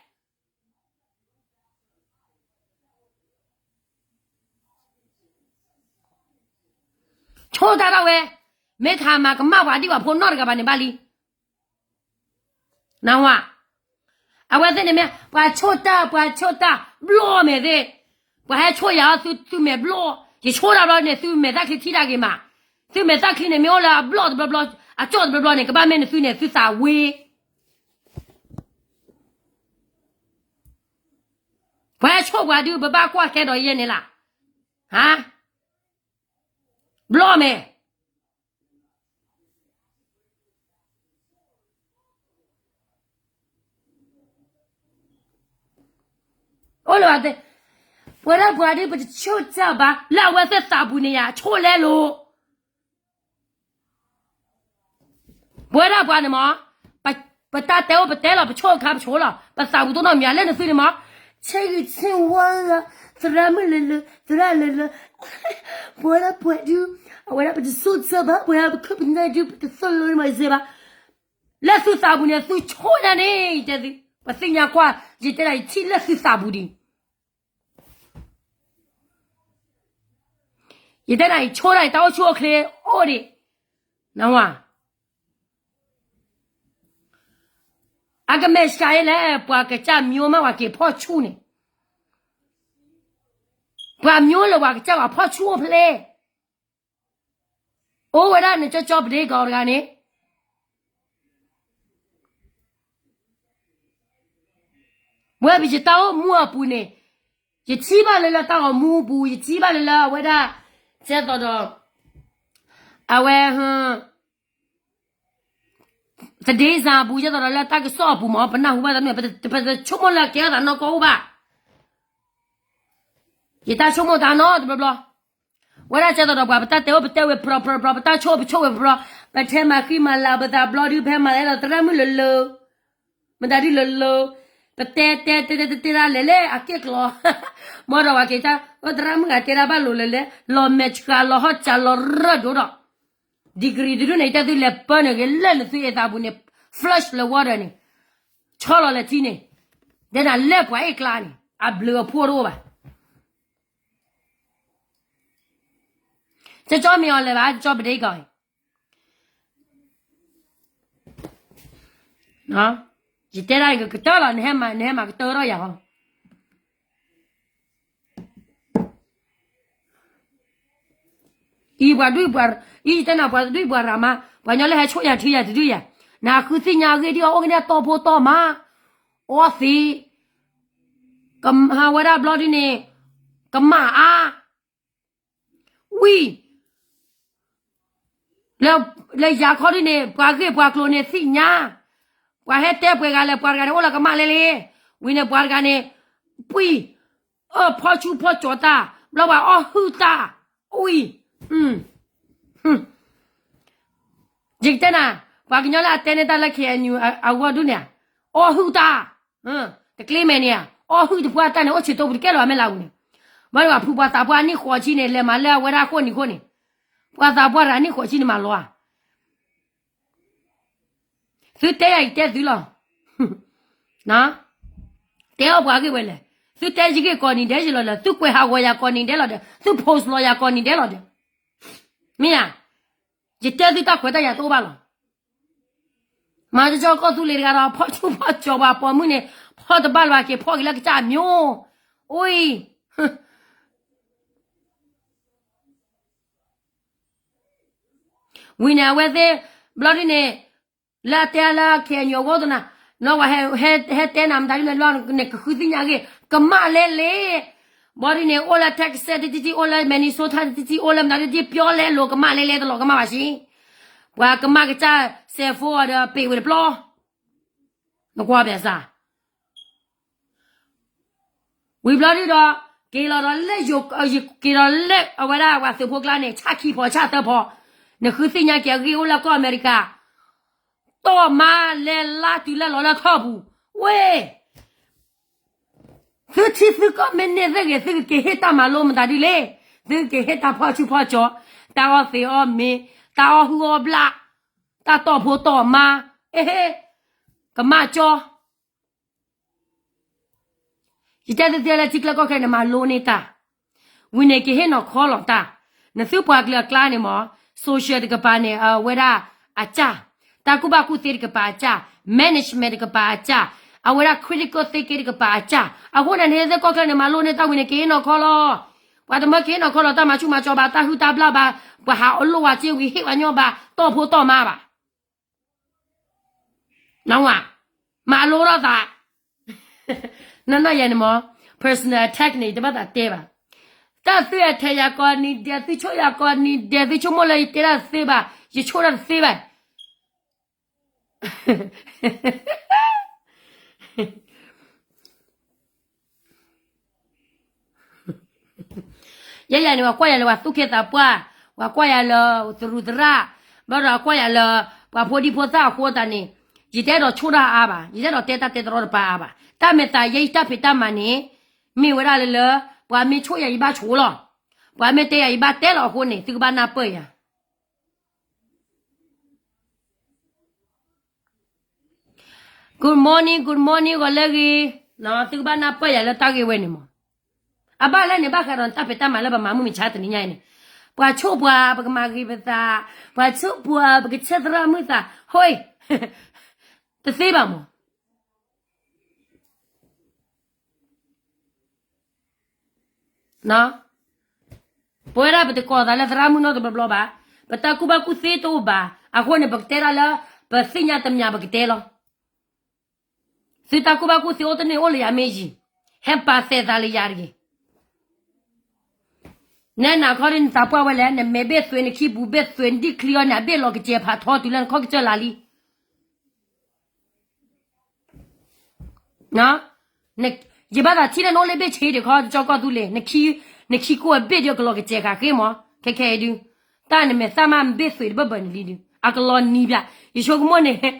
ဆိၣ်တၢ်ထီၣ်ဝဲ, မ့ၢ်တဟးမၤကမၣ်ပှၤဒံၣ်ပှၤဖိနီတဂၤဘၣ်န့ၣ်ဘၣ်လံ. နဝၤ, အဝဲသ့ၣ်န့ၣ်မ့ၢ် ပှၤဆိၣ်တၢ် ပှၤဆိၣ်တၢ် ဘျီၣ်မဲာ်သ့ၣ်, ပှၤဟဲဆိၣ်ယၤအီၤသု သုမဲာ်ဘျီၣ်, ယဆိၣ်တၢ်ဘျီန့ၣ် သုမဲာ်သၣ်ချံထံၣ်တၢ်ဂ့ၤမး, သုမဲာ်သၣ်ချံန့ၣ် မ့ၢ်အိၣ်လၢအဘျီၣ်တဘျီဘျီ, အကၠီၣ်တဘျီဘျီန့ၣ် ကဘၣ်မ့ၢ်နသုန့ၣ် သုသးဝ့ ပှၤဟဲဆိၣ်ပှၤဒုး ပဘၣ်ကွၢ်ကဲဒီးယဲန့ၣ်လီၤ. ဟါ, ဘျီၣ်မဲာ် အိၣ်လၢၤဘၣ်သ့ၣ်, ပဝဲဒၣ်ပှၤဒ်ပတဆိၣ်တၢ်ဘၣ် လၢအဝဲသ့ၣ်သးပူၤန့ၣ်ယၤ ဆိၣ်လဲလိာ်. ပဝဲဒၣ်ပှၤန့ၣ်မး, ပတၢ်တဲအိၣ်ပတဲလီၤ ပဆိၣ်အခါပဆိၣ်လီၤ ပသးပူၤတအိၣ်နီတမံၤ လၢနသုန့ၣ်မး, ဆဲးဂံၢ်ဆဲးဝါလၢ သရၣ်မုၣ်လၢလၢ သရၣ်လၢလၢ, ပဝဲဒၣ်ပှၤဒုး အဝဲဒၣ်ပတဆိၣ်တၢ်ဘၣ် ပဝဲဒၣ်ပခိၣ်ပနၢ်ဒုး ပတသိၣ်လိမၤစဲဘၣ် လၢသုသးပူၤန့ၣ် သုဆိၣ်ဒၣ်န့ၣ် ယတဲသု, ပသ့ၣ်ညါကွၢ် ယတဲဒၣ်ယထံၣ်လၢသုသးပူၤဒံး, ယတဲဒၣ်ယဆိၣ်ဒၣ်န့ၣ် တၢ်အိၣ်ဆူၣ်အိၣ်ချ့အိၣ်ဒံး, နဝၤ, အကမဲာ်ဆှးအံၤလဲၣ် ပှၤကစၢ်မၠိမးပှၤက့ၤဖီၣ်ဆူၣ်န့ၣ်, ပှၤမၠိလၢပှၤကစၢ်ပှၤဖီၣ်ဆူၣ်အိၣ်ဖျဲၣ် အိၣ်ဝဲဒၣ်န့ၣ် ကၠီကၠီပဒ့ကီးတဂၤန့ၣ်, ဝဲပယတၢ်အိၣ်မူအပူၤန့ၣ်, ယထံၣ်ဘၣ်လၢလၢတၢ်ဂီၤမူပူၤ ယထံၣ်ဘၣ်လၢလၢအဝဲဒၣ်, ကဲသိးဒီး, အဝဲ သဒ့စၢ်အပူၤ ကဲသိးဒီးလၢတၢ်ကစီၣ်အပူၤမး ပနၢ်ဟူဘၣ်တၢ်န့ၣ် ပတဆိကမိၣ်လၢကဲထီၣ်သးနီၢ်ကီၢ်အိၣ်ဘၣ်. ယတၢ်ဆိကမိၣ်တၢ်နီတဘျီဘျီ, ဝဲဒၣ်ကဲသိးဒီးပှၤ ပတၢ်တဲအိၣ်ပတဲဝဲ ပြီပြီပြီ ပတၢ်ဆိၣ်ပဆိၣ်ဝဲပြီပြီ, ပထဲမၤဃံမၤလၤပသးဘျီဒုး ဖဲမၤလဲၣ်ဒီးသရၣ်မုၣ်လၢလၢ မတၤဒုလၢလၢ, ပတဲတဲတဲတဲတဲတဲဒၣ်လဲာ်လၢအက့ၢ်ကျီ, မ်ဒီးပှၤက့ၤတၢ် သရၣ်မုၣ်ဂၤတဲဒၣ်ဘၣ်လိာ်လဲာ်လဲာ် လီၤမဲာ်ဆှးလီၤဟီၣ်စးလီၤရၢၢ်ဒိၣ်ဒီး, degree တဒုန့ၣ် ယတဲသုလဲၤပၢနုာ်ဂ့ၤလၢနသုအသးပူၤန့ၣ်, flush လၢ water န့ၣ်, ဆီလီၤလဲၤထံန့ၣ်, တဲနၤလဲၤပှၤအ့ၣ်ကျါန့ၣ် အဘျုးအဖှိၣ်တအိၣ်ဘၣ်. ကၠီကၠီမ့ၢ်အီၤလဲၤဘၣ် ကၠီပဒ့ကီးအံၤ ယတဲဒၣ်ကကတၢၢ်လီၤ နဟဲမၤ နဟဲမၤကတၢၢ်ထီၣ်ယၤဟီ, အံၤပှၤဒွံၣ်ပှၤ, အံၤယတဲနၤပှၤတဒွံၣ်ပှၤရၤမး, ပှၤညီလၢဟဲဆိၣ်ယၤထုယၤတဒုယၤ, နဃုသ့ၣ်ညါအဂ့ၢ်ဒ်အီၤ အိၣ်ကန့ၢ်အတီဖိတီမး, အီသံး ဝဲဒၣ်ဘျီဒုန့ၣ် ကမၣ်အါ, ဝံၤ လၢယၤခီဒုန့ၣ် ပှၤဂ့ၢ်ပှၤကျိၤန့ၣ်သ့ၣ်ညါ, ပှၤဟဲတဲပှဲၤဂၤလဲၣ် ပှၤတဂၤန့ၣ် အိၣ်လၢကမၣ်လဲလဲ, ဝံၤန့ၣ်ပှၤတဂၤန့ၣ် ပှံၢ် အၢၣ်ဖီၣ်ဆူၣ်ဖီၣ်ကၠီၤတၢ် ဘျီပှၤအီၣ်ဟုၣ်တၢ်, ဝံၤ ယကတဲနၤ, ပှၤကညီလၢအတဲန့ၢ်တၢ်လၢ K N U အဂီၢ်ဒုန့ၣ်, အီၣ်ဟုၣ်တၢ်, တကျ့မဲာ်န့ၣ်, အီၣ်ဟုၣ်တပှၢ်တၢ်န့ၣ် အိၣ်ဆံးတိၢ်ပူၤတကဲလီၤ မ့ၢ်လၢအပူၤန့ၣ်, ဘၣ်ဒီးပှၤဖုပှၤသးပှၢ်နံၣ်ဃိးဆံန့ၣ် လဲၤမၤလၢအဝဲဒၣ်ဃိၣ်နံၤဃိၣ်န့ၣ်, ပှၤသးပှၢ်တဂၤနံၣ်ဃိးဆံန့ၣ်မၤလီၤဧါ သုတဲယၤယတဲသုလီၤ. တဲအီၣ်ပှၤဂ့ၢ်ဝဲလဲၣ်, သုတဲယဂ့ၢ်ကိးနံၤဒဲးယလီၤဒီး, သုကွဲးဟးဂီၤယၤကိးနံၤဒဲးလီၤဒီး, သု post လီၤယၤကိးနံၤဒဲးလီၤဒီး, မ့ၢ်ဧါ, ယတဲသုတၢ်ခွဲးတၢ်ယာ်တအိၣ်ဘၣ်လီၤ. မၤကၠီကီၢ်သူလ့ၤတဂၤဒီး ဖီၣ်ဆူၣ်ဖီၣ်ကၠီၤပှၤပိာ်မုၣ်န့ၣ်, ဖီၣ်တဘၣ်လၢၤဘၣ်က့ၤ ဖီၣ်က့ၤလၢကစၢ်အမျိုး, အိၣ်အံၤ ဝံၤန့ၣ် အဝဲသ့ၣ် ဘျီဒုန့ၣ် လၢအတဲလၢ K N U အဂီၢ်သနာ်, နီၢ်ဝဲဟဲတဲနၤမတၤဒ်လဲၣ် နကဃုသ့ၣ်ညါဂ့ၢ် ကမၣ်လဲလဲ, ဘျီဒုန့ၣ် အိၣ်လၢ Texas တထံၣ်ထံၣ် အိၣ်လၢ Minnesota တထံၣ်ထံၣ် အိၣ်လၢမတၤဒ်ထံၣ် ပျီလဲလိာ်ကမၣ်လဲလဲ တလီၤကမၣ်ဘၣ်စ့, ပှၤကမၣ်ကစၢ် cell phone ဒီးပ့ၤဝဲတပျီ, နကွၢ်ဘၣ်စၢ် ဝံၤဘျီဒုဒီး က့ၤလီၤဒီးလၢယိၤ, က့ၤလီၤလၢအဝဲဒၣ်ပှၤသုးဖိကျါန့ၣ် ဆၣ်ခံဖီ ဆၣ်သၢဖီ, နဃုသ့ၣ်ညါက့ၤအဂ့ၢ်အိၣ်လၢကီၢ်အမဲရကၤ, တီၢ်မါလဲၤလါတုၤလၢလီၤလၢထီၣ်ပူၤ, ဝ့ၢ်, သုထံသုကီၢ်မ့ၢ်န့ၢ်သ့ၣ်ဂ့ၤ သုကက့ၤဟ့ၣ်တၢ်မၤလိမတၤဒ်လဲၣ်, သုကက့ၤဟ့ၣ်တၢ်ဖီၣ်ဆူၣ်ဖီၣ်ကၠီၤ, တၢ်အီၣ်သ့းအီၣ်မ့ၤ, တၢ်အီၣ်ဟုၣ်အီၣ်ဘျၣ်, တၢ်တီၢ်ဖိတီၢ်မါ, အဟ့, ကမၣ်ကၠီ ယတဲသုတဲလၢထံချၢကီၢ်ချၢန့ၣ် မၤလိန့ၢ်တၢ်, ဝံၤန့ၣ်ကဟ့ၣ်နီၤခီလီၤတၢ်, နသုပှၤကလုာ်အကျါန့ၣ်မ့ၢ် social တကပၤန့ၣ် အဝဲဒၣ်အစၢ်, တၢ်ကူၣ်ဘၣ်ကူၣ်သ့တကပၤအစၢ်, management တကပၤအစၢ်, အဝဲဒၣ် critical thinking တကပၤအစၢ်, အဃိန့ၣ် နဟဲသ့ၣ်ကီၢ်ချၢန့ၣ် မၤလိန့ၢ်တၢ်ဝံၤန့ၣ် ကဟ့ၣ်နီၤခီလီၤ, ပှၤတမၢကဟ့ၣ်နီၤခီလီၤ တၢ်မၤဆူၣ်မၤကၠီၤဘၣ် တၢ်ဟုၣ်တၢ်ဘျၣ်ဘၣ်, ပှၤဟးအလိၣ်ဝဲစ့ဝံၤဟ့ၣ်ဝဲညီဘၣ် တီၢ်ဖိတီၢ်မါဘၣ် နဝၤ, မၤလိထီၣ်သး, နနီၢ်ယဲန့ၣ်မ့ၢ် personal attack န့ၣ် ယတဘၣ်သးတဲဘၣ်, တၢ်သု attack ယၤကိးနံၤဒဲး သုဆိၣ်ယၤကိးနံၤဒဲး သုဆိကမိၣ်လၢယတဲတၢ်တသ့ဘၣ်, ယဆိၣ်တၢ်တသ့ဘၣ် ယဲယၤန့ၣ် ပှၤကွၢ်ယၤလၢပှၤသူၣ်ကဲသးပှၢ်, ပှၤကွၢ်ယၤလၢသရူးသရၣ်, ဘျီဒီးကွၢ်ယၤလၢ ပှၤဖိဒံဖိသၣ်အဃိသတးန့ၣ်, ယတအဲၣ်ဒိးဆိၣ်တၢ်အါဘၣ်, ယတအဲၣ်ဒိးတဲတၢ်တဲတရီတပါအါဘၣ်, တၢ်မဲာ်သးယဲယတၢ်ဖံးတၢ်မၤန့ၣ်, မ့ၢ်ဝဲဒၣ်လၢလၢ, ပှၤမ့ၢ်ဆိၣ်ယၤယဘၣ်ဆိၣ်လီၤ, ပှၤမ့ၢ်တဲယၤယဘၣ်တဲလီၤအဃိန့ၣ် သုကဘၣ်နၢ်ပၢၢ်ယၤ Good morning, good morning ဂီၤလၢအဂ့ၤ, သုကဘၣ်နၢ်ပၢၢ်ယၤလၢတၢ်ဂ့ၢ်ဝဲန့ၣ်မး, အဘၣ်လၢန့ၣ် ဘၣ်ဃးဒီးတၢ်ဖံးတၢ်မၤလၢပမၤမုၢ်မဆါတနံၤညါအံၤန့ၣ်, ပှၤဆိၣ်ပှၤ ပကမၤဂ့ၤပသး, ပှၤဆိၣ်ပှၤ ပကဆဲးသရၣ်မုၣ်သး, ဟိ, တသ့ဘၣ်မး ပဝဲဒၣ်ပတကိးသးလၢသရၣ်မုၣ်နီတဘျီဘျီဘၣ်, ပတၢ်ကူၣ်ဘၣ်ကူၣ်သ့တအိၣ်ဘၣ်, အဃိန့ၣ် ပကတဲဒၣ်လၢ ပသ့ၣ်ညါတမံၤပကတဲလီၤ, သုတၢ်ကူၣ်ဘၣ်ကူၣ်သ့အိၣ်တန့ၢ်အိၣ်လၢယၤမ့ၢ်ယံၤ, ဟဲပာ်သဲးသးလၢယၤတဂ့ၤ နဲနၤခီဒ် နသးပှၢ်ဝဲလဲၣ်, နမဲာ်ဘ့ၣ်သွဲး နခံပူၤဘ့ၣ်သွဲး နဒံၣ်ချံအီၤန့ၣ် အဘ့ၣ်လီၤကစဲၤဖးထီတုၤလၢနခီၣ်ကစၢၢ်လါလံ. ယဘၣ်သးထံၣ်လၢနအိၣ်လၢဘ့ၣ်ဆ့ဒံးခီ ကၠီကီၢ်သူလ့ၤ, နခံကိၢ်အဘ့ၣ်ဒုးကလီၤကစဲၤဃာ်ဃ့မး, ခဲခဲအံၤဒုး, တၢ်နမဲာ်သၣ်မးဘ့ၣ်သွဲးတဘၢၣ်ဘၢၣ်န့ၣ်လံဒုး အကလီၤနံၤဘၣ်, ယဆိကမိၣ်န့ၣ်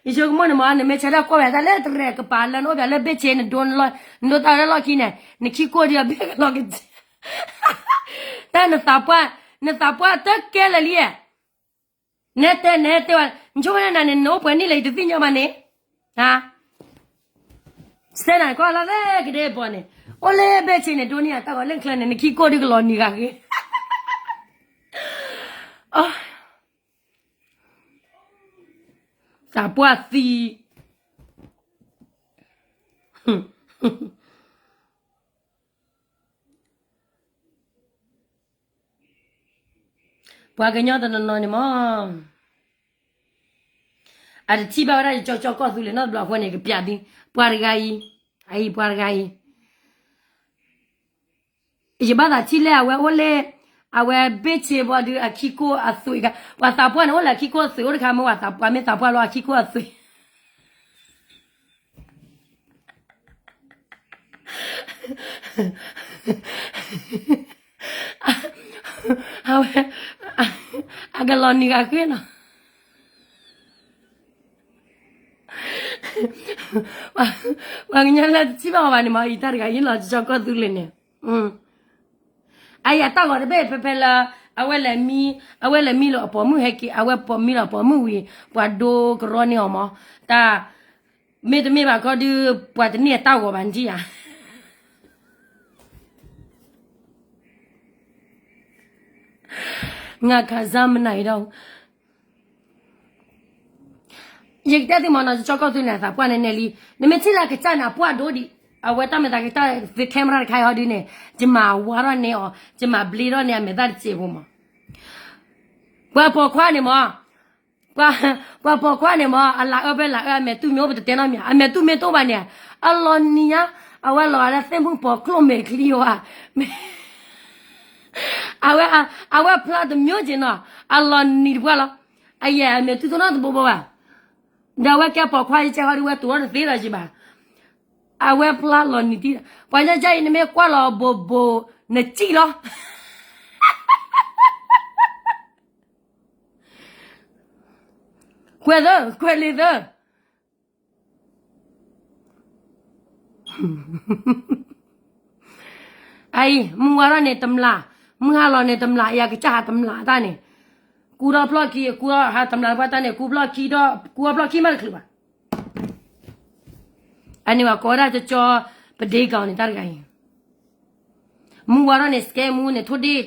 ယဆိကမိၣ်န့ၣ်မး နမ့ၢ်ဆၢထၢၣ်ကွၢ်ဝဲတၢ်လၢတရဲၣ်ကပၤလၢနအိၣ်ဘၣ်လၢဘ့ၣ်ဆ့ နဒိ နဒိတၢ်လၢလီၢ်ခံန့ၣ် နခံကိၢ်ဒုးအဘ့ၣ်ကလီၤကစဲၤ, တၢ်နသးပှၢ်, နသးပှၢ်တကဲလၢာ်လံ, နဲတဲနဲတဲဝဲ, နဆိကမိၣ်န့ၣ်နၤန့ၣ် နအိၣ်ပှဲၤနံၣ်လၢယတသ့ၣ်ညါဘၣ်န့ၣ်, စဲနၤကွၢ်လီၤလၢကဒဲဘီန့ၣ်, အိၣ်လၢဘ့ၣ်ဆ့န့ၣ် ဒိန့ၢ်ယတၢ်ဂီၤလၢချၢန့ၣ် နခံကိၢ်ဒုးကလီၤနံၤဃာ်ဃ့ သးပှၢ်သံ, ပှၤကညီတနီၤနီၤန့ၣ်မး, အတထံၣ်ဘၣ်ဝဲဒၣ်ယကၠီကၠီကီၢ်သူလ့ၤနီတဘျီအဃိန့ၣ် ကပျးသု, ပှၤတဂၤအံၤ, အအံၤပှၤတဂၤအံၤ ယဘၣ်သးထံၣ်လၢအဝဲအိၣ်လၢ အဝဲဘ့ၣ်ဆ့ဘီဒုးအခံကိၣ်အသွံး, ပှၤသးပှၢ်န့ၣ် အိၣ်လၢအခံကိၣ်အသွံးအိၣ်တခါ မ့ၢ်ပှၤသးပှၢ်မ့ၢ်သးပှၢ်လီၤအခံကိၣ်အသွံး အဝဲ အကလီၤနံၤဂၤဃ့လီၤ. ပှၤကညီလၢတထံၣ်ဘၣ်အီၤဘၣ်န့ၣ်မ့ၢ် အံၤတၢ်တဂၤအံၤလီၤ ကၠီကီၢ်သူလ့ၤန့ၣ်, အအံၤအတၢ်ဂီၤတဘ့ၣ်ဖဲဖဲလၢ အဝဲလဲၤမံ, အဝဲလဲၤမံလီၤအပိာ်မုၣ်ဟဲက့ၤ, အဝဲပိာ်မံလီၤအပိာ်မုၣ်ဝံၤ ပှၤဒိကရီန့ၢ်အီၤမ့ၢ်, တၢ် မ့တမ့ၢ်ဘၣ်ကီဒုး ပှၤတန့ၢ်အတၢ်ဂီၤဘၣ်နထံၣ်ဧါ. ငါခးစၢ်မနၤအံၤဒီး ယကတဲသုမ့ၢ်နီၤ ကၠီကီၢ်သူန့ၣ် အသးပှၢ်နဲနဲလံ, နမ့ၢ်ထံၣ်လၢအကစၢ်န့ၣ် အပှၢ်ဒိဒံး, အဝဲတၢ်မဲာ်သးကတၢၢ်သု camera တခါအံၤဟီဒုန့ၣ် ယမၤဝါထီၣ်န့ၢ်အီၤ, ယမၤဘျ့ထီၣ်န့ၢ်အမဲာ်သၣ်တစဲးဖိမး, ပှၤပိာ်ခွါန့ၣ်မး, ပှၤပိာ်ခွါန့ၣ်မး အလၤအၢဖဲလၤအၢ အမဲာ်တူၢ်မ့ၢ်အိၣ်ပတတဲနီတမံၤ, အမဲာ်တူၢ်မ့ၢ်တအိၣ်ဘၣ်န့ၣ်, အလီၤနံၤညါ, အဝဲလီၤဂာ်လၢသ့ၣ်မုၣ်ပိာ်ကျိၣ်မဲာ်ချံယိဧါ, အဝဲ, အဝဲဖျါတမျိုးက့ၤနီၤ, အလီၤနံၤတပှၢ်လီၤ, အယဲၢ်အမဲာ်တူၢ်တနီတဘိဘိဘၣ်, ဒီးအဝဲကဲပိာ်ခွါယကဲဟီဒုး ဝဲတူၢ်ထီၣ်တသ့ဒီးယဘၣ်, အဝဲဖျါလီၤနံၤတံၢ်, ပှၤညီကၢ်အံၤ နမ့ၢ်ကွၢ်လီၤဘိးဘိး နစံၣ်လီၤ ကွဲးသၢ, ကွဲးလံာ်သၢ, အအံၤ မုၢ်ဝါထီၣ်န့ၣ်တမျး, မုၢ်ဟါလီၤန့ၣ်တမျး, အံၤအကစၢ်ဟးတမျးတၢ်န့ၣ်, ကူထီၣ်ဖျီၣ်ခံ, ကူထီၣ်ဟးတမျးတပှၢ်တၢ်န့ၣ်, ကူဖျီၣ်ခံဒီး ကူအဖျီၣ်ခံမးတချုးဘၣ် အန့ၣ်ဘၣ်ကိးဝဲဒၣ်ကၠီကၠီ ပဒ့ကီၤန့ၣ် တၢ်တဂၤအံၤ, မုၢ်ဝါထီၣ်န့ၣ် scam မူန့ၣ် ထိၣ်ဒ့ၣ်,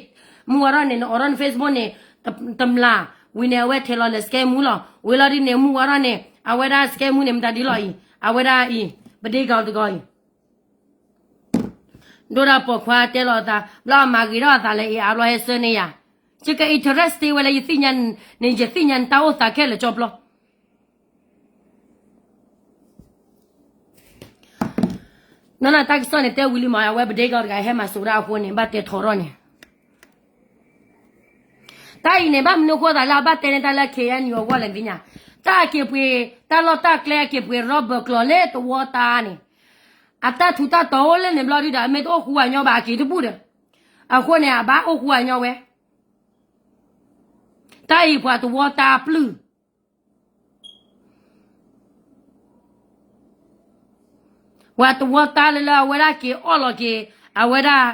မုၢ်ဝါထီၣ်န့ၣ် နအိးထီၣ်န Facebook န့ၣ်, တမျး, ဝံၤန့ၣ် အဝဲထဲးလီၤလၢ scam မူလီၤ, ဝံၤလီၤဒ်န့ၣ် မုၢ်ဝါထီၣ်န့ၣ် အဝဲဒၣ် scam မူန့ၣ် မတၤဒ်လီၤအံၤ, အဝဲဒၣ်အံၤ, ပဒ့ကီၤတဂီၤအံၤ ဒိၣ်ဒၣ်ပိာ်ခွါတဲလီၤအသး, ဘျီအမၤဂ့ၤထီၣ်အသးလၢအံၤ အါဘျီဟဲဆၢန့ၢ်ယၤ, ယက interest ဝဲလၢယသ့ၣ်ညါန့ၣ် ယသ့ၣ်ညါနတၢ်အိၣ်သးခဲလၢာ်ကၠီပျီ နီၢ်နီၢ်တၢ်ကစီၣ်န့ၣ် တဲဝံၤလံမး အဝဲပဒ့ကီၤတဂၤဟဲမၤစိးဒၣ်အဃိန့ၣ် ဘၣ်တဲထီထီၣ်န့ၣ်, တၢ်အံၤန့ၣ် ဘၣ်မနုၤဃိသးလၢအဘၣ်တဲန့ၢ်တၢ်လၢ KNU အဂီၢ်လဲၣ်သ့ၣ်ညါ, တၢ်အက့ၤပှ့ၤ တၢ်လီၢ်တၢ်ကျဲအက့ၤပှ့ၤ rubber ကျီၤလၢတဝီတၢ်န့ၣ်, အတၢ်ထူးတၢ်တီၤအိၣ်လၢန့ၣ်ဘျီဒုဒီး အမ့ၢ်တအိၣ်ဃူအညီဘၣ်အက့ၤတဘူၣ်ဒီး, အဃိန့ၣ် အဘၣ်အိၣ်ဃူအညီဝဲ, တၢ်အံၤပှၤတဝီတၢ်ပျုၢ် ပှၤတဝီတၢ်လၢလၢအဝဲဒၣ်က့ၤအီၣ်လီၤက့ၤ အဝဲဒၣ်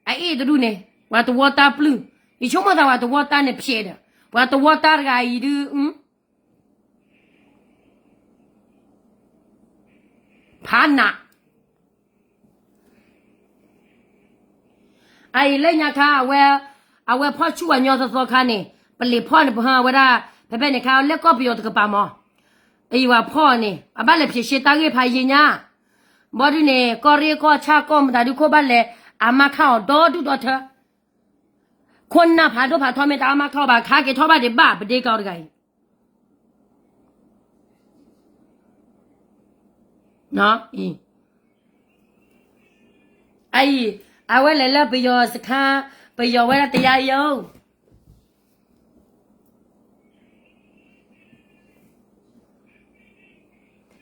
အအ့ၣ်တဒူၣ်န့ၣ် ပှၤတဝီတၢ်ပျုၢ်, ယဆိကမိၣ်သးပှၤတဝီတၢ်န့ၣ်ဖျဲးဒီး ပှၤတဝီတၢ်တဂၤအံၤဒုး ဖးနး အအံၤလၢညါခါ အဝဲဖီၣ်ဆူၣ်အညီသီသီခါန့ၣ် ပလံၤဖီၣ်န့ၣ် ပဟၢအဝဲဒၣ် ဖဲဖဲန့ၣ်ခါ လဲၣ်ကီၢ်ပယီၤတကပၤမး, အအံၤဝဲဖီၣ်န့ၣ် အဘၣ်လဲၤဖျဲးရှဲတၢ်ဂ့ၢ်ဖးယံာ်ညါ, ဘီဒုန့ၣ် ကီၢ်ရ့ၣ်ကီၢ်ဆၣ်ကီၢ်မတၤဒုခိၣ်ဘၣ်လဲၤ အမါခါအီၤဒီဒူၣ်ဒီထၢ ခိၣ်နၢ်ဖးဒိၣ်ဖးထီမ့ၢ်တၢ်အါမးခီဘၣ် ခးက့ၤထီၣ်ဘၣ်ဒံးဘၣ် ပဒ့ကီတဂၤအံၤ အံၤ အဝဲလဲၤလၢပယီၤစခါ ပယီၤဝဲဒၣ်တယါယိ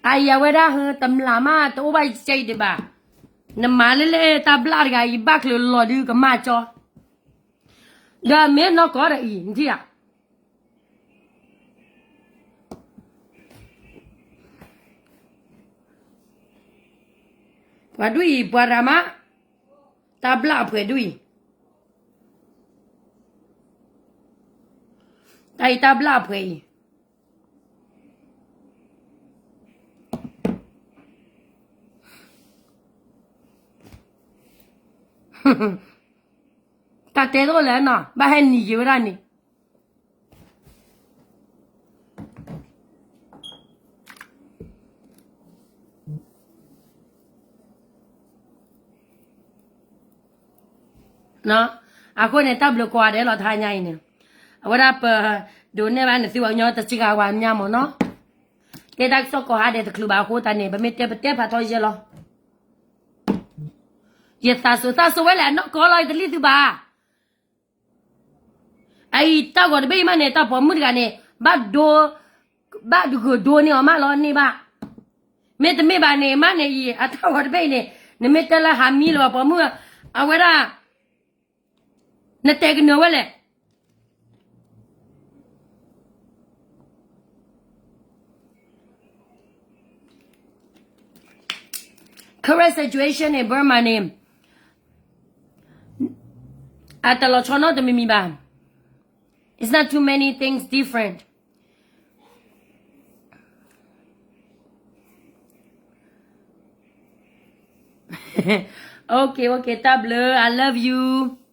အအံၤအဝဲဒၣ်ဟၢတမျးမး တအိၣ်ဘၣ်ယဲအံၤဒံးဘၣ်, နမၤလၢလၢတၢ်ဘျၣ်တဂၤအံၤ ဘၣ်ချုးလီၤဒုကမၣ်ကၠီ, ဒီးမ့ၢ်နီၢ်ကီၢ်ဒီးအံၤ နထံၣ်ဧါ ပှၤဒ်အံၤ ပှၤရၤမး, တၢ်ဘျၣ်အဖှဲးဒ်အံၤ, တၢ်အံၤတၢ်ဘျၣ်အဖှဲးအံၤ, တၢ်တဲတအိၣ်လၢၤနီၤ ဘၣ်ဟဲနံၤယံၤဝဲဒၣ်န့ၣ် အဃိန့ၣ် တၢ်ဘျုးကိးဂၤဒဲးလီၤ တဟါညါအံၤန့ၣ်, အဝဲဒၣ်ပဒိးနဲၣ်ဘၣ်န့ၣ် သုပှၤကညီတစှၤဝဲမးမးနီၤ, တဲတၢ်ကစီၣ်ကိးဂၤဒဲးတချုးဘၣ်အဃိသတးန့ၣ် ပမ့ၢ်တဲပတဲဖးထီယဲလီၤ. ယသးစိၤသးစိၤဝဲလဲၣ် အနီၢ်ကီၢ်လီၤ ယတလံၣ်သုဘၣ်. အအံၤတၢ်ဂီၤတဘ့ၣ်အံၤမးန့ၣ် တၢ်ပိာ်မုၣ်တဂၤန့ၣ် ဘၣ်ဒိ ဘၣ်ဒုးဂုာ်ဒိန့ၢ်အီၤမးလီၤန့ၢ်ဘၣ်. မ့တမ့ၢ်ဘၣ်န့ၣ် မးန့ၣ်အံၤ အတၢ်ဂီၤတဘ့ၣ်အံၤန့ၣ် နမ့ၢ်တဲလၢဟးမံလၢၤဘၣ်ပိာ်မုၣ် အဝဲဒၣ် နတဲကနၢၤဝဲလဲၣ်. Current situation in Burma န့ၣ် အတလီၤဆီနီတမံၤမံၤဘၣ်. It's not too many things different. Okay, okay, တၢ်ဘျုး, I love you.